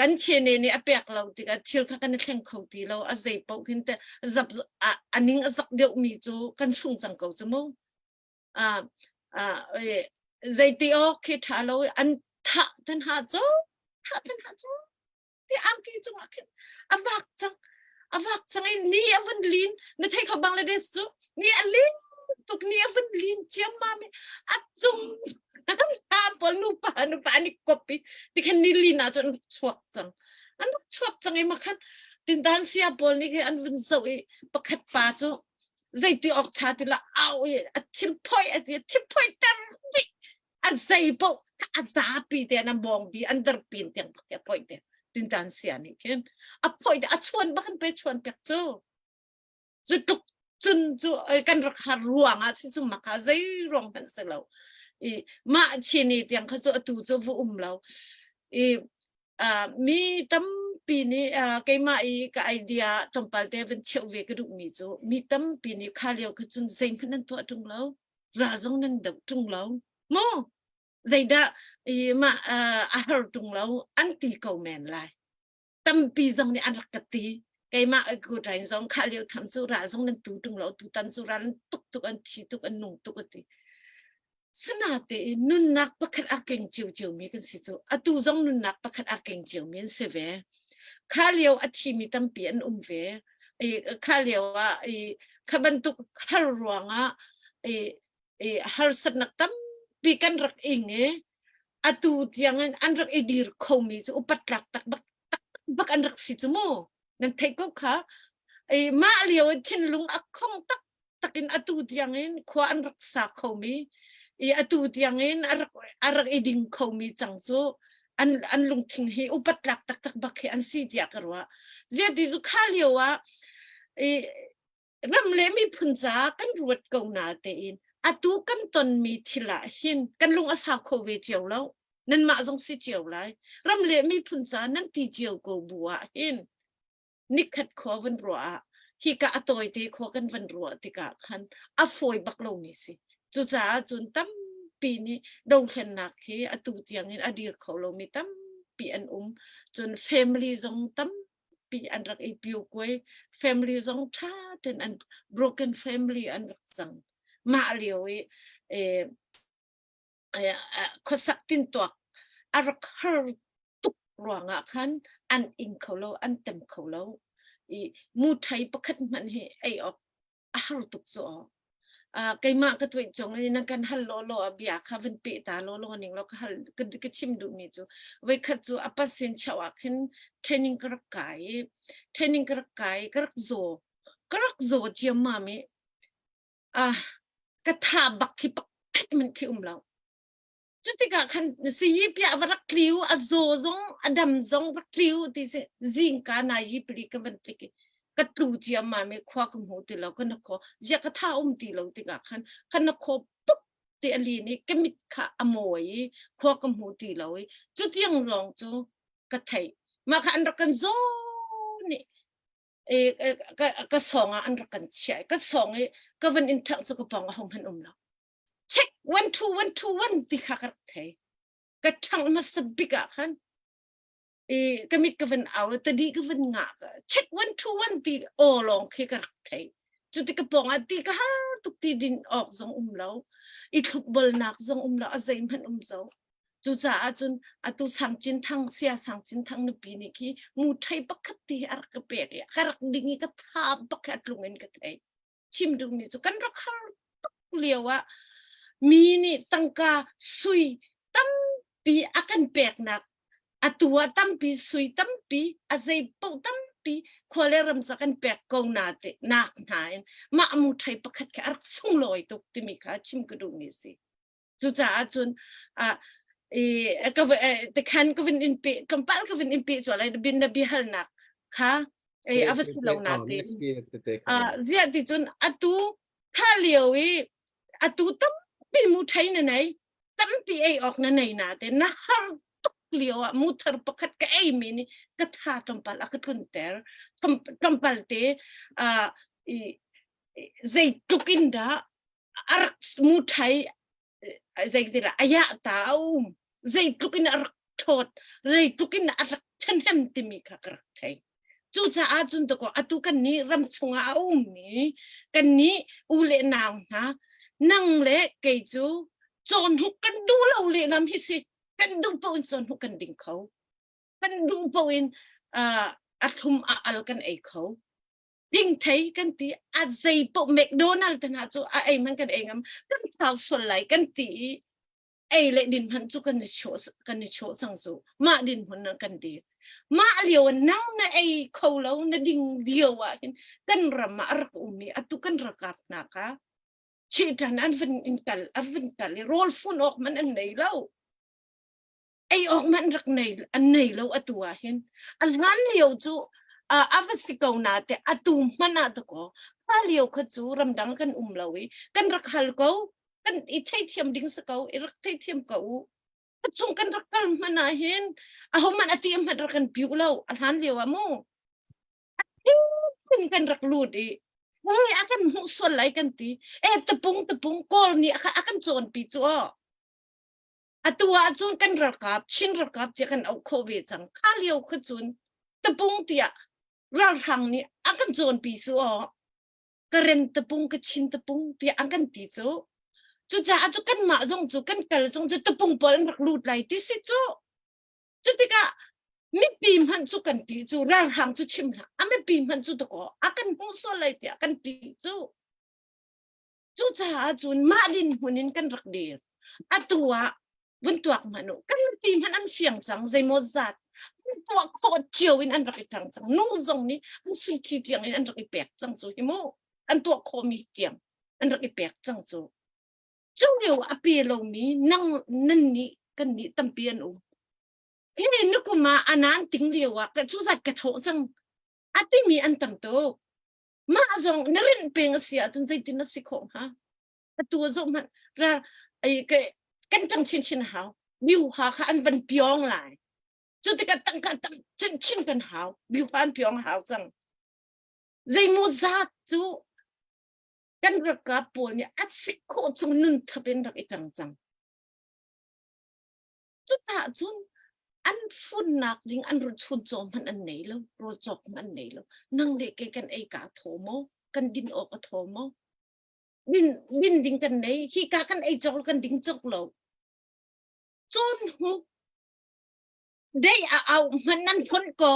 D: kan chene nih a pek lo tikah thil kha kan i thleng kho ti lo a zei paoh khin te zap a ning a zak deuh mi cu kan sung cang ko cu mu a a zeiti awk khi tha lo an thah tan ha cu thah tan ha cu ti angki cungah khin a vak cang a vak cang i ni a vun lin na thei kho Bangladesh cu ni a lin tuk ni a vun lin ciammam i a cung ha pawl nupa nupa an i kop i tikhan ni lin ah cun an rak chuak cang an rak chuak cang i makhan tintan sia pawl nih khi an vun zoh i pakhat pa cu zeiti awk tha ti la au i a thil phoi a ti thil phoi ter dih a zei paoh a zapi te an bawng bi an darpin tiang bak a phoih te tintan sia nih khin a phoih te a chuan bak an pe chuan pek cu cu tluk cun cu kan rak har ruang ah si cu maka zei ruang hmanh si lo i mah chini tiang kha cu atu cu vu um lo i mi tampi nih keimah i ka idea tlawmpal te van cheuh ve ka duhmi cu mi tampi nih kha lio kha cun zeihmanh an tuah ṭung lo ral zong nan doh ṭung lo mu zeidah i mah a har ṭung lo an ti ko men lai tampi zong nih an rak ka ti keimah kuṭain zong kha lio tham cu ral zong nan tu ṭung lo tutan cu ral an tuk tuk an thi tuk an nung tuk a ti sanate in nunnak pakhat a keng cio mi kan si cu atu zong nunnak pakhat a keng cio mi an si ve kha lio a thimi tampi an um ve i kha lio ah i kha bantuk har ruangah i i harsatnak tampi kan rak ing i atu tiang in an rak i dir khomi cu upat tlak tak bak. bak an rak si cu mu. Nan theih ko kha. E, mah lio in thinlung a khong tak takin atu tiangin khua an rak sa khomi i atu tiangin a rak a rak i ding khomi cang cu an an lungthin hi upat tlak taktak bak hi an si tiah ka ruah. Zia ti cu kha lio ah i ram le miphun ca kan ruat ko na tein atu kan tonmi thil ah hin kan lung a sau kho ve cio lo. Nanmah zong si cio lai. Ram le miphun ca nan ti cio ko bu ah hin nikhat khua van ruah ah hika a tawite khua kan van ruah tikah khan a fawi bak lomi si. Cucaah cun tampi nih dothlennak hi atu tiang in a dir kho lomi tampi an um. Cun family zong tampi an rak i piu kuai. Family zong ṭha tein an broken family an rak cang. Mah lio i eh, khuasak tintuak a rak har tuk ruangah khan an ing kho lo an tem kho lo i mu thai pakhat hmanh hi ei awk a har tuk cu aw keimah ka tuih chung in nan kan hal law law a bia kha van pe ta law law ning law ka hal ka, ka chim duh mi cu voikhat cu a pasin chau ah khin training ka rak kai i training ka rak kai ka rak zaw ka rak zaw ciam mam i ah ka tha bak khi pakhat man khi um lo cu tikah khan siyi piah va rak tliu a zaw zong a dam zong rak tliu ti si zingka nai yi pali ka van tlik i ka tlu ciam ma mi khua ka hmu ti lo ka na kho zia ka tha um ti lo tikah khan ka na kho pup ti a lin i ka mit kha a mawi i khua ka hmu ti lo i cu tiang lawng cu ka theih mah kha an rak kan zaw nih ka ka song ah an rak kan chiah ka song i ka van in ṭhang cu ka pawng a hong hman um lo check 1 2 1 2 1 ti kha ka rak thei ka ṭhang hmasa bik ah khan i ka mit ka van au tadi ka van ngah ka check 1 2 1 ti aw lawng khi ka rak thei cu ti ka pawng ah ti ka har tuk ti din awk zong um lo i thluk bolnak zong um lo a zeihmanh um zo Cucaah cun atu Sang Cin Thang sia Sang Cin Thang nupi nih khi mu thei pakhat ti hi a rak ka pek i ka rak ding i ka tha bak hi a tlung in ka thei. Chim duhmi cu kan rak har tuk lio ah mi nih tangka sui tampi a kan peknak atu ah tampi sui tampi a zei paoh tampi khua le ram ca kan pek ko na te nak hna in mah mu thei pakhat khi a rak sunglawi tuk timi kha chim ka duhmi si. Cucaah cun ah i ka tikhan ka vun in pe tlawmpal ka vun in pe cu lai bin na biahalnak kha ei a va si lo na te ziah ti cun atu kha lio i atu tampi mu thei na nei tampi ei awk na nei na te na har tuk lio ah mu thar pakhat ka ei mi nih ka tha tlawmpal a ka tlunter tlawmpal te i zeitluk in dah a rak mu thai zeitir ah aya ta a um zeitluk in a rak thawt zeitluk in a rak ṭhahnem timi kha ka rak thei cucaah cun dakaw atu kan nih ram chungah a ummi kan nih u le nau hna nang le kei cu cawnhuk kan duh lo lehlam hi si kan duh paoh in cawnhuk kan ding kho kan duh paoh in a thlum a al kan ei kho thingthei kan ti a zei paoh McDonald te hna cu a ei man kan ei ngam kan thau sual lai kan ti i ei le din hmanh cu kan i chawh kan i chawh cang cu mah din hmun na kan dir mah lio nang na ei kho lo na ding lio ah hin kan ram ah a rak um i atu kan rakap hna kha chitan an vun in tal an vun tal i rawl fun awk man an nei lo ei awk hmanh rak nei an nei lo atu ah hin a hlan lio cu a va si ko na te atu hmanh ah dakaw kha lio kha cu ramdang kan um lo i kan rak hal ko kan i theithiam ding si ko i rak theithiam ko u chung kan rak kal hmanh ah hin aho hmanh ati hmanh rak kan piu lo a hlan lio ah mu in kan rak lut i hei a kan hmuh sual lai kan ti e tapung tapung kawl nih a kan cawn pi cu aw Atu ahcun kan ralkap, Chin ralkap tiah kan auh khawh ve cang. Kha lio kha cun tapung tiah ralhrang nih a kan cawnpi su aw. Karen tapung, ka Chin tapung tiah an kan ti cu. Cucaah cu kanmah zong cu kan kal zong cu tapung pawl an rak lut lai ti si cu. Cu tikah mipi hmanh cu kan ti cu ralhrang cu chim hlah. A mipi hmanh cu dakaw a kan hmuh sual lai tiah kan ti cu. Cucaah cun mah dinhmun in kan rak dir. Atu ah vun tuak hmanh u. Kan mipi hmanh an fiang cang zeimaw zat. An tuah khawh cio in an rak i ṭang cang. Nu zong nih an sungthi tiang in an rak i pek cang cu hi mu. An tuah khawhmi tiang an rak i pek cang cu. Cu lio a pe lomi nang nan nih kan nih tampi an um. Hi nukum ah anan ting lio ah ka cu zat ka thawh cang. A timi an tam tuk. Mah zong na rinh peng a si ahcun zeitin a si khawh hnga? Atu a zoh hmanh ral ai ke kan ṭang chinchin a hau. Biuha kha an van piong lai. Cu tikah tangka tam chinchin kan hau. Biuha an piong a hau cang. Zeimaw zat cu kan ralkap pawl nih a si khawh chung nun thap in rak i ṭang cang. Cutah cun an funnak ding an run chun caw hmanh an nei lo, rawl cawk hmanh an nei lo. Nang le kei kan ei ka thaw maw? Kan din awk a thaw maw? Din, din ding kan nei. Hi ka kan ei cawk lo, kan ding cawk lo. Cun hu dei a au hmanh nan thlon ko.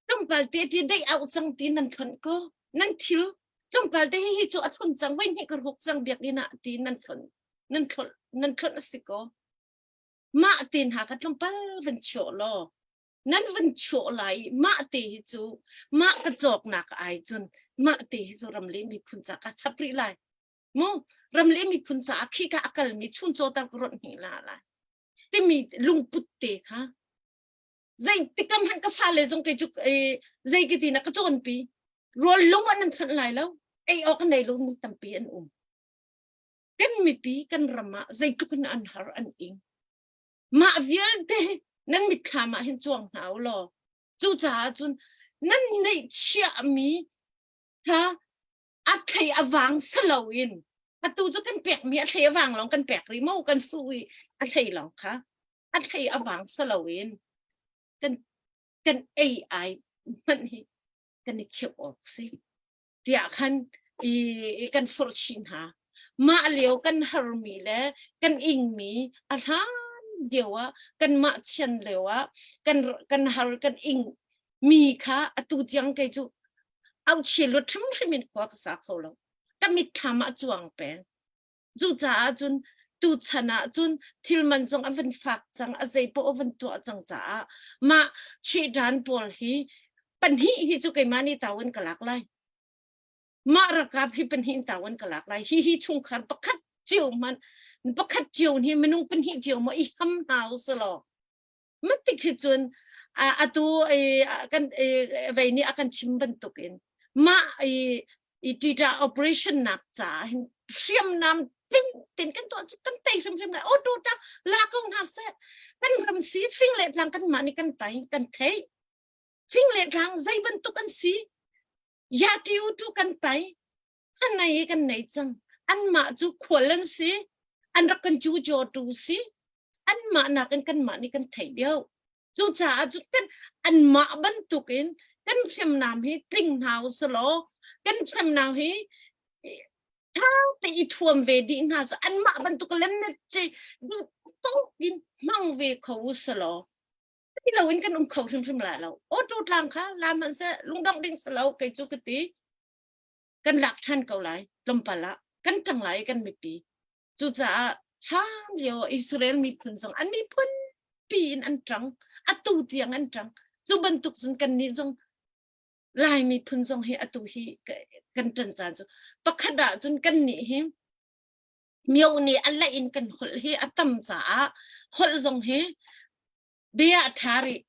D: Tlawmpal te ti dei au cang ti nan thlon ko. Nan thil tlawmpal te hi cu a thlon cang voi hnih ka ruk cang biakinn ah ti nan thlon nan thlon nan thlon a si ko. Mah te hna kha tlawmpal van chuah law nan van chuah lai i mah te hi cu mah ka cawknak ai cun mah te hi cu ram le miphun ca ka chap rih lai. Mu ram le miphun caah khi ka a kalmi chuncaw tar ka ronh hni la lai. Timi lungput te kha zei tikam han ka fale zong kei cu zei ka ti na ka cawnpi rawl lung an an thlanh lai lo ei awk nei lo mi tampi an um kan mipi kan ram ah zeitluk in an har an ing mah vialte nan mitthlam ah hin chuang hna u law cucaah cun nan neih chiahmi kha a thlei a vang salo in atu cu kan pekmi a thlei a vang lawng kan pek rih mo kan su i a thlei lawng kha a thlei a vang salo in kan kan ei ai hmanh hi kan i cheuh awk si tiah khan i kan forh chih hna mah lio kan harmi le kan ingmi a hlan lio ah kan mah chian lio ah kan kan har kan ing mi kha atu tiang kei cu au chi lut hrimhrim in khua ka sa kho lo ka mitthlam ah cuang peng Cucaah cun tuchan ah cun thil man zong a van fak cang, a zei paoh a van tuah cang caah mah chehdan pawl hi pahnih hi cu keimah nih tawin ka lak lai. Mah ralkap hi pahnih in tawin ka lak lai. Hi hi chungkhar pakhat cio hmanh pakhat cio hi minung pahnih cio maw i ham hna usalaw Matik hi cun atu kan vei nih a kan chim bantukin mah i i tita operation nak ca hin hriamnam tling tin kan tuah cu kan tei hrimhrim lai auto ta la ko hna seh kan ram si fing le tlang kan mah nih kan tai kan thei fing le tlang zei bantuk an si ya ti u tu kan tai kan nei kan nei cang an mah cu khual an si an rak kan cu jaw tu si anmah nakin kanmah nih kan theih deuh cucaah cu kan anmah bantukin kan hriamnam hi tling hna usalaw kan hriamnam hi tha te i thuam ve dih hna cu anmah bantuk len na ce duh in hmang ve kho usalaw ti loin kan um kho hrimhrim la lo auto tlang kha la hmanh seh lungdong ding salo kei cu ka ti kan lak ṭhan ko lai tlawmpal ah kan ṭang lai kan mipi Cucaah hlan lio Israel miphun zong an miphun pi in an ṭang. Atu tiang an ṭang. Cu bantuk cun kannih zong Lai miphun zong hi atu hi kan ṭan caan cu pakhat ah cun kannih hi mio nih a laih in kan holh hi a tam caah holh zong hi bia a ṭha rih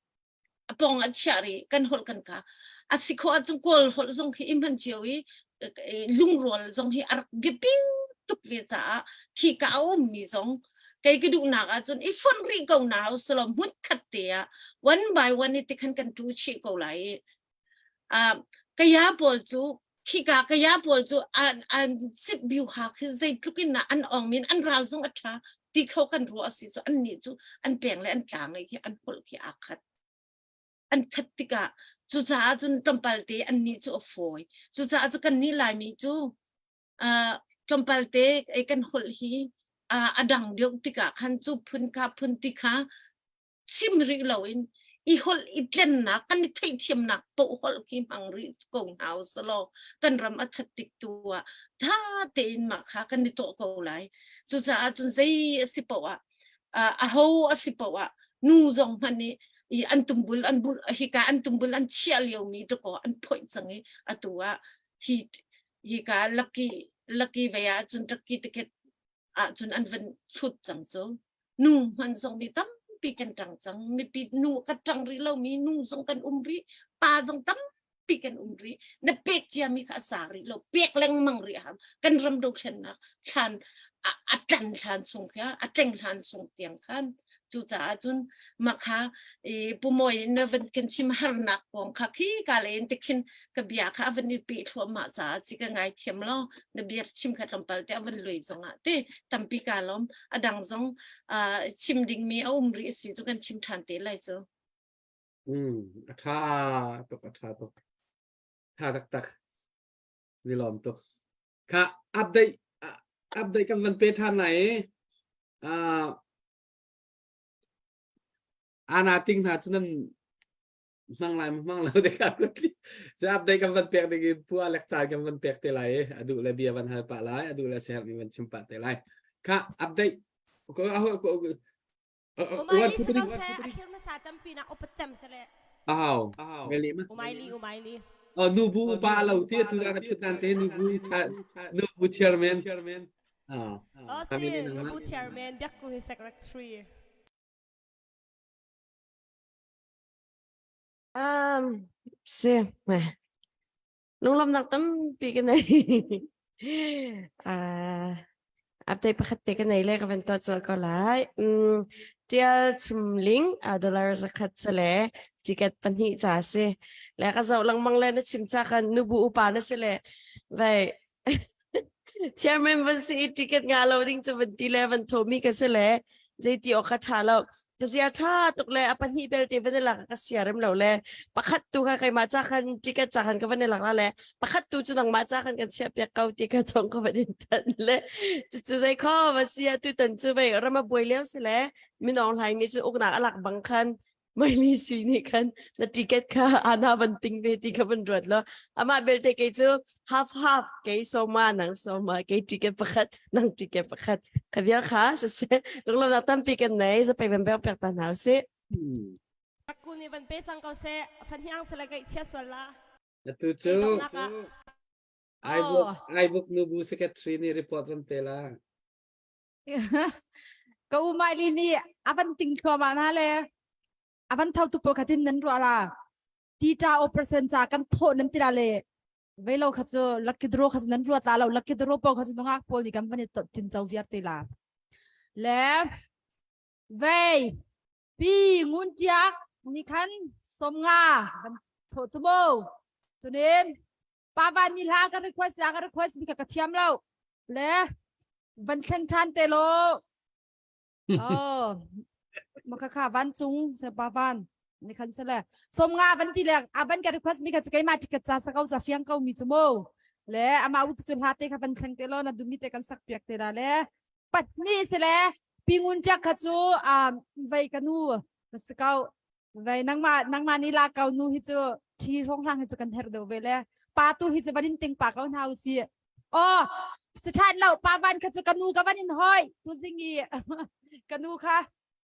D: a pong a chiah rih kan holh kan ka a si khawh ahcun kawl holh zong khi i hman cio i lungrual zong hi a rak biapi tuk ve caah khi ka a ummi zong kei ka duhnak ahcun i fonh rih ko na usalaw hmun khat te ah one by one i tikhan kan tu chih ko lai i kaya pawl cu khika kaya pawl cu an an sit biu ha khi zeitluk in an ong min an ral zong a tha ti kho kan ruah si cu an nih cu an peng le an tlang khi an holh khi aa khat an khat tikah cucaah cun tlawmpal te an nih cu a fawi cucaah cu kan nih laimi cu tlawmpal te kan holh hi a dang deuh tikah khan cu phun kha phun ti kha chim rih loin i holh i tlennak kan i theihthiamnak poh holh khi hmang rih ko hna usalaw kan ram a that tik tu ah tha tein mah kha kan i tuah ko lai cucaah cun zei a si poh ah aho a si poh ah nu zong hmanh nih. I an tumbul an bul hika an tumbul an chiah lio mi dakaw an phoih cang i atu ah hi hika lucky lucky ve ah cun lucky ticket ah cun an van thlut cang cu. Nu hman zong nih tampi kan ṭang cang. Mipi nu ka ṭang rih lomi nu zong kan um rih. Pa zong tampi kan um rih. Na pek ciami kha a sa rih lo. Pek lengmang rih a hau. Kan ram dothlennak thlan a tlan hlan chung kha a tleng hlan chung tiang khan cucaah cun mah kha Pu Mawi na van kan chim harnak kong kha khi ka le in tikhin ka bia kha a van i peh thluahmah caah ci ka ngaithiam lo na bia chim kha tlawmpal te a van lui zong ah te tampi ka lawm a dang zong chim dingmi a um rih si cu kan chim ṭhan te lai cu.
C: A ṭha tuk a ṭha tuk tha taktak ni lawm tuk kha update update kan van pe ṭhan lai ana ting hna cu nan hmang lai hmang lo te ka kut cu update kan van pek ding in pu Alex caan kan van pek te lai i a duh le bia van hal pah lai a duh le siherh mi van chim pah te lai kha update ko
A: Umaili si ko seh a thlir hmasa campi nak upat cem sele
C: Aw meli ma
A: Umaili umaili
C: Oh nubu upa lo ti tu zan a thut nan te nubu nubu chairman
A: Ah Oh si nubu chairman biak ku hi secretary
H: Um, si, lunglamnak tampi ka nei. uh, update pakhat te ka nei le ka van tuah colh ko lai. Um, tial chumling a dollar zakhat sale ticket pahnih ca si. Le ka zoh lengmang le na chim cha kan nubu upa na si le vai Chairman van si i ticket nga lo ding cu van ti le van thomi ka si le zeiti awk ka ṭha lo. Ka zia ṭha tuk le a pahnih belte van i lak ka sia rem lo le pakhat tu kha keimah ca khan ticket ca khan ka van i lak la le pakhat tu cu nangmah ca khan kan chiah piak ko ti ka thong ka van in tan le cucu zei kho va sia tu tan cu vei ram a buai lio si le minong hlaing nih cu uknak a lak bang khan Maili sui nih khan na ticket kha ana van ting ve ti kha van ruat lo amah belte kei cu half half kei soma nang soma kei ticket pakhat nang ticket pakhat ka vial kha siseh lunglawmnak tampi kan nei zapei van bek pek ta hna usih
A: Aku nih van pe cang ko seh fan hiang sala gaih chia sual la
C: Atu cu Aibuk Aibuk nubu secretary nih report van pe la
I: Ka u Maili nih a van ting thluahmah hna le a van tho tu pawl kha tin nan ruah la. Tita operation ca kan thawh nan ti la le vei lo kha cu lucky draw kha cu nan ruat la lo lucky draw pawl kha cu nungak pawl nih kan van i tin co viar te la. Le vei pi ngun tiak ni khan somnga van thawh cu mu. Cunin pa van ni hla ka request la ka request mi ka ka thiam lo. Le van thleng ṭhan te law oh maka kha van cung se pa van ni khan se le som nga van ti le a van ka request mi kha chu keima ticket cha sa ko cha fiang ko mi chu mo le ama u chu hla te kha van thleng te lo na dumi te kan sak piak te la le patni se le pingun chak kha chu um vai kanu ka kau Vei nangmah nangmah nih la ko nu hi cu ṭhi hrawnghrang hi cu kan herh deuh ve le pa tu hi cu van in ting pa ko hna usih. Oh, si ṭhan lo pa van kha cu ka nu ka van in hoi tu zing i ka nu kha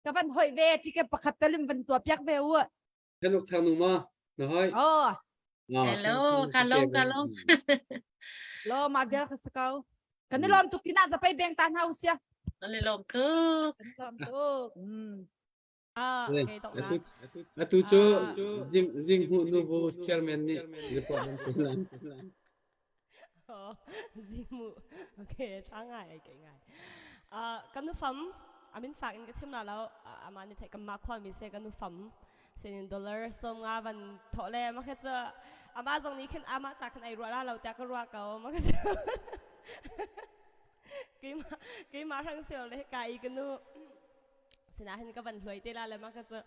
I: ka van hoi ve ṭike pakhat talim van tua piak ve u.
C: Kan uk thang nu ma na hoi.
I: Oh.
D: Hello, ka lom ka lom.
I: Lo ma vial kha sa ko. Kan i lom tuk tina zapai beng ta hna usia.
D: Kan i lom tuk.
I: Kan i lom tuk. Mm.
C: Atu cu zing hmuh nubu chairman nih report an pek lai.
A: Zingmu okay tha ngai ke ngai. Kan nu fam amin fak in ka chim la lo ama ni thai kan ma khwa mi se kan nu fam senin dollar som nga van tho le ma kha chu ama zong ni khin ama cha khan ai ruwa la lo ta ka ruwa ko ma kha chu keima keima rang sel le ka i ka nu Sinain ka van hluai te la le ma ka cu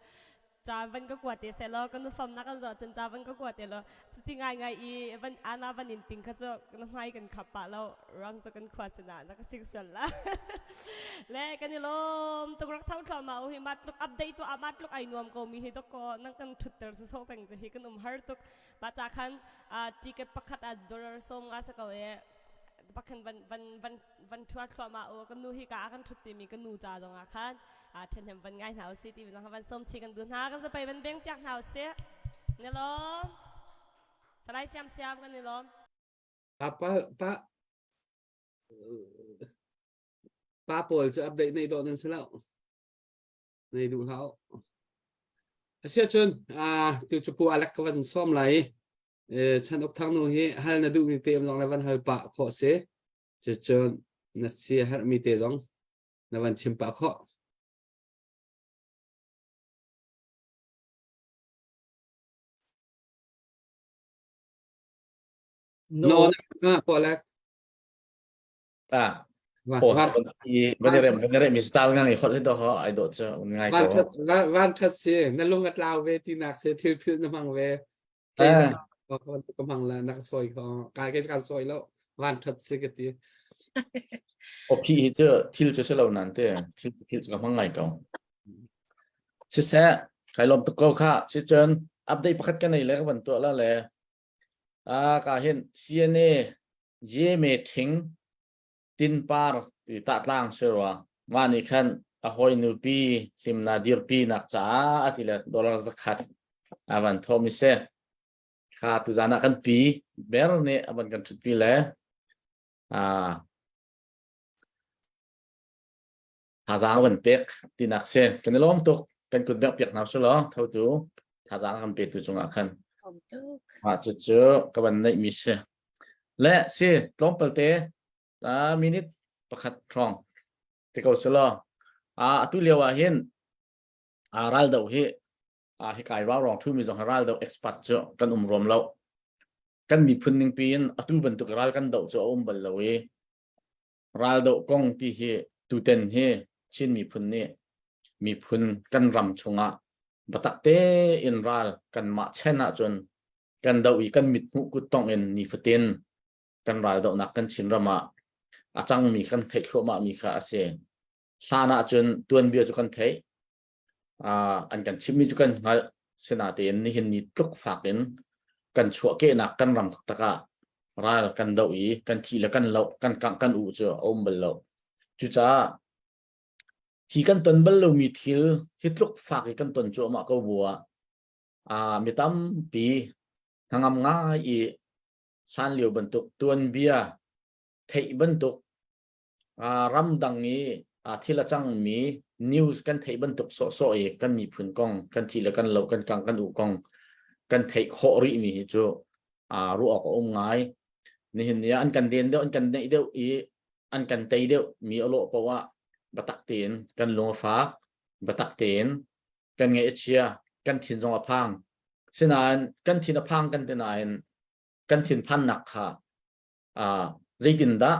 A: ca van ka kua te se law ka nu fam na kan zoh cun ca van ka kua te law cuti ngai ngai i van ana van in ting kha cu na hmai kan khap pah lo rang cu kan khua sinah na ka sing sel la le kan i lawm tuk rak tho thluah ma u hi ma tluk update tu ama tluk ai nuam ko mi hi dok ko nang kan thutter su so peng chu hi kan um har tuk ma cha khan ticket pakhat a dollar som nga sa ko e. Pakhan van van van van thuar thluahmah u kan nu hi ka kan thut mi kan nu ca zong ah khan a ṭhahnem van ngai hna usih ti van van som chi kan duh hna kan zapai van beng piak hna usih ni lawm salai siam siam kan ni lawm
C: Pa pa pa pa pawl cu update nei dawh nan si lo. Nei duh hlah. Asia cun ah tu cu pu Alek ka van sawm lai. Chan uk thang nu hi hal na duh mi te zong le van hal pah khawh si. Cucun na si herh mi te zong na van chim pah khawh.
E: No.
C: No, na Polak.
E: Ah. Van rem van rem mi style ngang i hot le do ho ai do chu ngai ko.
C: Van that si na lung a tlau ve ti nak se thil phil na hmang ve. Ke ka ka hmang la na ka soi ko. Ka ke ka soi lo. Van that si ka ti.
E: Ophi hi chu thil chu se lo nan te thil thil chu ka hmang ngai ko. Siseh kai lom tuk ko kha si cun update pakhat ka nei le ka van tuah la le Ah ka hin CNA Ye Me Thing Tinpar ti tahtlang si rua. Mah nih khan a hawi nupi hlimna dirpi nak caah a ti le dollar zakhat a van thawh mi si. Kha tuzan ah kan pi ber nih a van kan ṭhutpi le ah thazaang van pek tinak si kan i lawm tuk kan kut bek piak hna su law thotu thazaang kan petu cungah khan mah cu cu ka van neih mi si le si tlawmpal te minute pakhat hrawng ti ko su law atu lio ah hin ral do hi hi kai rau rong thu mi zong ral do expert cu kan um rom lo kan miphun ning pi in atu bantuk ral kan do cu a um bal lo i Raldoh kong ti hi tuten hi Chin miphun nih miphun kan ram chungah biatak tein ral kanmah chen ahcun kan doh i kan mithmuh kuttongh in nifatin kan raldohnak kan Chinram ah a cangmi kan theih thluahmahmi kha a si. Hlan ahcun tuanbia cu kan theih. an kan chimmi cu kan hngalh sinatein nihin ni tluk fak in kan chuahkehnak kan ram taktak ah ral kan doh i kan thih le kan loh kan kangh kan uh cu a um bal lo cucaah hi kan ton bal lomi thil hi tluk fak i kan ton cuahmah ko bu ah mi tampi hnangam ngai i hlan lio bantuk tuanbia theih bantuk ramdang i thil a cangmi news kan theih bantuk sawhsawh i kan miphun kong kan thi le kan lo kan kang kan u kong kan theih khawh rih mi hi cu ruah awk a um ngai nihin ni ah an kan den deuh an kan neih deuh i an kan tei deuh mi a lawh poah ah biatak tein kan lung a fak biatak tein kan ngaih a chia kan thin zong a phang sinain kan thin a phang kan ti nain kan thinphannak kha zeitindah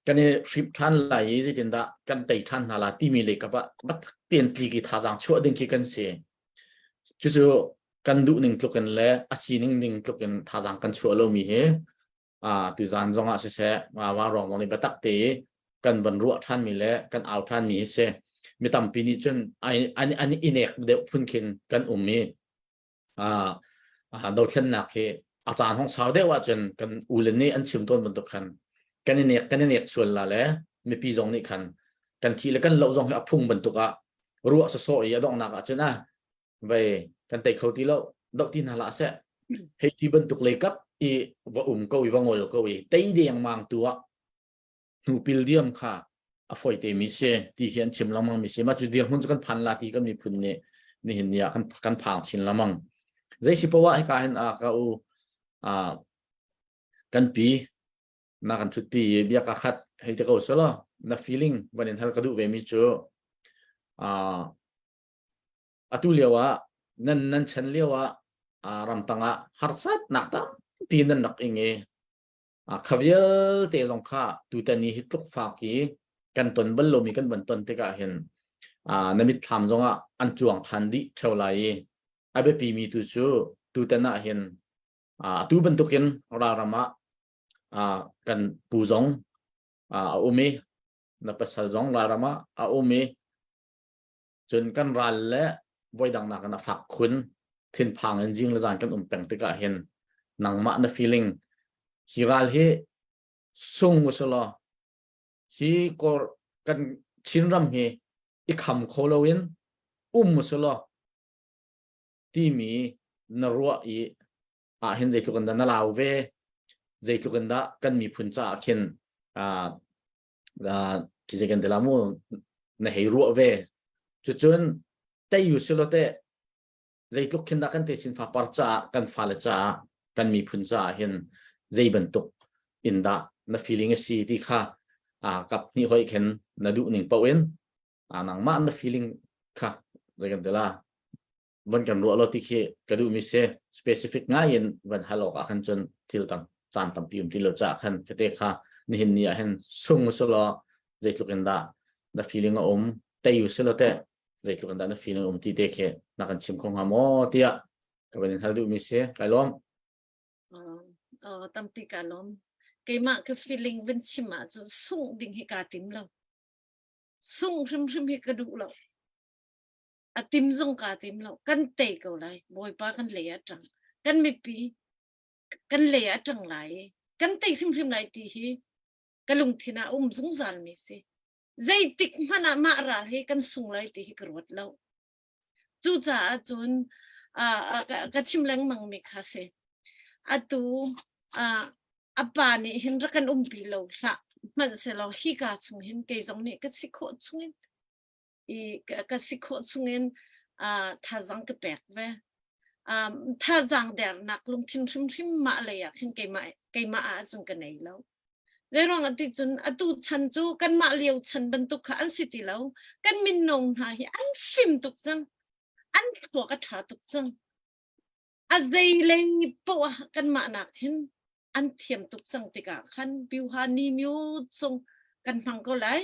E: kan i hrip ṭhan lai i zeitindah kan tei ṭhan hna la timi lei kap ah biatak tein tlik i thazaang chuah ding khi kan si. Cucu kan duh ning tluk in le a sining ning tluk in thazaang kan chuah lomi hi tuzaan zong ah siseh wa ruang zong nih biatak te i kan van ruah ṭhanmi le kan au ṭhanmi hi si. Mi tampi nih cun an an i nek deuh phun khin kan um i dothlennak hi a caan hong sau deuh ahcun kan ule nih an chim tawn bantuk khan kan i nek kan i nek sual la le mipi zong nih khan kan thi le kan loh zong hi a phung bantuk ah ruah sawsawh i a donghnak ahcun ah vei kan tei kho ti lo doh ti hna hlah seh hei ti bantuk lei kap i va um ko i va ngol ko i tei deng mang tu ah hnupil diam kha a foi te mi si ti hi an chim lengmang mi si mah cu dirhmun cu kan phan la ti kan miphun nih nihin ni ah kan kan phang chin lengmang zei si poah hika hin a ka u a kan pi na kan thut pi bia ka khat hei te ko selo na feeling van in hal ka duh ve mi cu a atu lio ah nan nan chan lio ah ramtang ah harsat nak tampi nan rak ing i Kha vialte zong kha tutan i hi tluk fak i kan ton bal lomi kan van ton tikah hin na mitthlam zongah an cuang ṭhan dih ṭheo lai i a biapimi tu cu tutan ah hin atu bantukin ralram ah kan pu zong a um i na pasal zong ralram ah a um i Cun kan ral le voidang nakin a fak khun thinphang in zing le zan kan um peng tikah hin nangmah na feeling hi ral hi. Sung usalaw hi kor kan Chinram hi i kham kho loin um usalaw timi na ruah i ah hin zeitluk in dah na lau ve zeitluk in dah kan miphun caah khin ah khi zei kan ti la mu na hei ruah ve cucun tei u silo te zeitluk khin dah kan te chin fapar caah kan fale caah kan miphun caah hin zei bantuk in dah na feeling a si ti kha kap hnih hoi khin na duh ning paoh in nangmah na feeling kha zei kan ti la van kan ruah lo ti khi ka duh mi si specific ngai in van hal awk ah khan cun thil tam caan tampi um ti lo caah khan ka te kha nihin ni ah hin sung usulaw zeitluk in dah na feeling a um tei usulaw te zeitluk in dah na feeling um ti te khi na kan chim kho hnga maw tiah ka van in hal duh mi si kai lawm
D: Oh, tampi ka lawm. Keimah ka feeling van chim ah cun sungh ding hi kaa tim lo. Sungh hrimhrim hi ka duh lo. A tim zong kaa tim lo. Kan tei ko lai. Bawipa kan lei ah ṭang. Kan mipi kan lei ah ṭang lai. Kan tei hrimhrim lai ti hi ka lungthin ah um zungzal mi si. Zeitik hmanh ah mah ral hi kan sung lai ti hi ka ruat lo. Cucaah cun ka chim lengmang mi kha si. Atu a pa nih hin rak kan umpi lo hlah hmanhsehlaw hika chung hin kei zong nih ka si khawh chungin i ka si khawh chungin thazang ka pek ve. Thazang dernak lungthin hrimhrim mah lei ah khin keimah keimah ah cun ka nei lo. Zeiruang ah ti cun atu chan cu kanmah lio chan bantuk kha an si ti lo. Kan minung hna hi an fim tuk cang. An thluak a ṭha tuk cang. A zeilei poah ah kanmah nak hin an thiam tuk cang tikah khan Byuha ni myo cung kan hmang ko lai.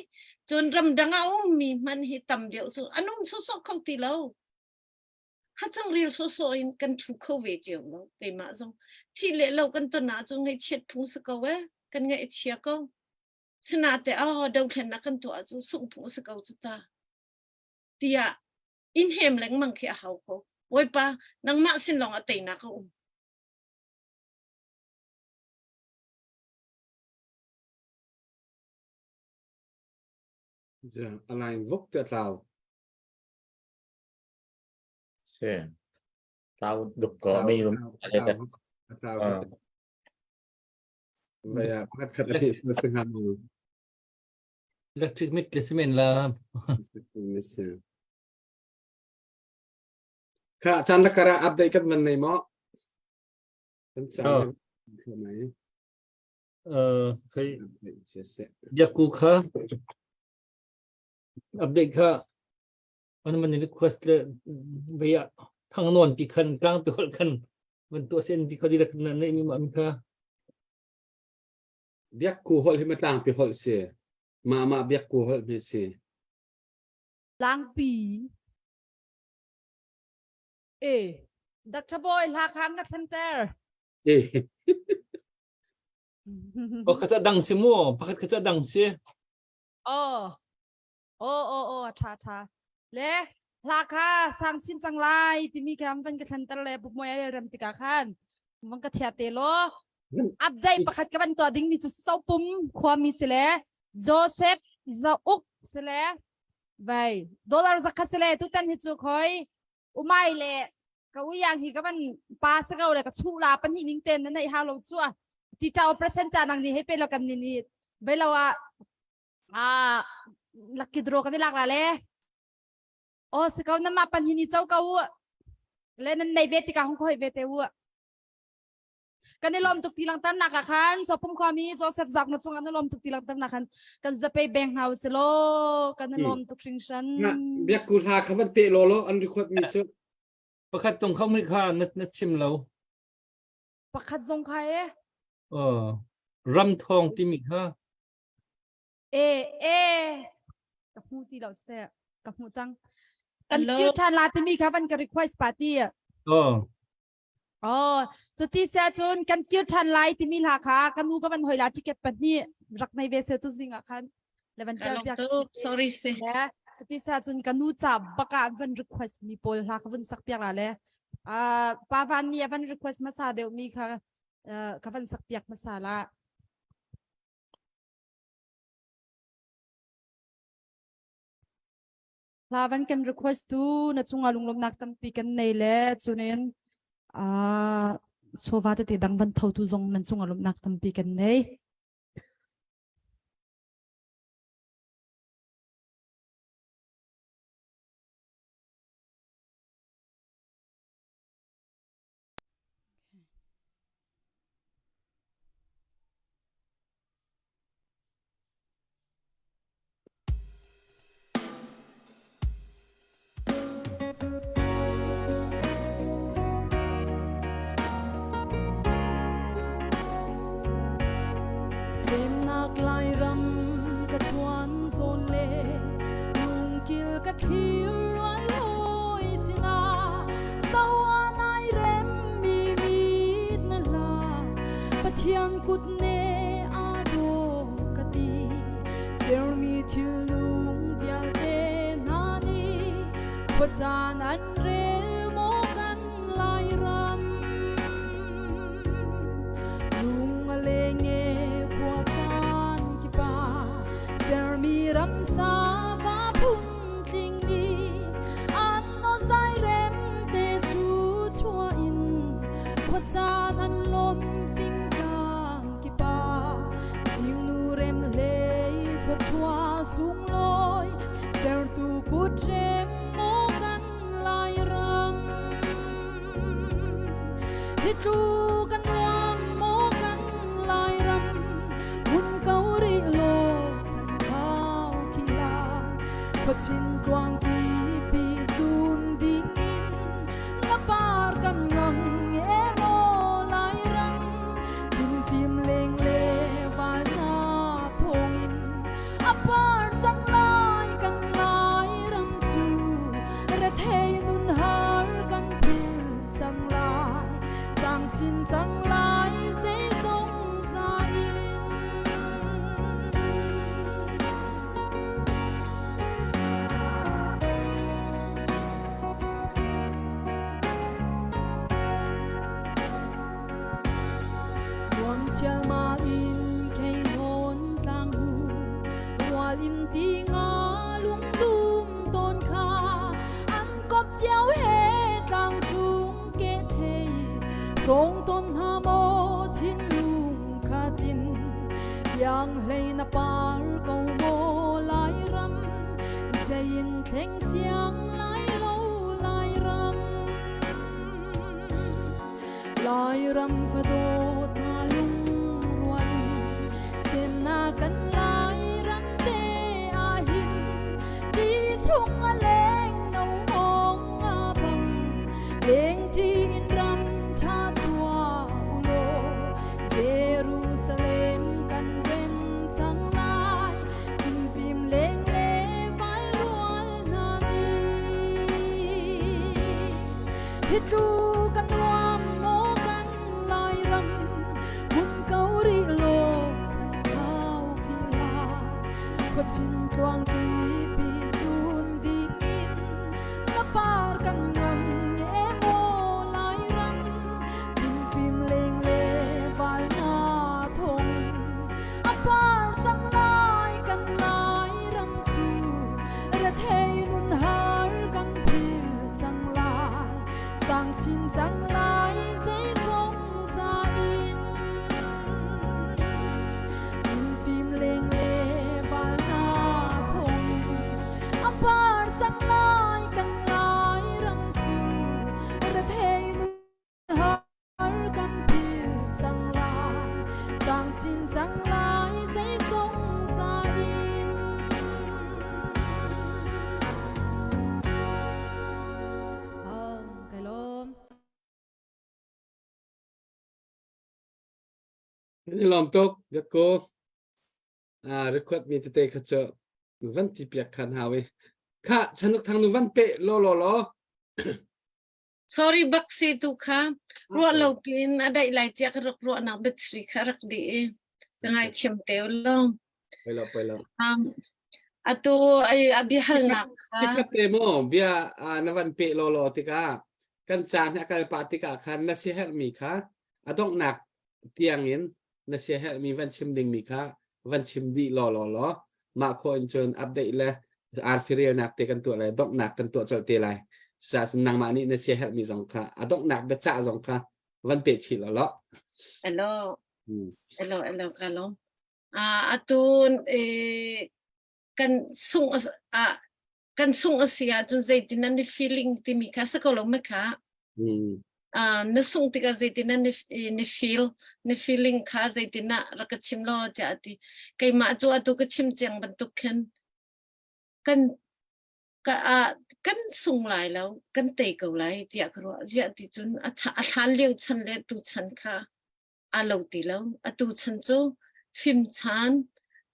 D: Cun ramdang ah a ummi hmanh hi tam deuh cu an um sawsawh kho ti lo. Hacang ril sawsawh in kan ṭhu kho ve cio lo keimah zong thih le lo kan ton ahcun ngaihchiat phung si ko eh kan ngaih a chia ko sinate oh dothlennak kan tuah cu sungh phung si ko cu ta tiah in hem lengmang khi a hau ko Bawipa nangmah sin lawng a teinak a um
C: Alain vok te tlau.
E: Si. Tlau duk ko mi rum ale te.
C: Tlau. Vaya pakhat khat a phe sa singa mu.
F: Electric mit le simen la.
C: Kha chan la kara update kan man nei mo. Kan chan. Mai.
F: Eh khai biaku kha update kha an man request le vaya thang non pi khan tlang pi hol khan van tu sen ti kho di lak na nei mi ma mi kha
C: biak ku hol hi ma tlang pi hol si ma ma biak ku hol mi si
I: tlangpi e Dr. Boy hla khan ka thlen ter
C: e
F: pakhat ca dang si mu pakhat kha ca dang si
I: oh Aw aw aw a ṭha ṭha. Le hla kha sang chin cang lai timi kha van ka thlanter le bukmuai a rem tikah khan van ka thia te law update pakhat ka van tuah ding mi cu sopum khuami si le Joseph Zauk si le vai dollar zakhat si le tutan hi cu khoi umai le ka uyang hi ka van pa sa ko le ka chu la pahnih ning ten na nei ha lo chu a ti tao present cha nang ni he pe lo kan ni ni bai lo a Ah, lucky draw kan i lak la le. Oh, si ko na mah pan hi ni cho ko u. Le nan nei ve tikah hung khoi ve te u. Kan i lawm tuk ti lang tar nak ah khan so pum khua mi Joseph Zak na chung an lawm tuk ti lang tar nak khan kan zapei beng hau si lo kan i lawm tuk hringhran.
C: Na biak ku hla kha van pe lo lo an record mi cu.
F: Pakhat tong kho mi kha na na chim lo.
I: Pakhat zong kha e.
F: Oh, ram thong timi kha.
I: E e ka hmu ti lo te ka hmu cang kan kir than la timi kha van ka request pa ti
F: oh
I: oh cuti sia cun kan kir than lai timi hla kha ka nu ka van hoi la ticket pahnih rak nei ve se tu zing ah khan le van tel piak
D: sorry se
I: cuti sia cun ka nu ca baka van request mi pawl hla ka van sak piak la le pa van ni van request masa deuh mi kha ka van sak piak masa la. Hla van kan request tu na cungah lunglawmnak tampi kan nei le cunin ah chawva tete dang van tho tu zong nan cungah lawmnak tampi kan nei. Semnak Lairam ka chuan zawn le lungkil ka thlir rual hawi sinah Zoa nai rem mi mit na hla Pathian kut ne a daw ka ti Sermi thilnung vialte hna nih khuacaan an rel maw kan Lairam Lung a leng e khuacaan kipa sermi ramsa va phun tling nih an aw zai rem te cu chuah in khuacaan an lawm fingtlang kipa zingnu rem hlei thluachuah sunglawi sertu kut rem maw kan Lairam hi tlu kan nuam maw kan Lairam hun ko rih law chan khau khi la khuachin tluangpi pi zun ding in na par kan ngang e maw Lairam Tinfim leng le val na thawngin a par cang lai kan Lairam cu rethei nun har kan phil cang lai sang chin cang lai zeizong za in Nuam chialmal in kei nawn tlang hu rual in ti nga lungdum tawn kha an kop cio he tlang chung ke thei rong ton hna maw thinlung khatin iang hlei na par ko maw Lairam zein thleng siang lai lo Lairam Lairam fadawt na lungrual semnak kan Lairam te ahhin ti chung a leng no hong a bang leng ti in ram tha chua ulo Jerusalem kan rem cang lai Tinfim leng le vai rual na ni Hi tlu kan nuam maw kan Lairam hmun ko rih law chan thau khi la khuachin tluang ti pi sun ding in na par kan ngang e maw Lairam Tinfim leng le val na thawng in a par cang lai kan Lairam cu rethei nun har kan phil cang lai sang chin cang lai zeizong za in fim leng le val na thong a par cang lai kan lai ram cu rethei nun har kan phil cang lai sang chin cang lai zeizong za in Kai lawm.
C: Ni lawm tuk biakko ah record mi tete kha cu van ti piak khan hawi kha chanuk thang nu van pe lo lo lo
D: Sorry bak si tu kha ruah lo pin a daih lai cia ka rak ruah nak battery kha rak di i ka ngai thiam te lo.
C: Poi lo poi lo.
D: Um, atu ai a biahalnak kha
C: Chikkhat te mo bia na van pe lo lo tikah kan caan a kal pah tikah khan na siaherhmi kha a donghnak tiangin na siaherhmi van chim dingmi kha van chim dih law law law mah khawh in cun update le. Arfi relnak te kan tuah lai, donghnak kan tuah colh te lai. Cucaah cun nangmah nih na siaherhmi zong kha a donghnak biacah zong kha van peh chih law law.
D: Hello.
C: Hmm.
D: Hello, hello, ka lawm. Ah, atu eh, kan sung ah kan sung a si ahcun zeitin nan i feeling timi kha sa ko lo ma kha.
C: Hmm.
D: Ah, na sung tikah zeitin nan i feel na feeling kha zeitin ah rak ka chim law tiah a ti. Keimah cu atu ka chim ciang bantuk khin kan ka ah kan sung lai lo kan tei ko lai tiah ka ruah. Ziah ti cun a a hlan lio chan le tu chan kha aa lo ti lo. Atu chan cu fim chan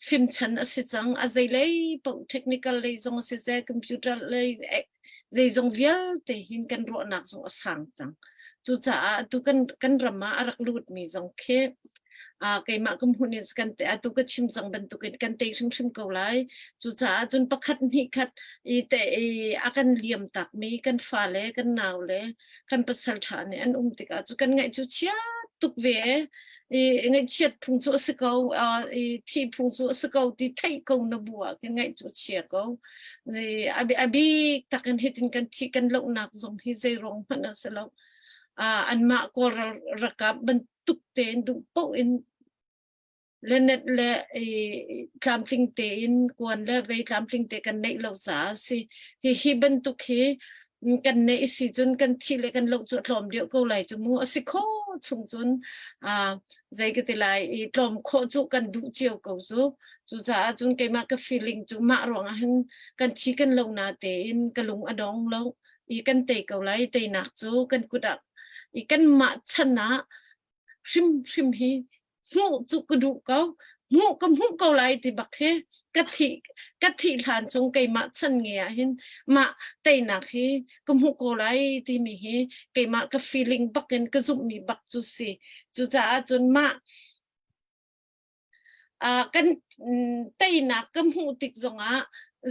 D: fim chan a si cang. A zeilei paoh technical lei zong a si seh, computer lei zeizong vialte hin kan ruahnak zong a sang cang. Cucaah atu kan kan ram ah a rak lutmi zong khi uh, keimah ka hmun in kan te atu ka chim cang bantukin kan tei hrimhrim ko lai. Cucaah cun pakhat hnih khat i te i a kan liam takmi kan fale kan nau le kan pasal ṭha nih an um tikah cu kan ngaih cu chia tuk ve i ngaihchiat phung cu a si ko i thih phung cu a si ko ti theih ko na bu ah khin ngaih cu a chia ko a bik takin hitin kan thih kan lohnak zong hi zei ruang hmanh a si lo anmah kawl ralkap bantuk tein duh paoh in Lenet le i tlamtling tein kuan le vei tlamtling te kan neih lo caah a si. Hi hi bantuk hi kan neih si cun kan thih le kan loh cu a tlawm deuh ko lai cu mu. A si kho chung cun uh, zei ka ti lai i tlawm khawh cu kan duh cio ko cu. Cucaah cun keimah ka feeling cu mah ruangah hin kan thi kan lo na tein ka lung a dong lo i kan tei ko lai teinak cu kan kut ah i kan mah chan ah hrimhrim hi hmuh cu ka duh ko hmuh ka hmuh ko lai ti bak hi ka thih ka thih hlan chung keimah chan nge ah hin mah teinak hi ka hmuh ko lai timi hi keimah ka feeling bak in ka zumhmi bak cu si cucaah cun mah uh, kan teinak ka hmuh tik zongah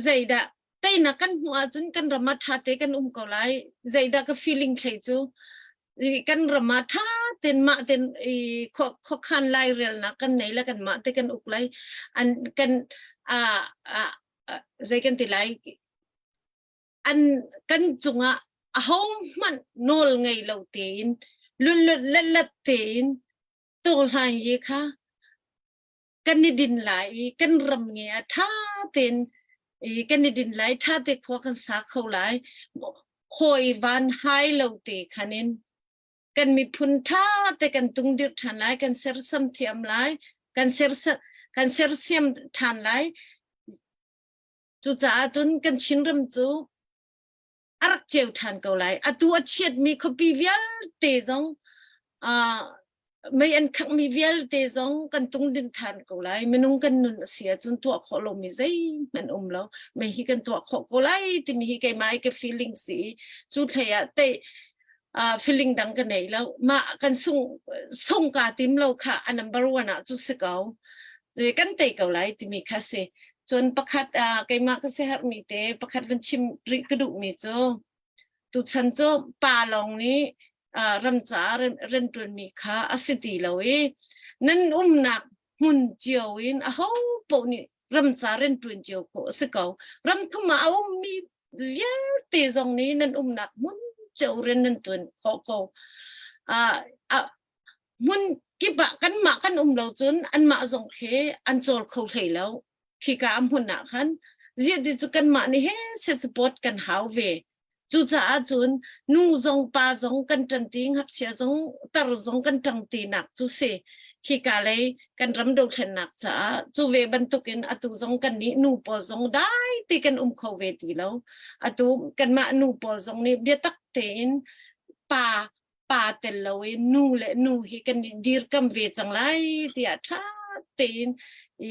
D: zeidah teinak kan hmuh ahcun kan ram ah ṭha te kan um ko lai zeidah ka feeling thlei cu kan ram ah ṭha ten mah ten i khuakhan lairelnak kan nei le kan mah te kan uk lai an kan a zei kan ti lai an kan cungah aho hmanh nawl ngei lo tein lullut let tein tawhlan ye kha kan i din lai i kan ram nge ah ṭha tein i kan i din lai ṭha te khua kan sa kho lai hawi van hai lo te khanin kan miphun ṭha te kan tung dir ṭhan lai kan sersam thiam lai kan ser kan sersiam ṭhan lai cucaah cun kan Chinram cu a rak ceu ṭhan ko lai. Atu a chiatmi khuapi vialte zong uh, mei an khanghmi vialte zong kan tung ding ṭhan ko lai. Minung kan nun a si ahcun tuah khawh lomi zeihmanh um lo. Mei hi kan tuah khawh ko lai timi hi keimah i ka feeling si i cu thlei ah te uh, feeling dang ka nei lo. Mah kan sung sung ka tim lo kha a number one ah cu si ko. Kan tei ko lai timi kha si. Cun pakhat ah keimah ka siaherhmi te pakhat van chim rih ka duhmi cu tuchan cu pa lawng nih uh, ram caah rianṭuanmi kha a si ti lo i nan umnak hmun cio in aho paoh nih ram ca rianṭuan cio khawh a si ko. Ram thum ah a ummi vialte zong nih nan umnak hmun cio rian nan ṭuan khawh ko. Uh, uh, hmun kip ah kanmah kan um lo cun anmah zong khi an cawl kho hlei lo khika a hmun ah khan ziah ti cu kanmah nih he se support kan hau ve cucaah cun nu zong pa zong kan ṭanti ngakchia zong tar zong kan ṭangti nak cu si khika lei kan ram dothlennak caah cu ve bantukin atu zong kan nih nu pawl zong dai ti kan um kho ve ti lo atu kanmah nu pawl zong nih biatak tein pa pa tel lo in nu le nu hi kan i dirkam ve cang lai tiah ṭha tein i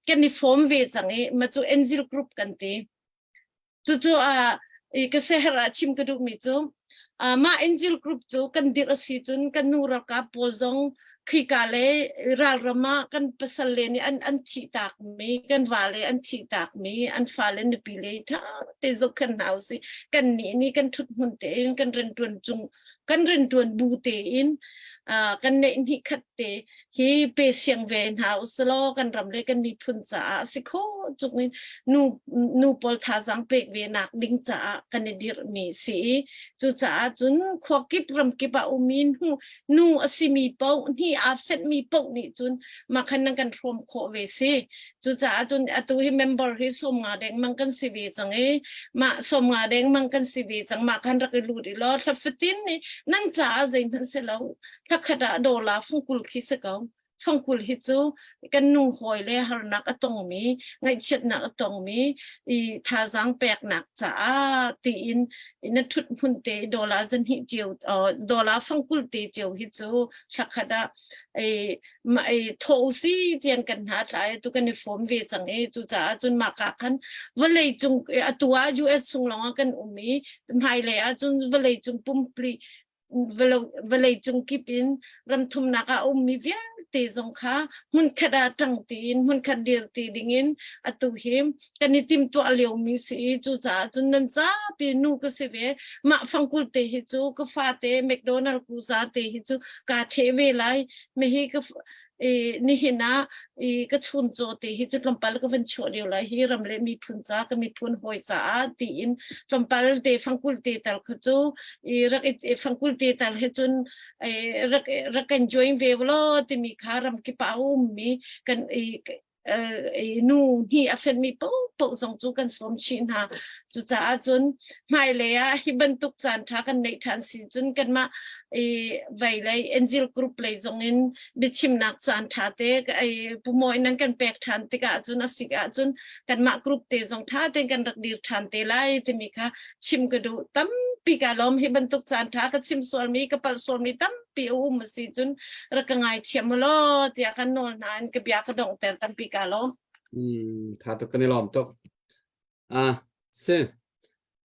D: kan i form ve cang i ma cu Angel group kan ti. Cucu a i ka seher ah chim ka duhmi cu mah Angel group cu kan dirh a si cun kan nu ralkap pawl zong khika le ralram ah kan pasal le nih an an thih takmi kan va le an thih takmi an fale nupi le ṭha te zohkhenh hna usih kan nih nih kan ṭhut hmun tein kan rianṭuan cung kan rianṭuan bu tein. Kan neih hnih khat te hi pe siang ve hna usalaw kan ram le kan miphun caah si kho cung in nu nu pawl thazaang pek ve nak ding caah kan i dirh mi si i cucaah cun khua kip ram kip ah ummi nu nu a simi paoh hni aa fenhmi paoh nih cun mah khan nan kan hrawm khawh ve si. Cucaah cun atu hi member hi 50 dengmang kan si ve cang i mah 50 dengmang kan si ve cang. Mah khan rak i lut i law thla fatin ni nan caah zeihmanh si lo. Thla khat ah dollar fungkul khi si ko. Fungkul hi cu kan nu hawi le harnak a tongmi, ngaihchiatnak a tongmi i thazaang peknak caah tiin na ṭhut hmun te dollar zahnih cio dollar fangkul te cio hi cu thlakhat ah thaw usi tian kan hna tlai tu kan i fom ve cang i cucaah cun mah ka khan vawlei cung atu ah US chung lawng ah kan um i hmailei ah cun vawlei cung pumpi vawlei cung kip in ramthumnak ah a ummi vialte zong kha hmunkhat ah ṭang tiin hmunkhat dir ti dingin atu hi kan i timhtuah liomi si i cucaah cun nan zapi nu ka si ve. Mah fangkul te hi cu ka fate McDonald kuza te hi cu kaa ṭheh ve lai. Mihi ka i nihin ah i ka chuncaw te hi cu tlawmpal ka van chuah lio lai hi ram le miphun ca ka miphun hawi caah tiin tlawmpal te fangkul te tal kha cu i rak i fangkul te tal he cun rak rak kan join ve law timi kha ram kip ah a ummi kan i nu hni a fenmi paohpaoh zong cu kan sawm chih hna. Cucaah cun hmailei ah hi bantuk caan ṭha kan neih ṭhan si cun kanmah i vei lei Angel Group lei zong in biachimnak caan ṭha te pumawi nan kan pek ṭhan tikah cun a sik ahcun kanmah group te zong ṭha tein kan rak dir ṭhan te lai timi kha chim ka duh. Tampi ka lawm. Hi bantuk caan ṭha ka chim sualmi ka palh sualmi tampi a um a si cun rak ka ngaithiam u law tiah kan nawl hna in ka bia ka donghter. Tampi ka lawm.
C: Tha tuk kan i lawm tuk. Ah, si.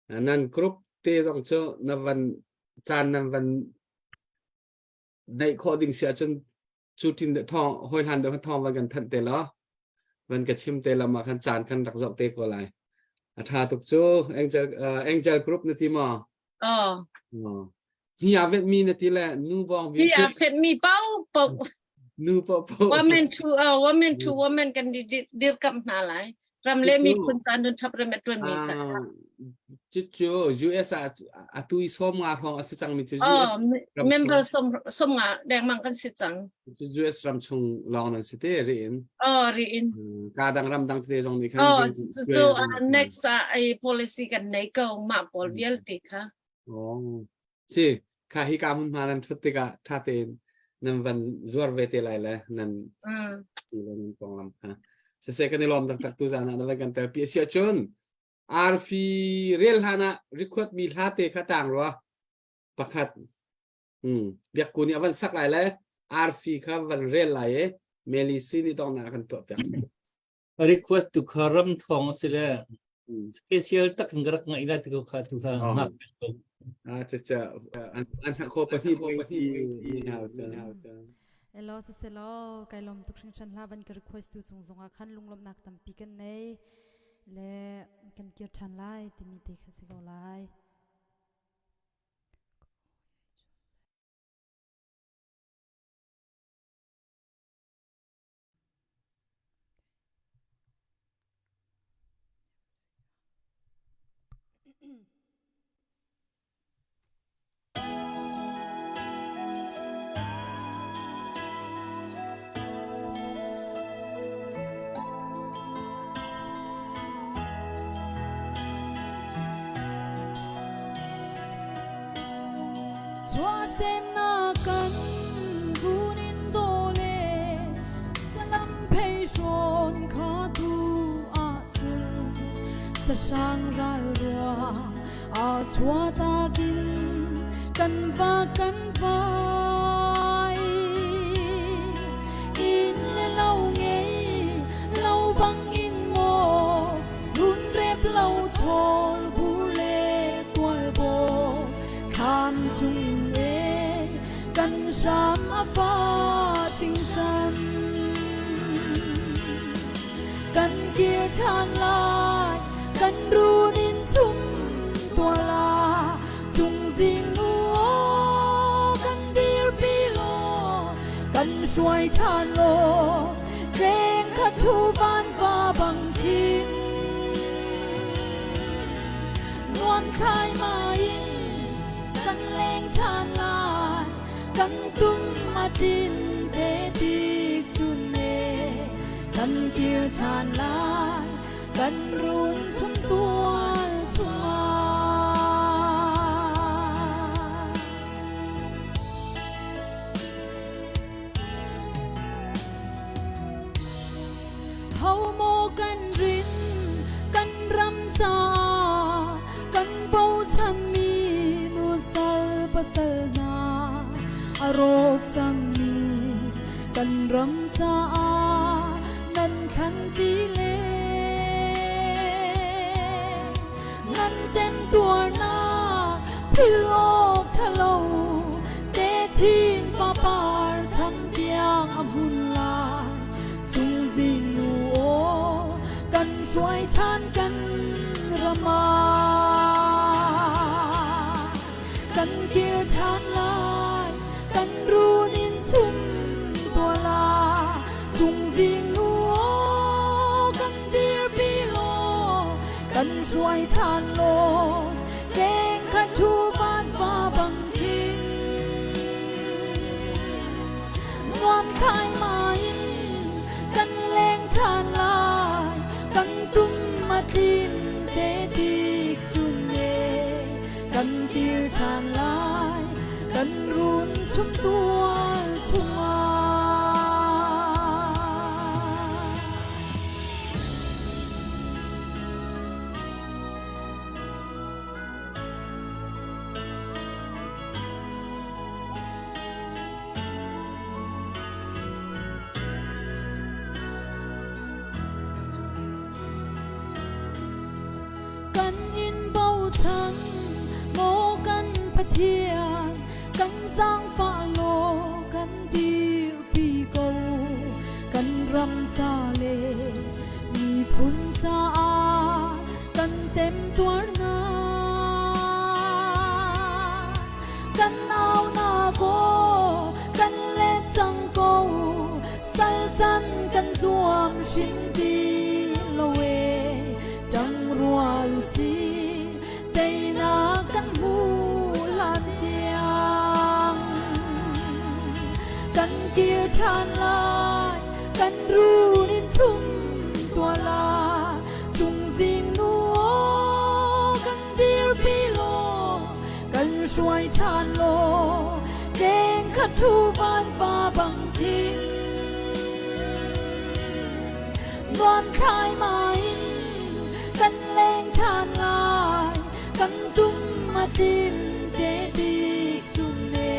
C: Nan group te zong cu na van caan nan van neih khawh ding si ahcun cu tin thong hoi hlan deuh thong van kan thanh te law van ka chim te lam ah khan caan khan rak zoh te ko lai. A tha tuk cu Angel uh, Angel group na ti maw?
D: Oh.
C: Oh. Hi a vet mi na ti le nu bong
D: Hi a fet mi pau pau.
C: Nu pau pau.
D: Women to uh, women to women kan dirkamh hna lai. Ram le miphun ca nun thap rem tuan mi sa.
C: Cu cu US ah atu i 50 hrawng a si cang mi cu
D: Oh, member som 50 dengmang kan si cang.
C: Cu US ram chung lawng nan si te ri in.
D: Oh, ri in.
C: Ka dang ram dang te zong nih khan.
D: Oh, cu next ah ai policy kan nei ko ma pawl vialte kha.
C: Oh. Si, kha hi ka hmun hma nan thut tikah ṭha tein nan van zuar ve te lai le nan ti le nan konglam kha. Siseh kan i lawm taktak tu zan ah na van kan telpi a si ahcun arfi rel hlan ah record mi hla te kha tang rua pakhat biakku nih a van sak lai le arfi kha van rel lai i Meli Sui nih dongnak a kan tuah piak.
F: Request tu kha ram thawng a si le special tak in ka rak ngaih lai ti ko kha tu kha ngak ko.
C: Ah cha cha an an kho pahnih pahnih ni hau cha.
I: Elo siselaw kai lom tuk hringhran hla van ka request tu cung zongah khan lunglawmhnak tampi kan nei le kan kir ṭhan lai timi te kha si ko lai. Chuahsemnak kan vun in daw le salam phei hrawn kha tu ahcun sahrang ral rua aa chuahtak in kan va kan vai. Inn le lo ngei lo bang in maw run rep lo chawl bur le tual baw Thlam chungin e kan hram a fa hringhran. Kan kir ṭhan lai, kan run in chum tuah la, chungzing nu aw kan dirpi law.
B: hruai ṭhan law tleng kha ṭhu van va bang khin nuam thlaimai in kan leng ṭhan lai kan tum a tlin te tik chun ne kan kir ṭhan lai kan run chung tual chungah. Ho maw kan rin kan ram caah kan bochanmi nusal pasal hna a rawk cangmi kan ram caah nan thlan ti le nan temtuarnak philh awk ṭhalo techin fapar chan tiang a hmun lai chungzing nu aw kan hruai ṭhan kan ram ah kan kir ṭhan lai kan run in chum tuah la chungzing nu aw kan dirpi law kan hruai ṭhan law leng kha ṭhu van va bang khin nuam khai mai in kan leng ṭhan lai kan tum a tlin te tik chun ne kan kir ṭhan lai kan run chum tual chungah. Kan in bochan maw kan Pathian kan zaangfah law kan dirpi ko kan ram ca le miphun caah kan temtuarnak kan aunak aw kan let cang ko sal can kan zuam hrim ti lo e ṭang rual usih teinak kan hmu hlan tiang kan kir ṭhan lai kan run in chum tuah la cungzing nu aw kan dirpi law kan hruai ṭhan law tleng kha ṭhu van va bang khin nuam thlaimai in kan leng ṭhan lai kan tum a tlin te tik chun ne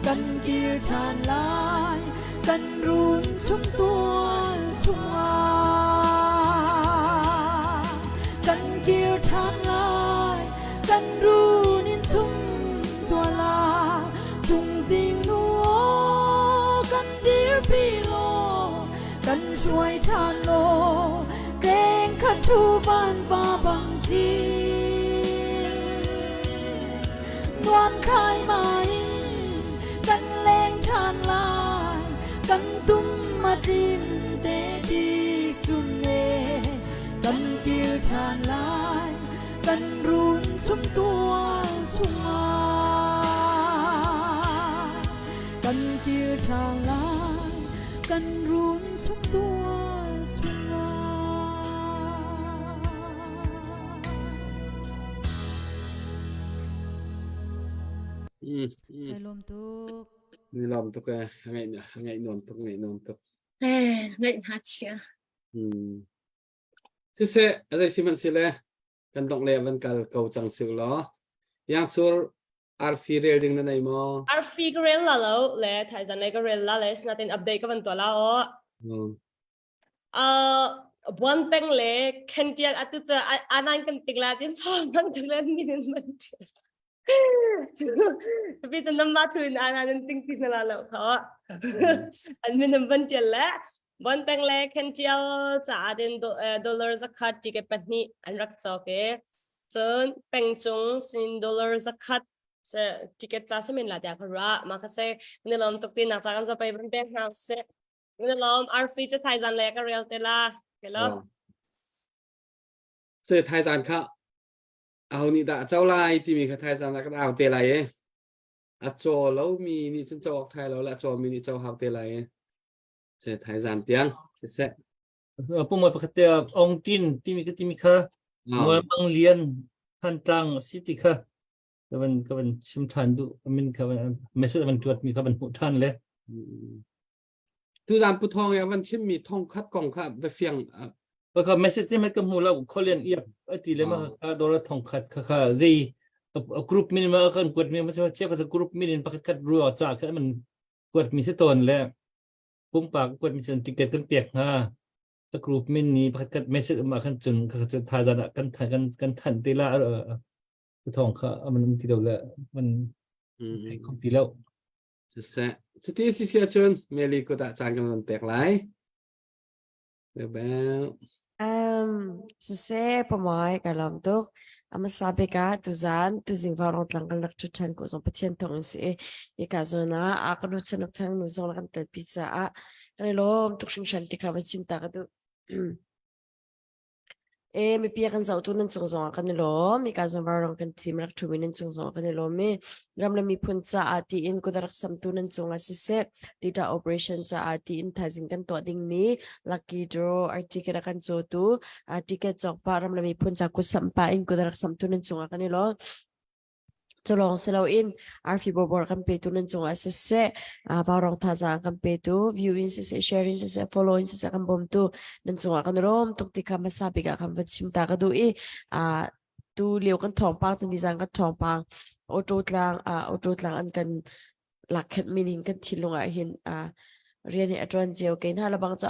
B: kan kir ṭhan lai kan run chung tual chungah kan kir ṭhan lai kan run in chung tual ah cungzing nu aw kan dirpi law kan hruai ṭhan law tleng kha ṭhu van va bang thin nuam thlaimai in kan leng ṭhan lai kan tum a tlin te tik chun ne kan kir ṭhan lai kan run chum tual chungah kan kir ṭhan lai kan run chung tual chungah.
I: Kai lawm tuk.
C: Ni lawm tuk e ngaih ngaih nuam tuk ngaih nuam tuk.
D: Eh ngaih hna chia.
C: Hmm. Siseh azai sihmanhsile kan dongh le van kal ko cang siu law. Yang sur arfi rel ding na nei maw?
A: Arfi ka rel la lo le thaizan le ka rel la le sinatin update ka van tuah la o.
C: Mm.
A: Uh, buan peng le kential atu cha anan kan ting la tin fa kan ting la ni din man Tapi tu nama tu in anan ting ti na la lo kha. An min ban tial le bon peng le kential cha din dollar zakhat ticket pahnih an rak chok e. Cun pengcung sin dollar zakhat.
J: Se ticket ca simin la tiah ka ruah. Ma ka se ni lom tuk ti nak ca kan zapai ban pek hna se. Ni lom arfi cu thaizan le ka rel te la. Ke lo.
C: Se thaizan kha aho nih dah co lai timi kha thaizan ah kan au te lai e. A caw lo mi nih cun caw awk thai lo le a caw mi nih caw hau te lai e. Se thaizan tiang siseh.
F: Pumoi pakhat te ong tin timi ka timi kha Mual Mang Lian Thantlang a si ti kha ka van ka van chim ṭhan duh min kha van message van tuat mi kha van hmuh ṭhan le
C: Tuzan pu thong ya van chim mi thong khat kong kha va fiang
F: Ba kha message te ka hmu lo kholian iap ati le ma kha dollar thong khat kha kha zei group min ma kan kuat mi ma che ka group min in pakhat khat ruwa cha kha man kuat mi se ton le pumpak kuat mi sen ticket kan pek hna a group min ni pakhat khat message um ah khan cun kha cu thazan ah kan kan kan than te la thong kha aman um ti lo le man thei kho ti lo
C: siseh cuti si si ahcun Meli kut ah caan kan van pek lai Bel
H: Um, siseh pamai ka lawm tuk. Amasa bik ah tuzan tuzing vaurong tlang kan rak ṭhut ṭhan ko zong Pathian thawng in si i hika zawn ah a kan ruahchan thang nu zong kan telpi caah kan i lawm tuk hringhran ti kha van chim ta ka duh. E mipi a kan zohtu nan cung zongah kan i lawm. Hika zawn vaurong kan thim rak ṭhumi nan cung zongah kan i lawm i ram le miphun caah tiin kut a rak samtu nan cungah siseh data operation caah tiin thaizing kan tuah dingmi lucky draw ar ticket a kan cawtu ticket cawk pah ram le miphun ca kut samh pah in kut a rak samtu nan cungah kan i lawm. Culawng si loin arfi bawbor kan petu nan cungah siseh, vaurong thazaang kan petu, view in siseh, share in siseh, follow in siseh kan bawmtu nan cungah kan rawm tuk ti kha hmasa bik ah kan va chim ta ka duh i tu lio kan thawngpang cun nizan kan thawngpang auto tlang auto tlang an kan lakkhet min hin kan thinlung ah hin rian hi a ṭuan cio kei hna lebang cu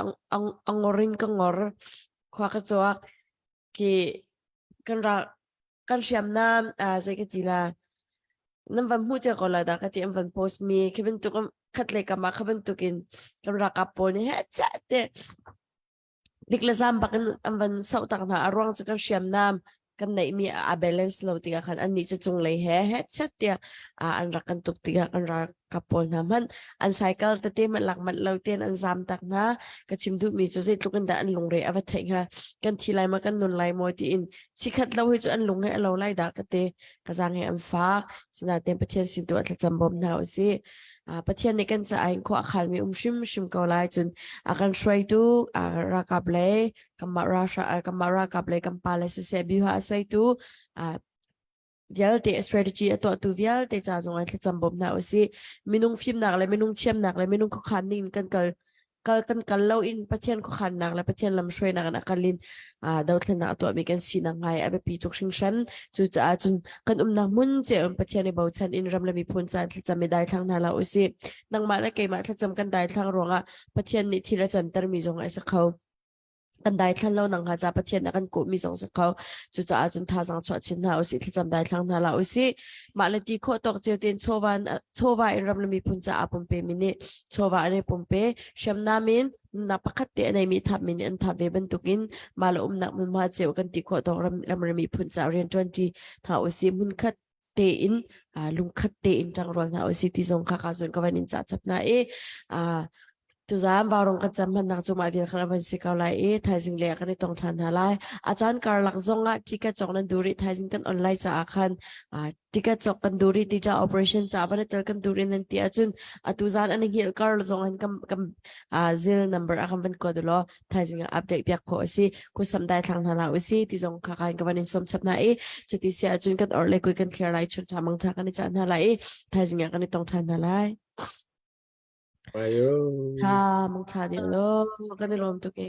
H: angor in ka ngor khua ka cuak ki kan ra kan hriamnam zei ka ti la nan van hmuh cia ko la dah ka ti an van post mi khi bantuk khat le kam ah kha bantukin kan ralkap pawl nih he cah te dik le zam bak in an van soh tak hna a ruang cu kan hriamnam kan neihmi a balance lo tikah khan annih cu cunglei he he chat tiah an rak kan tuk tikah kan ralkap pawl hna hmanh an cycle tete hmanh lak manh lo tein an zam tak hna ka chim duhmi cu zeitluk in dah an lungre a va theih hnga kan thi lai ma kan nun lai maw tiin chikhat lo hi cu an lung he a lo lai dah ka te ka zang he an fak sinain Pathian sin tu ah thlacam bawm hna usih Pathian nih kan caah in khua a khalmi um hrimhrim ko lai cun a kan hruaitu ralkap le kanmah kanmah ralkap le kan pa le siseh biuha a suaitu vialte strategy a tuahtu vialte ca zong ah thlacam bawm hna usih minung fimnak le minung thiamnak le minung khuakhan ning kan kal kal kan kal lo in Pathian khuakhannak le Pathian lamhruainak in a kal in dothlennak a tuahmi kan sinak ngai a biapi tuk hringhran. Cucaah cun kan umnak hmun cio in Pathian i bochan in ram le miphun caan thlacam i daithlang hna hlah usih. Nangmah le keimah thlacam kan daithlang ruangah Pathian nih thil a cantermi zong a si kho. Kan daithlan lo nang hnga ca Pathian a kan kawhmi zong si kho. Cucaah cun thazaang chuah chin hna usih, thlacam daithlang hna hlah usih. Mah le ti khawh tawk cio tein chawva chawva in ram le miphun caah pumpe mi nih chawva an i pumpe. Hriamnam in nunnak pakhat te a neimi thapmi nih an thap ve bantukin mah le umnak hmunhma cio kan ti khawh tawk ram, ram le miphun caah rianṭuanṭi hna usih. Hmunkhat tein lungkhat tein ṭangrual hna usih ti zong kha ka zon ka van in cah chap hna i tuzaan vaurong kan cam hmannak cu mah vial khan a van si ko lai i thaizing le kan i tong ṭhan hna lai a caan karlak zong ah ticket cawk nan duh rih thaizing kan online caah khan ticket cawk kan duh rih tija operation caah van i tel kan duh rih nan ti ahcun atu zaan an i hngilh kar zong han kam kam zil number a kan van kuat law thaizing ah update piak khawh a si kusam dai thlang hna la usi ti zong kha kan ka van in som chap na i chuti sia ahcun kan or le kui kan clear lai chun tha mang tha kan i cah hna lai i thaizing ah kan i tong than hna lai
C: Ayo.
H: Tha mang tha ding lo kan i lawm tuk e.